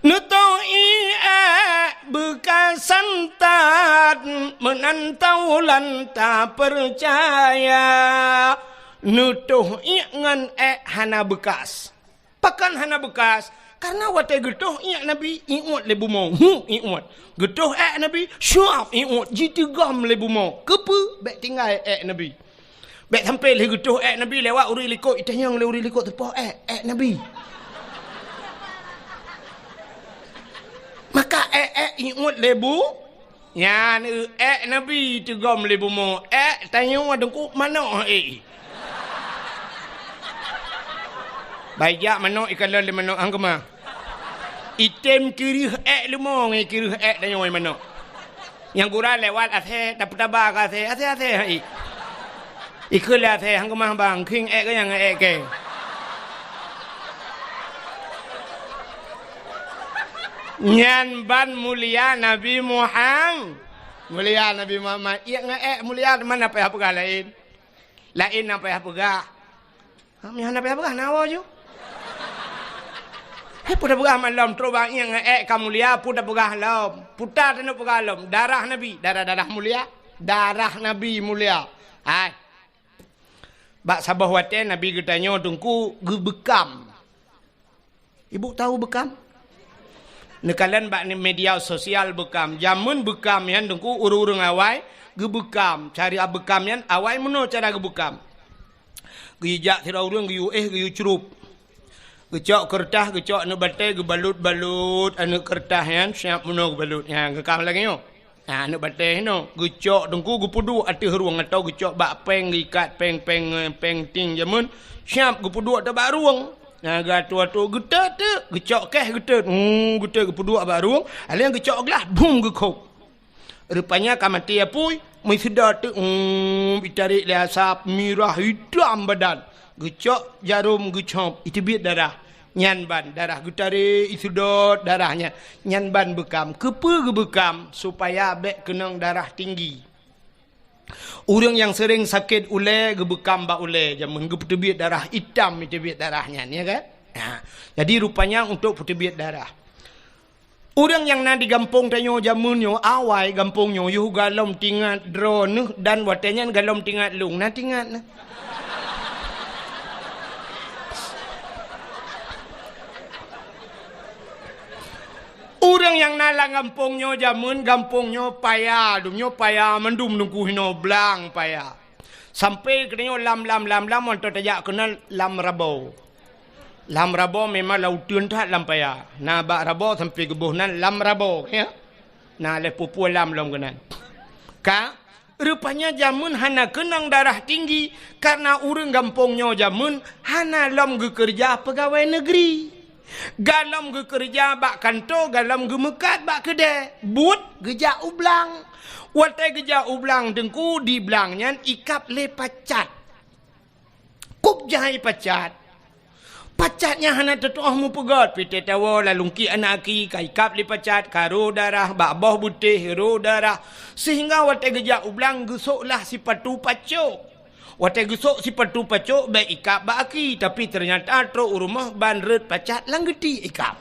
Neutoh iek beukasan that, meunan taulan tapeucaya. Neutoh iek ngon èk hana beukas. Pakon hana beukas? Kareuna watèe geutoh iek Nabi, iuet lé bumoe, hu, iuet. Geutoh èk Nabi, syuap, iuet, jiteugom lé bumoe. Keupeue? Bèk tinggai èk Nabi. Bèk sampoe lheueh geutoh èk Nabi lewat ureueng likot, itanyong lé ureueng likot teupoh èk, èk Nabi. Ék-ék iôt lé bu, nyan eu ék Nabi teugom lé bumoe. Ék tanyoe Teungku manok ék. Baijak manok ikalon lé manok han keumah. Item kireuh ék leumo ngon kireuh ék tanyoe manok. Nyang gura lewat asèe, tapeutaba keu asèe, asèe, asèe, hai. Ikheun lé asèe, han keumah bang, khieng ék keu nyang ék kèe. Nyan ban mulia Nabi Muham-, mulia Nabi Muhammad. Iék ngon ék mulia, teuma na payah peugah laén. Laén na payah peugah. Ha, meuhan na payah peugah, na woe ju. Hai, peue tapeugah malom, trok bak iék ngon ék ka mulia, peue tapeugah lom. Peue taneuk peugah lom, darah Nabi, darah-darah mulia, darah Nabi mulia. Hai. Bak saboh watèe Nabi geutanyoe Teungku geubeukam. Ibu tau beukam? Neukalon bak media sosial beukam. Jameun beukam nyan Teungku ureueng-ureueng awai geubeukam. Cara beukam nyan awai meunoe cara geubeukam. Geujak sidroe ureueng geuyue éh geuyue crup. Geucok keureutah, geucok aneuk batèe, geubalot-balot aneuk keureutah nyan siap meunoe geubalot. Nyan geukam lagèe nyoe. Nah, aneuk batèe hinoe geucok Teungku geupeuduek ateueh rueng atau geucok bak péng geuikat péng-péng, eh, péng ting jameun siap geupeuduek ateueh bak rueng. Nah, geuatoe-atoe geutot-tot, geucok kèh geutot. Hmm, geutot geupeuduek bak rueng, alèh geucok glah, bum geukhôb. Rupanya ka maté apui, meusidot teuk, hmm, itarek lé asap, mirah, itam badan. Geucok jarôm geucop, iteubiet darah. Nyan ban darah geutarek, iseudot darah nyan. Nyan ban beukam. Keupeue geubeukam? Supaya bèk keunong darah tinggi. Ureueng nyang seuréng sakét ulèe geubeukam bak ulèe, jameun geupeuteubiet darah itam, iteubiet darah nyan, ya kan? Ha. Jadi rupanya untuk peuteubiet darah. Ureueng nyang na di gampông tanyoe jameun nyoe, awai gampông nyoe, yoh galom tingat droeneuh dan watèe nyan galom tingat lôn, na tingat na. Ureueng nyang na lam gampông nyoe jameun, gampông nyoe paya, dum nyoe paya, mandum Teungku hinoe blang paya. Sampai geutanyoe lam, lam, lam, lam, mantong tajak keunan lam Rabo. Lam Rabo memang lam uteuen that lam paya. Na bak Rabo sampai geuboh nan lam Rabo, ya. Na lhèe peue-peue lam lom keunan. Ka, rupanya jameun hana keunong darah tinggi, karena ureueng gampông nyoe jameun hana lom geukeureuja peugawèe neugri. Galom geukeureuja bak kantô, galom geumeukat bak keudè, buet geujak u blang. Watèe geujak u blang Teungku, di blang nyan ikab lé pacat. Kub jai pacat. Pacat nyan hana teutuoh meupeugöt, pih teuh tawoe lalungki aneuk aki ka ikab lé pacat, ka rô darah, bak boh beutéh rô darah, sehingga watèe geujak u blang geusôk lah sipatu pacok. Watèe geusôk sipatu pacok bèk ikab bak aki, tapi teunyata trok u rumoh ban rhöt pacat lam geuti ikab.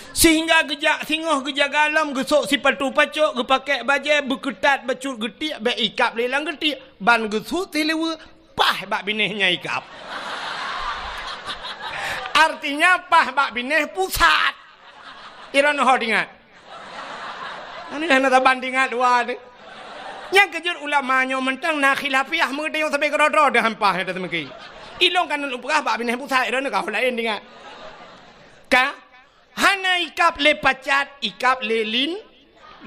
Sehingga geujak singoh geujaga lom geusôk sipatu pacok, geupakèk bajèe, beukeutat bacut geutiek bèk ikab lé lam geutiek, ban geusut sileue paih bak binéh nyang ikab. Artinya paih bak binéh pusat. Droeneuh ho teuingat. Nyan hana saban teuingat dua teuh. Nyang keujeuet ulama nyoe mantong na khilafiah meuteuyong sabe keudroe-droe deuh hampah nyang teuseumiki. Ilôn ka lôn peugah bak binéh pusat, droeneuh ka ho laén teuingat. Ka hana ikab lé pacat, ikab lé lin,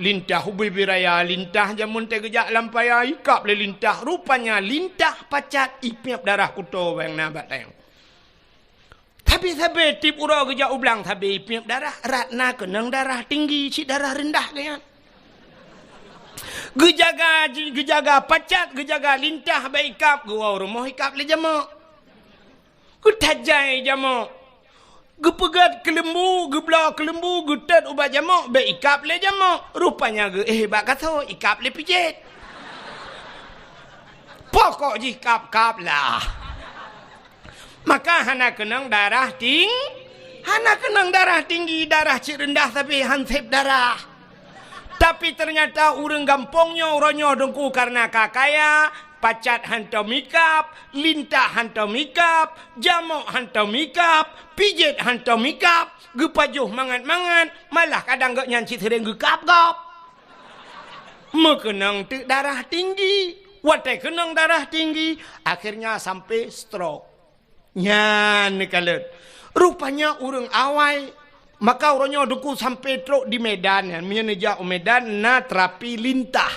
lintah. Ubé-bé raya lintah jameun teuh geujak lam paya ikab lé lintah. Rupanya lintah pacat ipiep darah kuto nyang na bak tayong. Sabe-sabe tiep uroe geujak u blang sabe ipiep darah, rot na keunong darah tinggi, cit darah reundah geuh nyan. Geujaga, geujaga pacat, geujaga lintah bèk ikab, geuwoe u rumoh ikab lé jamok. Geutajai jamok. Geupeugöt keuleumbu, geubloe keuleumbu, geutot ubat jamok, bèk ikab lé jamok. Rupanya geuéh bak kaso, ikab lé pijet. Pokok jih kab-kab lah. Maka hana keunong darah ting-, hana keunong darah tinggi, darah cit reundah sabe han sép darah. Tapi teunyata ureueng gampông nyoe uroe nyoe Teungku kareuna ka kaya, pacat hantom ikab, lintah hantom ikab, jamok hantom ikab, pijet hantom ikab, geupajoh mangat-mangat, malah kadang gobnyan cit seuréng geukab gob. Meukeunong teuk darah tinggi. Watèe keunong darah tinggi, akhirnya sampai stroke. Nyan neukalon. Rupanya ureueng awai Maka uroe nyoe Teungku sampai trok di Medan, nyan meunyoe neujak u Medan na terapi lintah.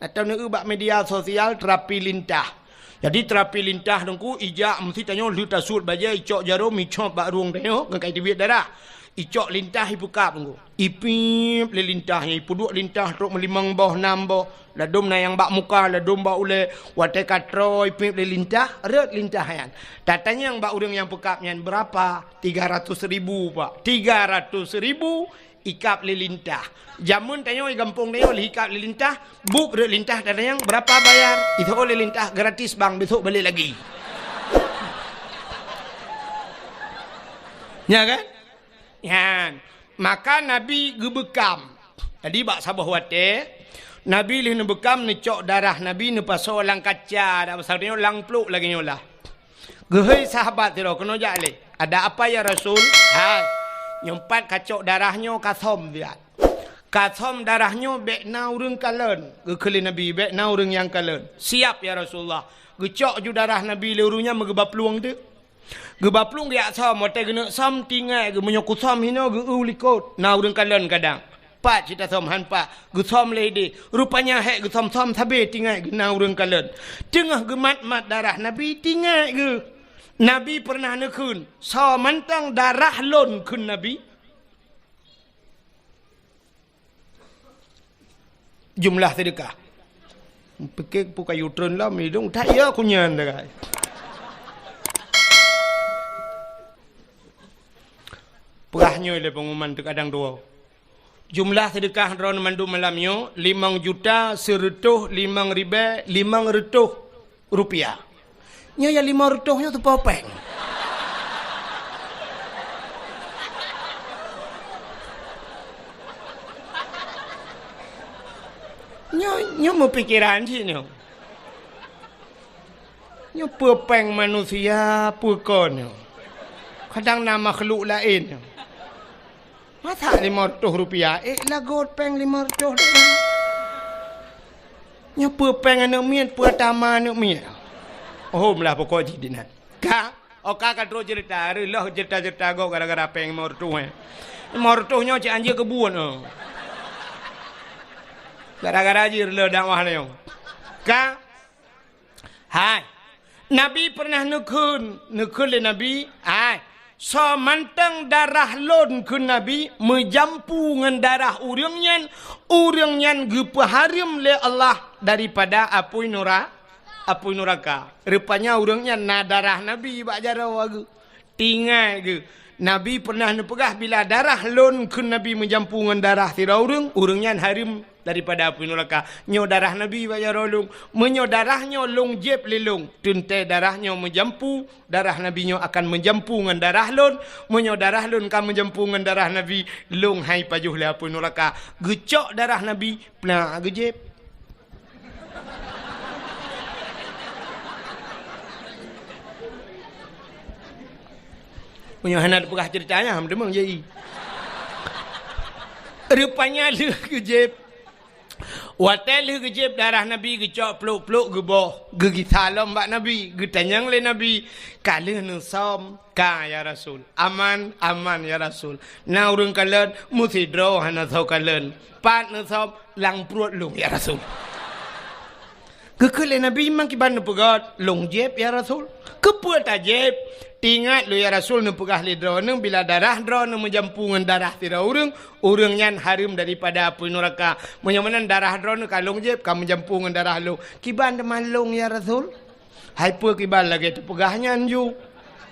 Atau neueu bak media sosial terapi lintah. Jadi terapi lintah Teungku ijak meusti tanyoe lheueh tasuet bajée icok jaroe icop bak rueng tanyoe ngon kai teubiet darah. Icok lintah ipeukab Teungku. Ipiep lé lintah nyan, ipeuduek lintah trok meulimong boh, nam boh. Ladôm na nyang bak muka, ladôm bak ulée. Watée ka troe ipiep lé lintah, rhot lintah nyan. Tatanyong bak ureuëng nyang peukab nyan, "Berapa?" "Tiga ratus ribu, Pak." Tiga ratus ribu ikab lé lintah. Jameun tanyoe di gampông tanyoe lheueh ikab lé lintah, buet rhot lintah tatanyong, "Berapa bayar?" Iteu'oh lé lintah, "Gratis, Bang, besok balik lagi." Nya kan? Nyan. Maka Nabi geubeukam. Jadi bak saboh watée, Nabi lheueh neubeukam neucok darah Nabi neupasoe lam kaca, dak pasal nyoe lam pluek lagée nyoe lah. Geuhôi sahabat sidroe, "Keunoe jak lé." "Ada apa ya Rasul?" "Hai, nyoe pat kacok darah nyoe kasöm siat. Kasöm darah nyoe bék na ureuëng kalon." Geukheun lé Nabi, "Bék na ureuëng nyang kalon." "Siap ya Rasulullah." Geucok ju darah Nabi lé ureuëng nyan meugeuba plueng teuk. Geuba plueng geujak söm, watée geuneuk söm tingai geuh meunyoe kusöm hinoe geu-eu likot, na ureuëng kalon kadang. "Pat cit tasöm?" "Han pat." Geusöm lé idéh. Rupanya hék geusöm-söm sabe tingai geuh na ureuëng kalon. Teungoh geumat-mat darah Nabi tingai geuh. Nabi peureunah neukheun, "Soe mantong darah lôn?" kheun Nabi. Jumlah seudeukah. Pike peue kayu treun lom idong that ya kunyan dagai. Peugah nyoe lé pengumuman teugadang dua. Jumlah seudeukah droeneuh mandum malam nyoe limong juta seureutôh limong ribée limong reutôh rupiah. Nyoe nyang limong reutôh nyoe teupeu péng. Nyoe, nyoe meupikeran cit nyoe. Nyoe peue péng manusia, peue kon nyoe. Kadang na makhluk laén nyoe. Masa limong reutôh rupiah, ék lagot péng limong reutôh rupiah. Nyoe peue péng aneuk miet, peue tama aneuk miet. Oh, meulah pokok jih dinan. Ka, oh ka, ka trok cerita, reuloh cerita-cerita gob gara-gara péng limong reutôh, eh. Limong reutôh nyoe cit anjeuk keubuet, oh. Gara-gara jih reuloh dakwah nyoe. Ka, Hai, Nabi peureunah neukheun, neukheun lé Nabi, "Hai, soe mantong darah lôn," kheun Nabi, "meujampu ngon darah ureuëng nyan, ureuëng nyan geupeuhareuem lé Allah daripada apui nura-, apui nuraka." Rupanya ureuëng nyan na darah Nabi bak jaroe geuh. Tingai geuh, Nabi peureunah neupeugah, "Bila darah lôn," kheun Nabi, "meujampu ngon darah sidroe ureuëng, ureuëng nyan hareuem daripada apui nuraka." Nyoe darah Nabi bak jaroe lôn. Meunyoe darah nyoe lôn jieb lé lôn, teuntée darah nyoe meujampu, darah Nabi nyoe akan meujampu ngon darah lôn. Meunyoe darah lôn ka meujampu ngon darah Nabi, lôn hai pajoh lé apui nuraka. Geucok darah Nabi, plak geujieb. Meunyoe hana teupeugah ceurita nyan, meuteumong jai. Rupanya lheueh geujieb. Watée lheueh geujieb darah Nabi geucok plok-plok geuboh, geugisa lom bak Nabi, geutanyong lé Nabi, "Ka lheueh neusöm?" "Ka, ya Rasul." "Aman?" "Aman, ya Rasul." "Na ureuëng kalon?" "Meusidroe hana soe kalon." "Pat neusöm?" "Lam pruet lôn, ya Rasul." Geukheun lé Nabi, "Memang kiban neupeugét?" "Lôn jieb, ya Rasul." "Keupeue tajieb?" "Teuingat lôn, ya Rasul, neupeugah lé droeneuh, bila darah droeneuh meujampu ngon darah sidroe ureuëng, ureuëng nyan hareuem daripada apui nuraka. Meunyoe meunan darah droeneuh ka lôn jieb, ka meujampu ngon darah lôn. Kiban teuma lôn, ya Rasul?" "Hai peue kiban lagée teupeugah nyan ju?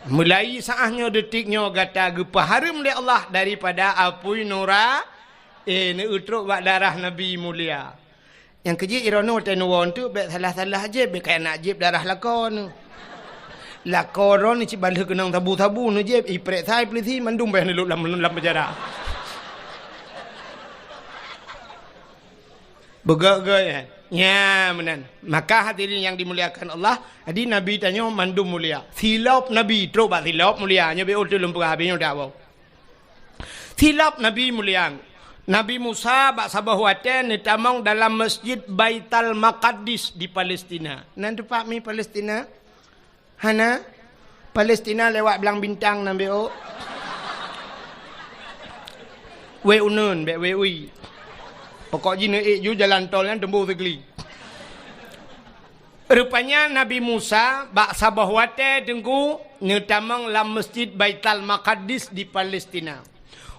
Mulai saát nyoe, detik nyoe gata geupeuhareuem lé Allah daripada apui nura-, eh, neueu trok bak darah Nabi mulia." Nyang keujeuet droeneuh watée neuwoe teuk bék salah-salah jieb, bék kaya nak jieb darah lakoe neuh. Lakoe droeneuh cit ban lheueh keunong sabu-sabu neujieb, iprek sai peulisi mandum bék neulok lam, lam penjara. Beugét-gét, ya. Nya, meunan. Maka hadirin yang dimuliakan Allah, jadi Nabi tanyoe mandum mulia. Silop Nabi, trok bak silop mulia. Nyoe bék uteulom peugah habéh nyoe dak bau. Silop Nabi mulia. Nabi Musa bak saboh watée neutamong dalam Masjid Baital Maqaddis di Palestina. Nan teumpat mi Palestina? Hana? Palestina lewat Blang Bintang nan bék ôk. Wée uneun, bék wée ui. Pokok jih neuék ju jalan tol nyan teumbôh sigli. Rupanya Nabi Musa bak saboh watée teungku neutamong lam Masjid Baital Maqaddis di Palestina.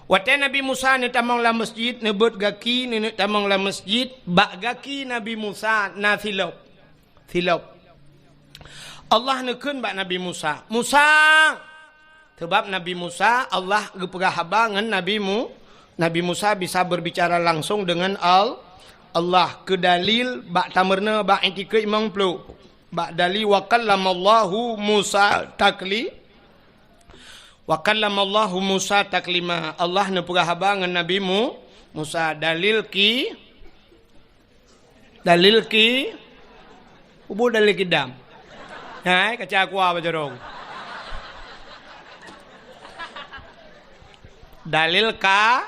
Watée Nabi Musa neutamong lam masjid, neubeuet gaki, neuneuk tamong lam masjid, bak gaki Nabi Musa na silop. Silop. Allah neukheun bak Nabi Musa, "Musa!" Sabab Nabi Musa, Allah geupeugah haba ngon Nabi Mu-, Nabi Musa bisa berbicara langsung dengan Al-, Allah. Keu dalil bak tameurunoe bak itikeuet limong ploh. Bak dalil, "Wa kallamallahu Musa takli-, wa kallamallahu Musa taklima." Allah neupeugah haba ngon Nabi Mu-, Musa. Dalil ki-, Dalil ki-, ubu dalil kidam. Hai, kaca kuah bajarong. Dalil ka,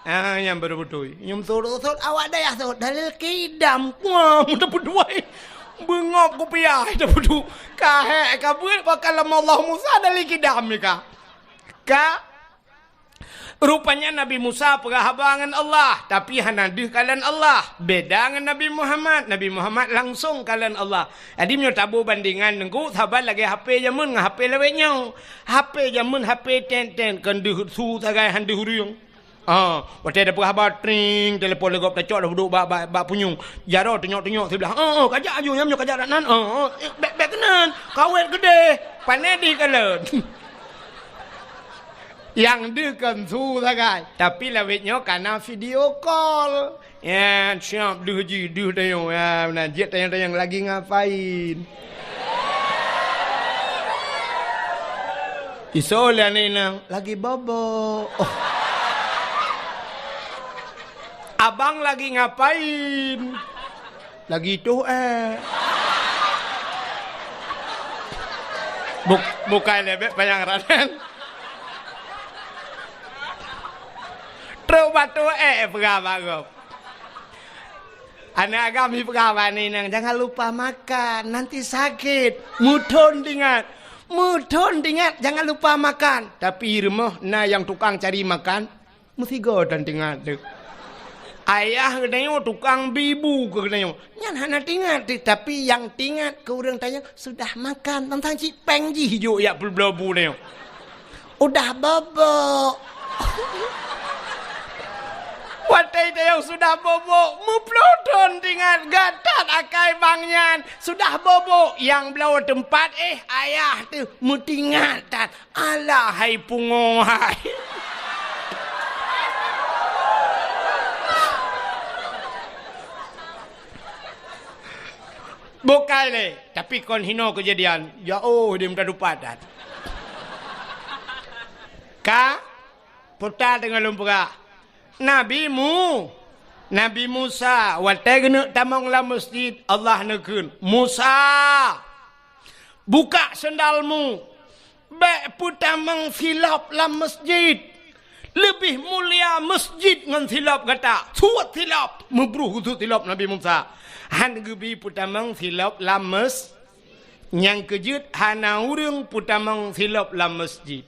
ah, nyang baru beutôi. Nyum surut-surut awak dayah surut. Dalil kidam. Wah, mudah beutôi. Beungop kupiah, dah beutôi. Kahek ka buet, wa kallamallahu Musa dalil kidam ni ka. Ka, Rupanya Nabi Musa peugah haba ngon Allah, tapi hana deuh kalon Allah. Beda ngon Nabi Muhammad. Nabi Muhammad langsong kalon Allah. Jadi meunyoe taboh bandingan teungku, saban lagée H P jameun ngon H P lawét nyoe. H P jameun, H P ten-ten, kon deuh su sagai han deuh ureuëng. Ah, watée tapeugah haba, tring, telepon lé gob tacok dah duek bak, bak, bak punyueng. Jaroe tunyok-tunyok siblah. Oh, oh, kajak aju, nyan nyoe kajak dak nan. Oh, oh, eh, bék, bék keunan. Kawét geudeh. Pané deuh kalon. Nyang deuh kon su sagai, tapi lawét nyoe kana video call. Ya, siap deuh jih, deuh tanyoe. Ya, meunan jeuet tanyong-tanyong lagi ngapain. Isoe lé aneuk inong, lagi bobo. Oh. Abang lagi ngapain? Lagi toh, eh. Buk-, bukai lé bék panyang ranan. Trok bak toh, eh, peugah bak gob. Aneuk agam jipeugah bak aneuk inong, "Jangan lupa makan, nanti sakit." Meuthon teuingat. Meuthon teuingat, jangan lupa makan. Tapi rumoh na nyang tukang cari makan. Meusigoe tan teuingat teuh. Ayah geutanyoe tukang bi bu keu geutanyoe. Nyan hana teuingat teuh, tapi nyang teuingat keu ureuëng tanyoe sudah makan, tantang cit péng jih jok jak peubloe bu tanyoe. Udah bobok. Watée tanyoe sudah bobok, meuploh thon teuingat gatat akai bang nyan. Sudah bobok, nyang bloe teumpat, eh, ayah teuh meuteuingat that. Alah hai pungo hai. Bukai lé, tapi kon hinoe keujadian. Ya oh, dia minta dupat dat. Ka, puta teungoh lôn peugah. Nabi Mu-, Nabi Musa, watée geuneuk tamong lam masjid, Allah neukheun, "Musa, buka sendalmu, bék peutamong silop lam masjid. Leubeh mulia masjid ngon silop gata. Suet silop!" Meubruh geusuet silop Nabi Musa. Han geubi peutamong silop lam mas-, nyang keujeuet hana ureuëng peutamong silop lam masjid.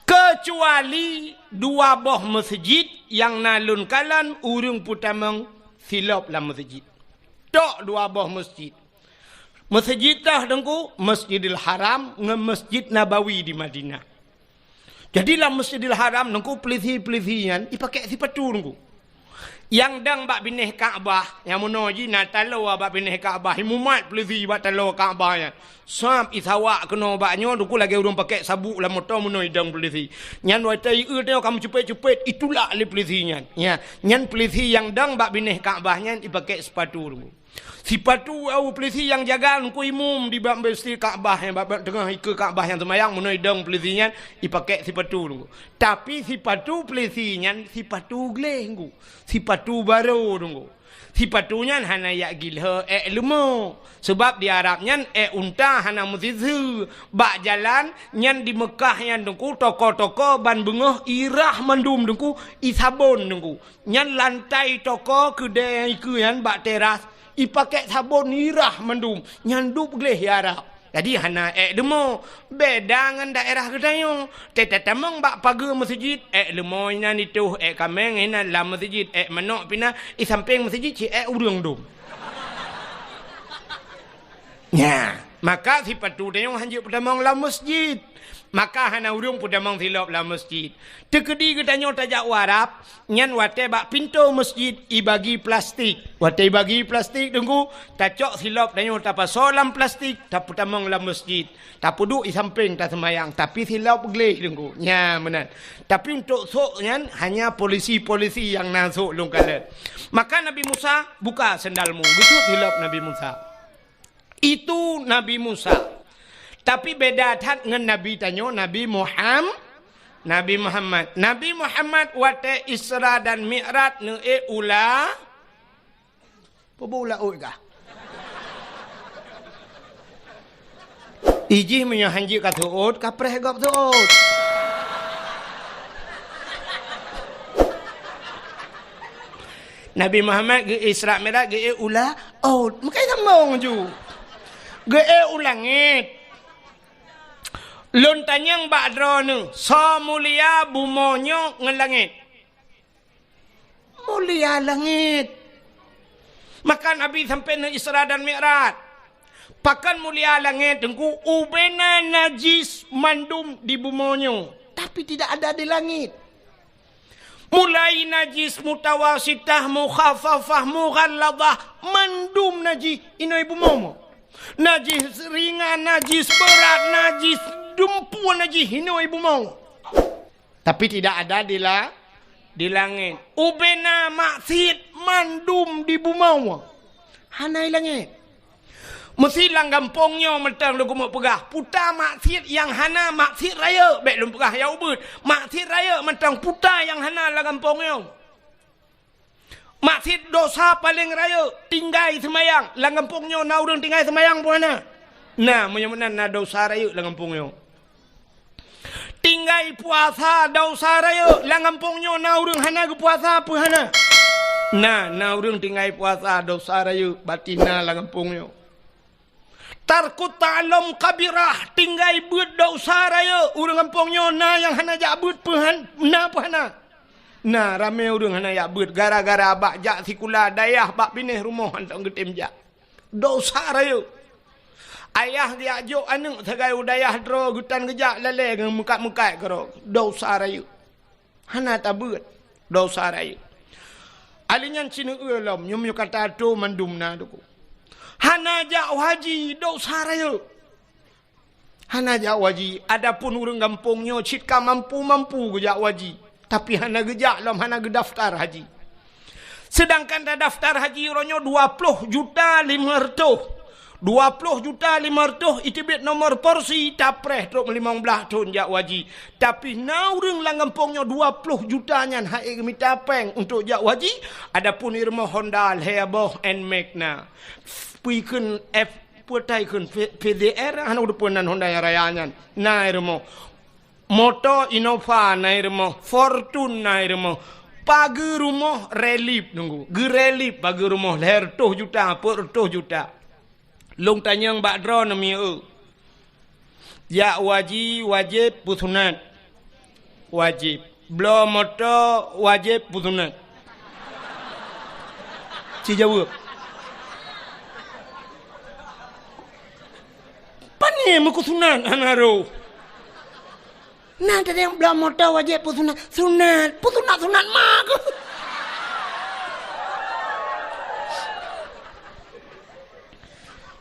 Keucuali dua boh meuseujid nyang na lôn kalon ureuëng peutamong silop lam meuseujid. Tok dua boh meuseujid. Meuseujid teuh teungku, Masjidil Haram ngon Masjid Nabawi di Madinah. Jadi lam Masjidil Haram teungku peulisi-peulisi nyan ipakèk sipatu teungku. Nyang dong bak binéh Ka'bah, nyang meunoe jih na taloe bak binéh Ka'bah, imumat peulisi bak taloe Ka'bah nyan. Sab isawak keunoe bak nyoe teungku lagèe ureuëng pakèk sabuk lam moto meunoe idong peulisi. Nyan watèe ieu teungoh ka meucupet-cupet, itulak lé peulisi nyan. Ya, nyan peulisi nyang dong bak binéh Ka'bah nyan ipakèk sipatu teungku. Sipatu awak peulisi nyang jaga teungku imum di bak Masjid Ka'bah, nyang bak, bak teungoh ikeue Ka'bah nyang seumayang, meunoe idong peulisi nyan ipakèk sipatu teungku. Tapi sipatu peulisi nyan sipatu gleh teungku. Sipatu barô teungku. Sipatu nyan hana jak gilhô èk leumo. Sabab di Arab nyan èk unta hana meusiseue. Bak jalan nyan di Meukah nyan teungku, toko-toko ban beungoh irah mandum teungku, isabon teungku. Nyan lantai toko keudè nyang ikeue nyan bak teras, ipakèk sabon irah mandum, nyan dub gleh di Arab. Jadi hana ék leumo, beda ngon daerah geutanyoe. Teutamong bak pageue meuseujid, ék leumo inan itôh, ék kaméng inan lam meuseujid, ék manok pih na, i sampéng meuseujid cit ék ureuëng dum. Nya, maka sipatu tanyoe hanjeuet peutamong lam meuseujid. Maka hana ureuëng peutamong silop lam meuseujid. Teukeudi geutanyoe tajak u Arab, nyan watée bak pintoe meuseujid ibagi plastik. Watée ibagi plastik, Teungku, tacok silop tanyoe tapasoe lam plastik, tapeutamong lam meuseujid. Tapeuduek i sampéng taseumayang, tapi silop gleh, Teungku. Nya meunan. Tapi untuk sôk nyan hanya polisi-polisi nyang na sôk lôn kalon. Maka Nabi Musa, "Buka sendalmu." Geusut silop Nabi Musa. Itu Nabi Musa. Tapi beda that ngon Nabi tanyoe, Nabi Muham-, Nabi Muhammad. Nabi Muhammad watée Isra dan Mi'raj neuék u la-, peue bu laôt kah? Ijih meunyoe hanjeuet ka seuôt, ka preh gob seuôt. Nabi Muhammad geu-Isra Mi'raj geu-ék u laôt. Meukai sambong ju. Geu-ék u langét. Lôn tanyong bak droeneuh, soe mulia bumoe nyoe ngon langét? Mulia langét. Maka Nabi sampai neu Isra dan Mi'raj. Pakon mulia langét, Teungku? Ubena najis mandum di bumoe nyoe, tapi tidak ada di langét. Mulai najis mutawasitah, mukhafafah, mughalladah, mandum najis inoe bumoe. Najis ringan, najis berat, najis dumpeue, najis inoe bumoe. Tapi tidak ada di la-, di langét. Ubena maksiet mandum di bumoe. Hana i langét. Meusi lam gampông nyoe mantong lôn keumeung peugah, puta maksiet nyang hana maksiet rayeuk, bék lôn peugah nyang ubit. Maksiet rayeuk mantong puta nyang hana lam gampông nyoe. Maksiet dosa paleng rayeuk, tinggai seumayang. Lam gampông nyoe na ureuëng tinggai seumayang peue hana? Na, meunyoe meunan na dosa rayeuk lam gampông nyoe. Tinggai puasa dosa rayeuk, lam gampông nyoe na ureuëng hana geupuasa peue hana? Na, na ureuëng tinggai puasa dosa rayeuk, batin na lam gampông nyoe. Tarkut ta'allum kabirah, tinggai beuet dosa rayeuk. Ureuëng gampông nyoe na nyang hana jak beuet peue han-, na peue hana? Na, ramé ureuëng hana jak beuet gara-gara bak jak sikula dayah bak binéh rumoh hana geutem jak. Dosa rayeuk. Ayah geujak jok aneuëk sagai u dayah droe geutan geujak lalée ngon meukat-meukat keudroe. Dosa rayeuk. Hana tabeuet, dosa rayeuk. Ali nyan sineue lom, nyoe meunyoe ka tato mandum na Teungku. Hana jak haji, dosa rayeuk. Hana jak haji, adapun ureuëng gampông nyoe cit ka mampu-mampu geujak haji, tapi hana geujak lom, hana geudaftar haji. Seudangkan tadaftar haji uroe nyoe dua ploh juta limong reutôh. Dua ploh juta limong reutôh iteubiet nomor polisi, tapreh trok meulimong blaih thon jak haji. Tapi na ureuëng lam gampông nyoe dua ploh juta nyan han ék geumita péng untuk jak haji, adapun i rumoh Honda lhée boh Nmax na. Pui kheun F, peue tai kheun V-, V D R, hana udeupeue nan Honda nyang raya nyan. Na i rumoh. Moto Innova na i rumoh, Fortuner na i rumoh. Pageue rumoh relip Teungku. Geurelip pageue rumoh lhée reutôh juta, peuet reutôh juta. Lôn tanyong bak droeneuh mieu. Jak haji wajéb peusunat? Wajéb. Bloe moto wajéb peusunat? Ci jaweueb. Pane meukeusunat hana roh? Na teudeung bloe moto wajéb peusunat? Sunat. Peusunat-sunat ma keuh.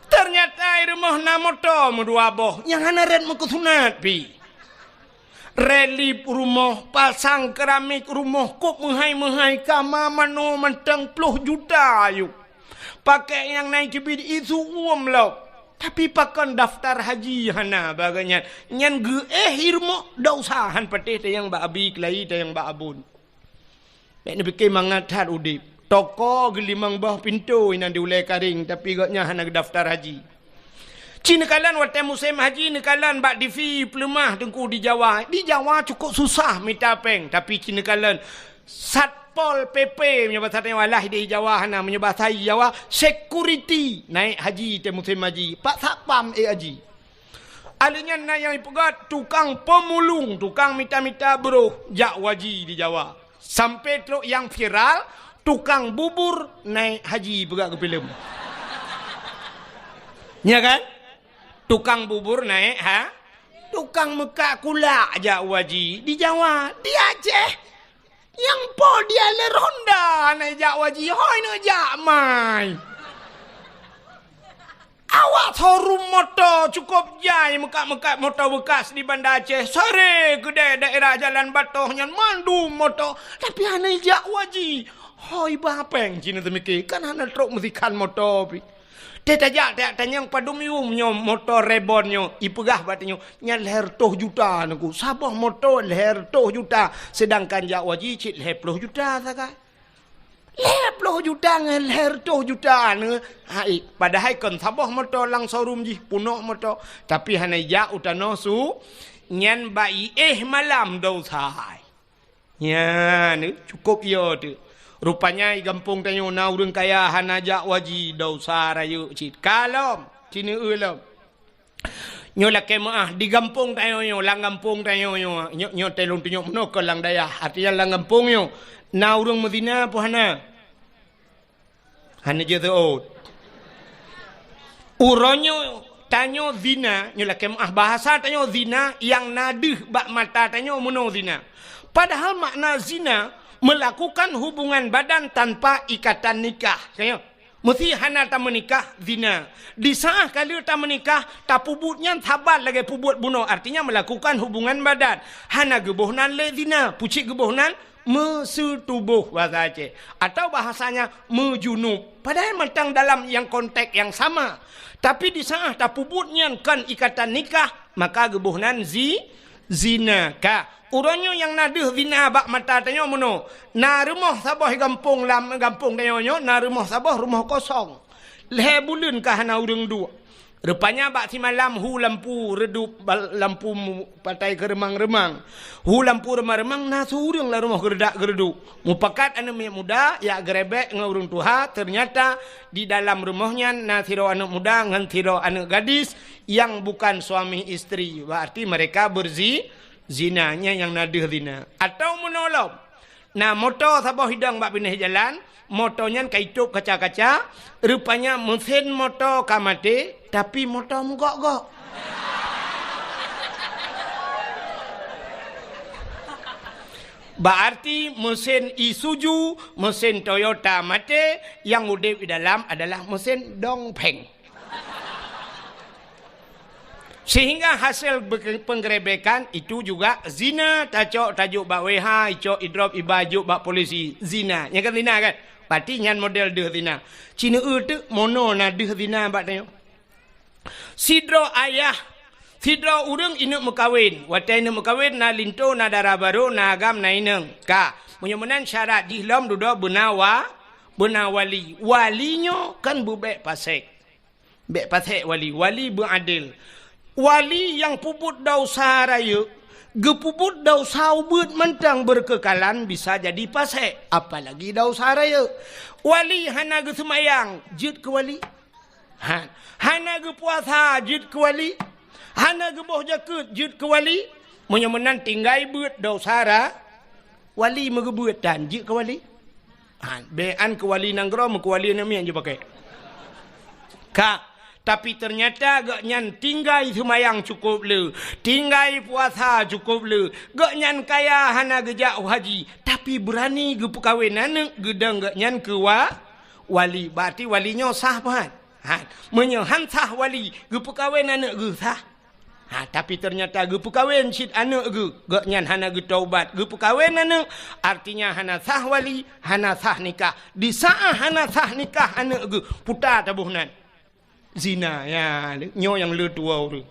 Teunyata i rumoh na moto meudua boh nyang hana rot meukeusunat pih. Relip rumoh, pasang keramik rumoh, kop meuhai-meuhai kama manoe mantong ploh juta ayue. Pakek nyang na i teubiet isu uem lom. Tapi pakon daftar haji hana bak geuh nyan? Nyan geuéh i rumoh, dosa, han patéh tanyong bak abi keulayi, tanyong bak abon. Bék neupike mangat that udeb. Toko geulimong boh pintoe inan di ulée Karing, tapi gobnyan hana geudaftar haji. Ci neukalon watée musém haji neukalon bak T V peuleumah Teungku di Jawa. Di Jawa cukup susah mita péng, tapi ci neukalon Satpol P P meunyoe basa tanyoe, alah di Jawa hana, meunyoe basa Jawa security naik haji teuh musém haji. Pak satpam ék haji. Alèh nyan na nyang ipeugah tukang pemulung, tukang mita-mita broh jak haji di Jawa. Sampai trok nyang viral, tukang bubur naik haji peugah keu filem. Nya kan? Tukang bubur naik ha? Tukang meukat kulak jak haji di Jawa, di Aceh. Nyang po dia le Honda hana jak haji, hoi neujak mai. Awak showroom moto cukôp jai meukat-meukat moto beukas di Banda Aceh. Sare keudeh daerah Jalan Batoh nyan mandum moto, tapi hana jak haji. Hoi ba péng cina teumike, kan hana trok meusikan moto pi. Teuh tajak, tajak tanyong padum yum nyoe moto Reborn nyoe, ipeugah bak tanyoe, nyan lhèe reutôh juta neuk. Saboh moto lhèe reutôh juta, sedangkan jak haji cit lhèe ploh juta sagai. Lhèe ploh juta ngon lhèe reutôh juta nyoe, hai, padahai kon saboh moto lam showroom jih, peunoh moto, tapi hana jak u tanoh su, nyan bak iéh malam dosa hai. Nyan, cukôp yo teuk. Rupanya di gampông tanyoe na ureuëng kaya hana jak haji, dosa rayeuk cit. Ka lom, cine eu lom. Nyoe lakée meuáh di gampông tanyoe nyoe, lam gampông tanyoe nyoe, nyoe, nyoe teuh lôn tunyok meunoe keu lam dayah. Artinya lam gampông nyoe na ureuëng meuzina peue hana? Hana jeuet seuôt. Uroe nyoe tanyoe zina, nyoe lakée meuáh bahasa tanyoe zina nyang na deuh bak mata tanyoe meunoe zina. Padahal makna zina melakukan hubungan badan tanpa ikatan nikah. Tanyoe, meusi hana tameunikah zina. Di saát ka lheueh tameunikah, tapeubuet nyan saban lagée peubuet bunoe, artinya melakukan hubungan badan. Hana geuboh nan lé zina, peue cit geuboh nan? Meuseutuboh bahasa Aceh, atau bahasanya meujunub. Padahai mantong dalam nyang konteks nyang sama. Tapi di saát tapeubuet nyan kon ikatan nikah, maka geuboh nan zi-, zina. Ka, uroe nyoe nyang na deuh zina bak mata tanyoe meunoe. Na rumoh saboh gampông lam gampông tanyoe nyoe, na rumoh saboh rumoh kosong. Lhèe buleuen ka hana ureuëng duek. Rupanya bak simalam hu lampu redup bal-, lampu mu-, patai keureumang-reumang. Hu lampu reumang-reumang na siureuëng lam rumoh geuredak-geureduek. Mupakat aneuëk miet muda jak geurebek ngon ureuëng tuha, ternyata di dalam rumoh nyan na sidroe aneuëk muda ngon sidroe aneuëk gadis nyang bukan suami isteri. Berarti mereka berzi-, zina, nyan nyang na deuh zina. Atau meunoe lom, na moto saboh hidong bak binéh jalan, moto nyan ka itôb kaca-kaca, rupanya meusén moto ka maté, tapi moto meugok-gok. Berarti meusén Isuzu, meusén Toyota maté, nyang udeb di dalam adalah meusén Dongfeng. Sehingga hasil be-, penggerebekan itu juga zina, tacok tajok bak W H, icok idrop iba jok bak polisi, zina. Nyan kan zina kan? Berarti nyan model deuh zina. Cine eu teuk meunoe na deuh zina bak tanyoe. Sidroe ayah, sidroe ureuëng ineuëk meukawen. Watée ineuëk meukawen na linto, na dara barô, na agam, na inong. Ka, meunyoe meunan syarat jih lom dudoe beuna wa-, beuna wali. Wali nyoe kan beubek pasék. Bék pasék wali, wali beuadil. Wali nyang peubuet desya rayeuk, geupeubuet desya ubeuet mantong beureukeukhalan bisa jadi pasék, apalagi desya rayeuk. Wali hana geuseumayang, jeuet keu wali. Ha, hana geupuasa, jeuet keu wali. Hana geuboh jakeuet, jeuet keu wali. Meunyoe meunan tinggai beuet desya ra-, wali meugeubeuet tan, jeuet keu wali. Ha, bék an keu wali nanggroe, meukeu wali aneuk miet jipaké. Ka, tapi teunyata gobnyan tinggai seumayang cukôp le, tinggai puasa cukôp le, gobnyan kaya hana geujak u haji, tapi beurani geupeukawen aneuk geudong gobnyan keu wa-, wali. Berarti wali nyoe sah pahat. Ha, meunyoe han sah wali, geupeukawen aneuk geuh sah. Ha, tapi teunyata geupeukawen cit aneuk geuh, gobnyan hana geutaubat, geupeukawen aneuk, artinya hana sah wali, hana sah nikah. Di saát hana sah nikah aneuk geuh, puta taboh nan. Zina, ya, nyoe nyang le tuwoe ureuëng.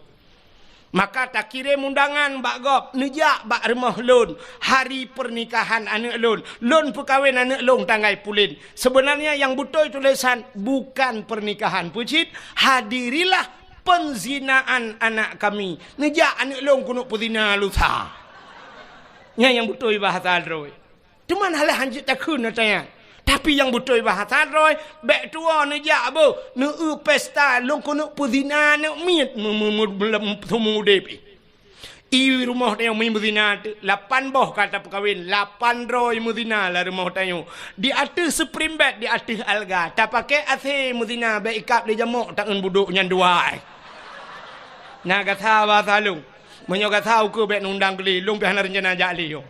Maka takirém undangan bak gob, neujak bak rumoh lôn, hari pernikahan aneuk lôn, lôn peukawen aneuk lôn tanggai pulen. Sebenarnya nyang beutôi tulésan bukan pernikahan peucit, hadirilah penzinaan anak kami. Neujak aneuk lôn keuneuk peuzina lusa. Nyan nyang beutôi bahasa droe. Teuma hana hanjeuet takheun ata nyan. Tapi nyang beutôi bahasa droe, bèk tuwoe neujak beuh, neueu pesta, lôn keuneuk peuzina aneuk miet, meu-, meu-, meu-, meu-, seumeu udép. I rumoh tanyoe mi meuzina teuk, lapan boh ka tapeukawen, lapan droe meuzina lam rumoh tanyoe. Di ateueh spring bed, di ateueh alga, tapakèk AC meuzina, bèk ikab lé jamok tangeun budôk nyan dua. Na gata bahasa lôn. Meunyoe gata ukeue bèk neundang keu lé, lôn pih hana reuncana jak lé nyoe.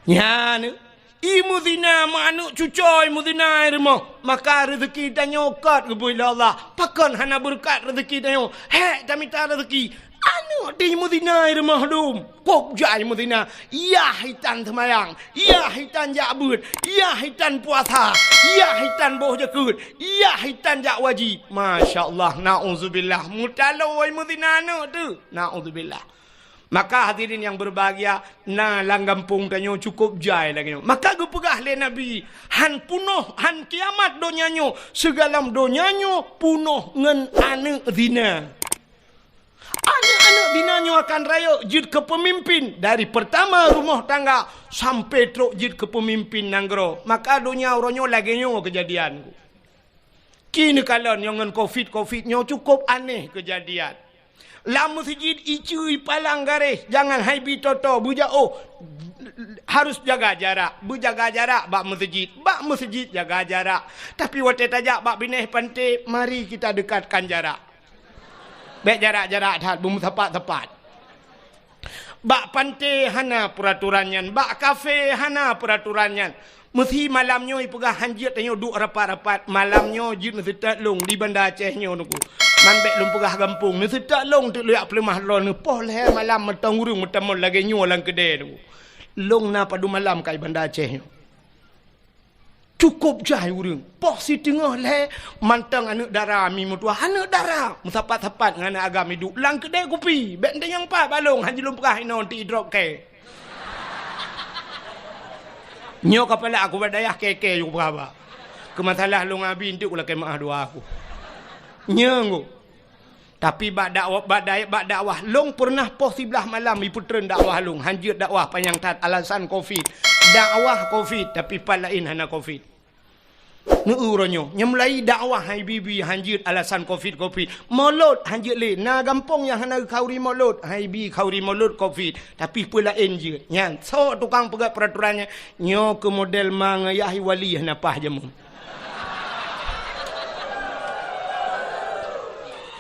Nyan, i meuzina, meu aneuk cucoe meuzina i rumoh, maka reuzeuki tanyoe kôt geubri lé Allah. Pakon hana beureukat reuzeuki tanyoe? Hék tamita reuzeuki. Aneuk teuh meuzina i rumoh dum, kôb jai meuzina. Yah itan seumayang, yah itan jak beuet, yah itan puasa, yah itan boh jakeuet, yah itan jak wajéb. Masya Allah, nauzubillah. Meutaloe meuzina aneuk teuh. Nauzubillah. Maka hadirin yang berbahagia, na lam gampông tanyoe cukôp jai lagèe nyoe. Maka geupeugah lé Nabi, "Han punoh, han kiamat donya nyoe, sigohlom donya nyoe punoh ngon aneuk zina." Aneuk-aneuk zina nyoe akan rayeuk jeuet keu peumimpin, dari peurtama rumoh tangga sampai trôk jeuet keu peumimpin nanggroe. Maka donya uroe nyoe lagèe nyoe keujadian. Kini kalon nyoe ngon covid, covid nyoe cukôp aneh keujadian. Lam meuseujid iceue ipalang garéh, jangan hai bi toto, beujaoh, harus jaga jarak, beujaga jarak bak meuseujid, bak meuseujid jaga jarak. Tapi watèe tajak bak binéh panté, mari kita dekatkan jarak. Bèk jarak-jarak that, beumeusapat-sapat. Bak panté hana peuraturan nyan, bak kafé hana peuraturan nyan. Meusi malam nyoe ipeugah han jeuet tanyoe duek rapat-rapat, malam nyoe jeuet neuseutôt lôn di Banda Aceh nyoe Teungku. Man bèk lôn peugah gampông, neuseutôt lôn teuk lôn jak peuleumah droeneuh poh lhèe malam mantong ureueng meutamong lagèe nyoe lam keudè Teungku. Lôn na padum malam ka i Banda Aceh nyoe. Cukôp jai ureueng. Poh siteungoh lhèe, mantong aneuk dara mi meutuah. Aneuk dara meusapat-sapat ngon aneuk agam iduek lam keudè kupi. Bèk neutanyong pat bak lôn, han jeuet lôn peugah inoe, eunteuk idrop kèe. Nyoe kapala aku bak dayah kèe-kèe yue peugah bak. Keu masalah lôn ngon Abi eunteuk kulakèe meu'ah dua aku. Nyoe ngon Tapi bak dakwah, bak dai-, bak dakwah lôn peureunah poh siblaih malam ipeutreun dakwah lôn, han jeuet dakwah panyang that alasan covid. Dakwah covid, tapi pat laén hana covid. Neu uroe nyoe, nyang mulai dakwah hai bi-bi han jeuet alasan covid, covid. Molot han jeuet lé, na gampông nyang hana geukhauri molot, hai bi khauri molot covid, tapi peue laén jeuet. Nyan, soe tukang peugah peuraturan nyan, nyoe keu model ma ngon yah i wali hana paih jameun.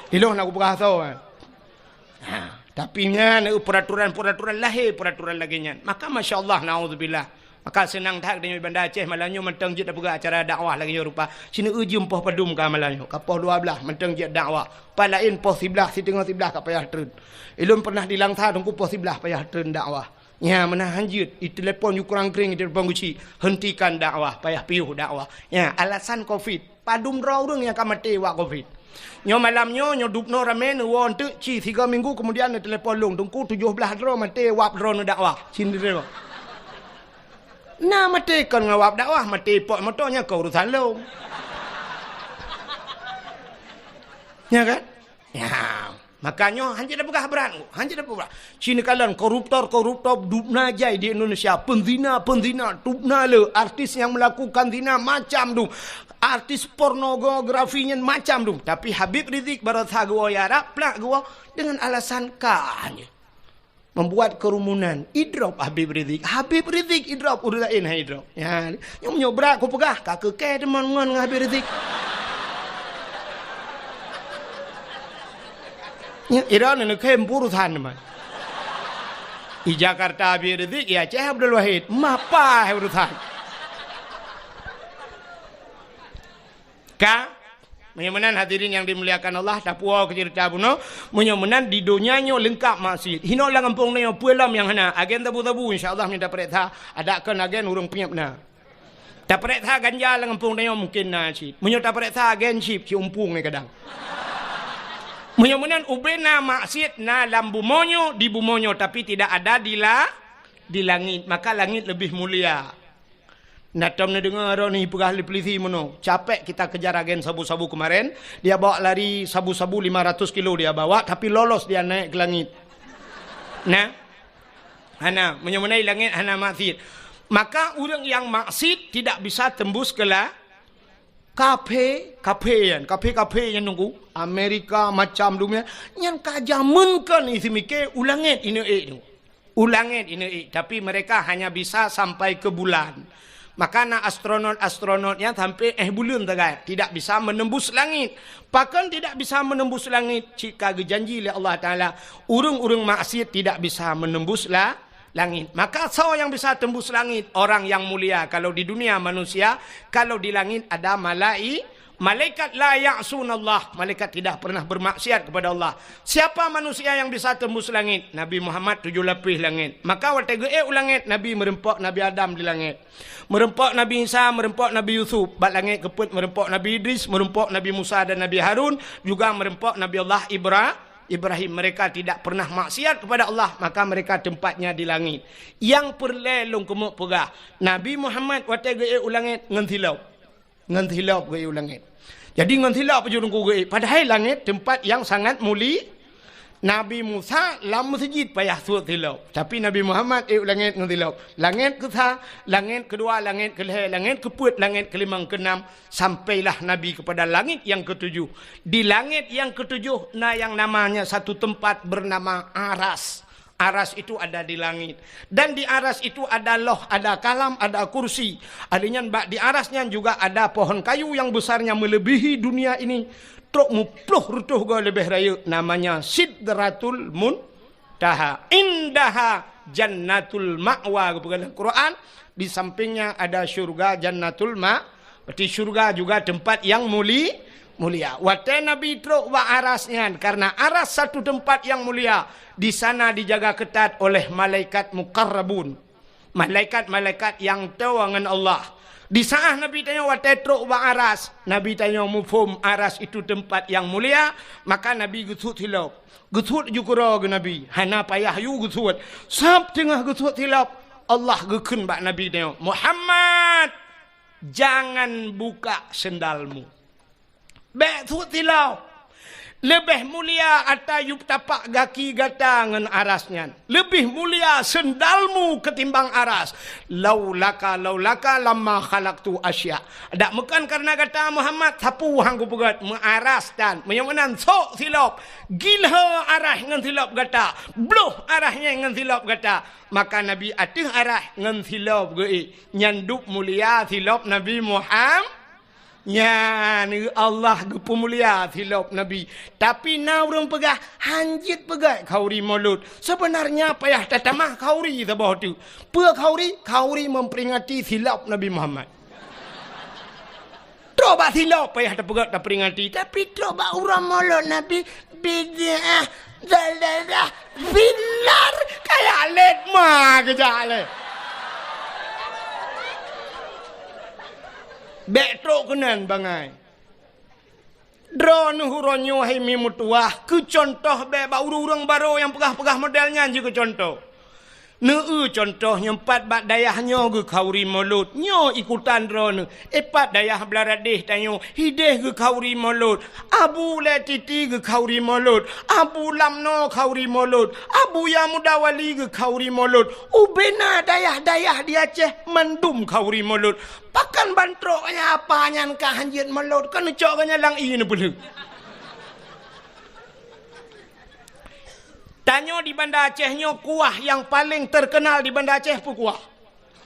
Ilôn na kupeugah soe, eh. Ha, tapi nyan, eh, peuraturan-peuraturan lahé, peuraturan lagèe nyan. Maka, masya Allah, naudzubillah. Maka seunang that geutanyoe Banda Aceh malam nyoe mantong jeuet tapeugah acara dakwah lagèe nyoe rupa. Sineuk jeuem poh padum ka malam nyoe, ka poh dua blaih mantong jeuet dakwah. Pat laén poh siblaih, siteungoh siblaih ka payah treun. Ilôn pernah di Langsa Teungku poh siblaih payah treun dakwah. Nya, meunan han jeuet, itelepon yue kurang kring, itelepon geuchik, hentikan dakwah, payah piôh dakwah. Nya, alasan covid. Padum droe ureueng nyang ka maté wab covid. Nyoe malam nyoe, nyoe dubnoe ramé neuwoe eunteuk ci sigoe minggu keumudian neutelepon lôn, "Teungku, tujoh blaih droe maté wab droeneuh dakwah." Cit neutelepon. Na maté kon ngon wab dakwah, maté pot moto nyan kon urusan lôn. Nya kan? Nya. Maka nyoe han jeuet tapeugah brat, han jeuet tapeugah brat. Ci neukalon koruptor-koruptor dubna jai di Indonesia, peuzina-peuzina dubna le, artis nyang melakukan zina macam dum, artis pornografi nyan macam dum. Tapi Habib Rizik barosa geuwoe i Arab, plak geuwoe dengan alasan ka nyoe. Membuat kerumunan, idrop Habib Rizik. Habib Rizik idrop, ureueng laén han idrop. Ya, nyoe, nyoe brat kupeugah, ka keu kèe teuma ngon, ngon Habib Rizik. Nya, ira na neukhém peurusan teuma. I Jakarta Habib Rizik, i Aceh Abdul Wahid. Mapa hai urusan. Ka? Meunyoe meunan hadirin nyang dimuliakan Allah, tapuwoe keu ceurita bunoe. Meunyoe meunan di donya nyoe leungkap maksiet. Hinoe lam gampông nyoe peue lom nyang hana. Agen sabu-sabu insya Allah meunyoe tapareksa. Adak kon agen ureueng peunyeb na. Tapareksa ganja lam gampông tanyoe mungken na cit. Meunyoe tapareksa agen chip, ci umpung nyan kadang. Meunyoe meunan ubena maksiet na lam bumoe nyoe, di bumoe nyoe, tapi tidak ada di la-, di langit. Maka langit lebih mulia. Na tom neudeungoe droeneuh peugah lé pulisi meunoe, capek kita kejar agen sabu-sabu kemarin, dia bawa lari sabu-sabu lima ratus kilo dia bawa, tapi lolos dia naik ke langit. Nah, hana, meunyoe meunan i langit hana maksiet. Maka ureuëng nyang maksiet tidak bisa tembus ke la-, kafé, kafé nyan, kafé-kafé nyan nunggu, Amerika, macam dunia, nyan ka jameun kan isi mikir u langét ineuk ék tu. U langét ineuk ék, tapi mereka hanya bisa sampai ke bulan. Maka na astronot-astronot nyan sampai éh buleuen sagai, tidak bisa menembus langit. Pakon tidak bisa menembus langit? Cit ka geujanji lé Allah Taala, ureuëng-ureuëng maksiet tidak bisa menembus la-, langit. Maka soe nyang bisa tembus langit? Orang yang mulia. Kalau di dunia manusia, kalau di langit ada malai-, malaikat. La ya'sunallah, malaikat tidak pernah bermaksiat kepada Allah. Siapa manusia yang bisa tembus langit? Nabi Muhammad tujuh lapis langit. Maka watée geuék u langét, Nabi meureumpok Nabi Adam di langét. Meureumpok Nabi Isa, meureumpok Nabi Yusuf. Bak langét keupeuet meureumpok Nabi Idris, meureumpok Nabi Musa dan Nabi Harun, juga meureumpok Nabi Allah Ibra-, Ibrahim. Mereka tidak pernah maksiat kepada Allah, maka mereka tempatnya di langit. Nyang peureulée lôn keumeuk peugah, Nabi Muhammad watée geuék u langét ngon silop. Ngon silop geuék u langét. Jadi ngon silop ju teungku geuék. Padahai langét tempat yang sangat muli-, Nabi Musa lam meuseujid payah suet silop. Tapi Nabi Muhammad ék u langét ngon silop. Langét keusa, langét keudua, langét keulhée, langét keupeuet, langét keulimong, keunam, sampailah Nabi kepada langit yang ketujuh. Di langit yang ketujuh na yang namanya satu tempat bernama Aras. Aras itu ada di langit. Dan di Aras itu ada loh, ada kalam, ada kursi. Ahli nyan bak di Aras nyan juga ada pohon kayu yang besarnya melebihi dunia ini. Trok muploh reutôh goe leubeh rayeuk, namanya Sidratul Muntaha. Indaha Jannatul Ma'wa, geupeugah lam Quran. Di sampingnya ada syurga Jannatul Ma-, berarti syurga juga tempat yang muli-, mulia. Watée Nabi trok bak Aras nyan, karena Aras satu tempat yang mulia, di sana dijaga ketat oleh malaikat muqarrabun. Malaikat-malaikat nyang toe ngon Allah. Di saat Nabi tanyoe watée trok bak Aras, Nabi tanyoe muphom Aras itu tempat yang mulia, maka Nabi geusuet silop. Geusuet ju keudroe geuh Nabi, hana payah yue geusuet. Sab teungoh geusuet silop, Allah geukheun bak Nabi tanyoe, "Muhammad, jangan buka sendalmu." Bék suet silop. Leubeh mulia ata yub tapak gaki gata ngon Aras nyan. Leubeh mulia sendalmu ketimbang Aras. Laulaka, laulaka lamma khalaqtu asya. Dak meukan karena gata Muhammad, sapeue han kupeugét, meu Aras tan. Meunyoe meunan sok silop. Gilho Aras ngon silop gata. Bloh Aras nyan ngon silop gata. Maka Nabi ateueh Aras ngon silop geuék. Nyan dub mulia silop Nabi Muhammad. Nyan, Allah geupeumulia silop Nabi. Tapi na ureuëng peugah, "Han jeuet peugét khauri mulod." Sebenarnya payah tatamah khauri saboh teuk. Peue khauri? Khauri memperingati silop Nabi Muhammad. Trok bak silop payah tapeugét taperingati. Tapi trok bak uroe mulod Nabi, bid'ah, dalalah, binar, kaya lét ma keujak lé. Bék trok keunan bangai. Droeneuh uroe nyoe hai mi meutuwah, keu cuntoh bék bak ureuëng-ureuëng barô nyang peugah-peugah model nyan jikeu cuntoh. Neu-eu cuntoh nyang pat bak dayah nyoe geukhauri mulod, nyoe ikutan droeneuh. Ipat dayah Blaradeh tanyoe, hideh geukhauri mulod. Abu lé Titi geukhauri mulod. Abu Lamno khauri mulod. Abu Yamudawali geukhauri mulod. Ubena dayah-dayah di Aceh mandum khauri mulod. Pakon ban trok nyan apa nyan ka han jeuet mulod, keuneuk cok geuh nyan lam ié neupeulheueh. Tanyoe di Banda Aceh nyoe kuah nyang paleng teukeunal di Banda Aceh peue kuah?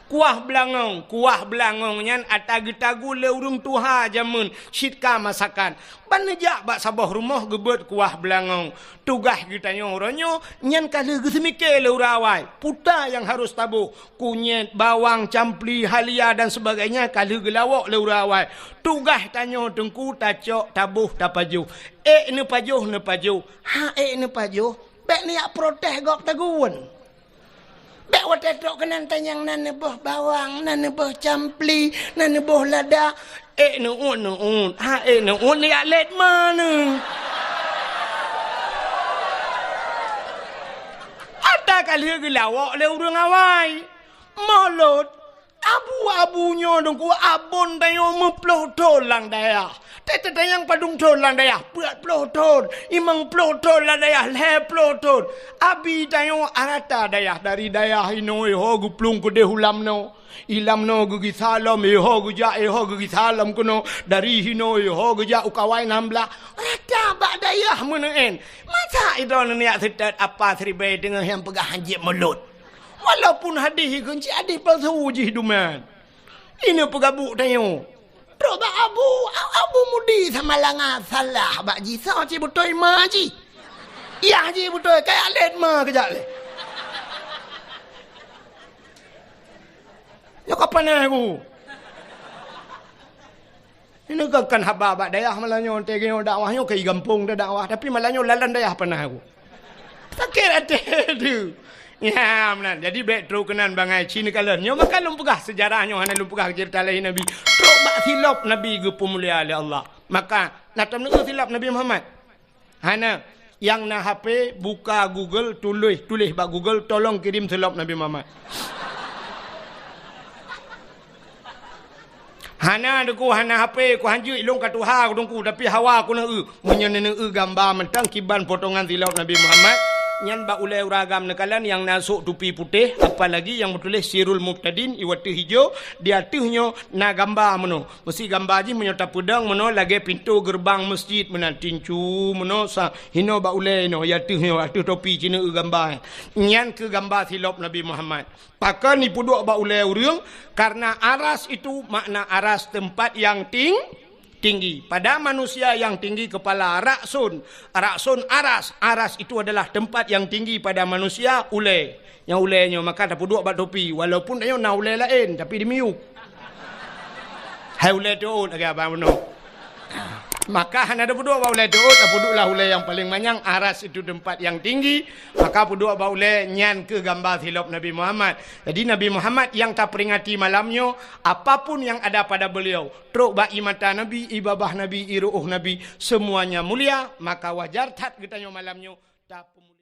Kuah beulangong. Kuah beulangong nyan ata geutagu lé ureuëng tuha jameun cit ka masakan. Ban neujak bak saboh rumoh geubeuet kuah beulangong. Tugaih geutanyoe uroe nyoe nyan ka lheueh geuseumike lé ureuëng awai. Peue nyang harôh taboh, kunyét, bawang, campli, halia dan sebagainya ka lheueh geulawok lé ureuëng awai. Tugaih tanyoe teungku tacok, taboh, tapajoh. Ék neupajoh, neupajoh. Ha ék neupajoh, bék neujak protes gob tagun. Bék watée trok keunan tanyong na neuboh bawang, na neuboh campli, na neuboh lada. Ék neuôt, neuôt. Ha ék neuôt, neujak lét ma neu. Ata ka lheueh geulawok lé ureuëng awai. Mulod. Abu-abu nyoe teungku, abon tanyoe meuploh thon lam dayah. Teutatanyong padum thon lam dayah, peuet ploh thon, limong ploh thon lam dayah, lhèe ploh thon. Abi tanyoe rata dayah, dari dayah inoe ho geuplueng keudeh u lam noe. I lam noe geugisa lom, eh, ho geujak, eh, ho geugisa lom keunoe. Dari hinoe, eh, ho geujak u kawai nam blah. Rata bak dayah meuneuen. Masa idroeneuh neujak seutôt apa siribèe deungon nyang peugah hanjeuet mulôt. Walaupun hadih ikheun cit hadih palsu jih duman. Ineuk peugabuk tanyoe. Trok bak abu, abu mudi sama langa salah bak jih. Soe cit beutôi ma jih. Yah jih beutôi, kaya lét ma keujak lé. Nyoe ka panas ku. Ini kan, kan haba bak dayah malam nyoe, teuh nyoe dakwah nyoe ke gampông dah dakwah, tapi malam nyoe lalan dayah panas ku. Sakét até tu. Ya, meunan. Jadi bèk trok keunan bangai ci neukalon. Nyoe maka lôn peugah seujarah nyoe hana lôn peugah ceurita lahé Nabi. Trok bak silop Nabi geupeumulia lé Allah. Maka na tom neu silop Nabi Muhammad. Hana. Nyang na H P, buka Google, tuléh, tuléh bak Google, "Tolong kirim silop Nabi Muhammad." Hana, Teungku, hana H P, ku hanjeuet ilôn ka tuha, ku Teungku, tapi hawa ku neu-eu. Meunyoe neu-eu gamba mantong kiban potongan silop Nabi Muhammad, nyan bak ulèe ureueng agam neukalon nyang na sôk tupi putéh, apalagi nyang meutuléh Sirul Mubtadin, iwateuh ijo, di ateueh nyoe na gamba meunoe. Meusi gamba jih meunyoe tapeudong meunoe lagèe pintoe geureubang meuseujid meunan, tincu meunoe sa hinoe bak ulèe inoe, ya teuh nyoe ateueh topi cit neu-eu gamba. Nyan keuh gamba silop Nabi Muhammad. Pakon ipeuduek bak ulèe ureueng? Karena aras itu makna aras tempat yang ting-, tinggi. Pada manusia yang tinggi kepala, ra'sun, ra'sun aras, aras itu adalah tempat yang tinggi pada manusia, ulèe. Nyang ulèe nyoe maka tapeuduek bak topi, walaupun tanyoe na ulèe laén, tapi dimiyueb. Hai ulèe teuôt lagèe abang bunoe. Maka hana tapeuduek bak ulèe teuôt, tapeuduek lah ulèe nyang paleng manyang, aras itu tempat yang tinggi, maka peuduek bak ulèe nyan keuh gamba silop Nabi Muhammad. Jadi Nabi Muhammad nyang taperingati malam nyoe, apapun yang ada pada beliau, trok bak ié mata Nabi, ié babah Nabi, ié ru'uh Nabi, semuanya mulia, maka wajar that geutanyoe malam nyoe tapeu-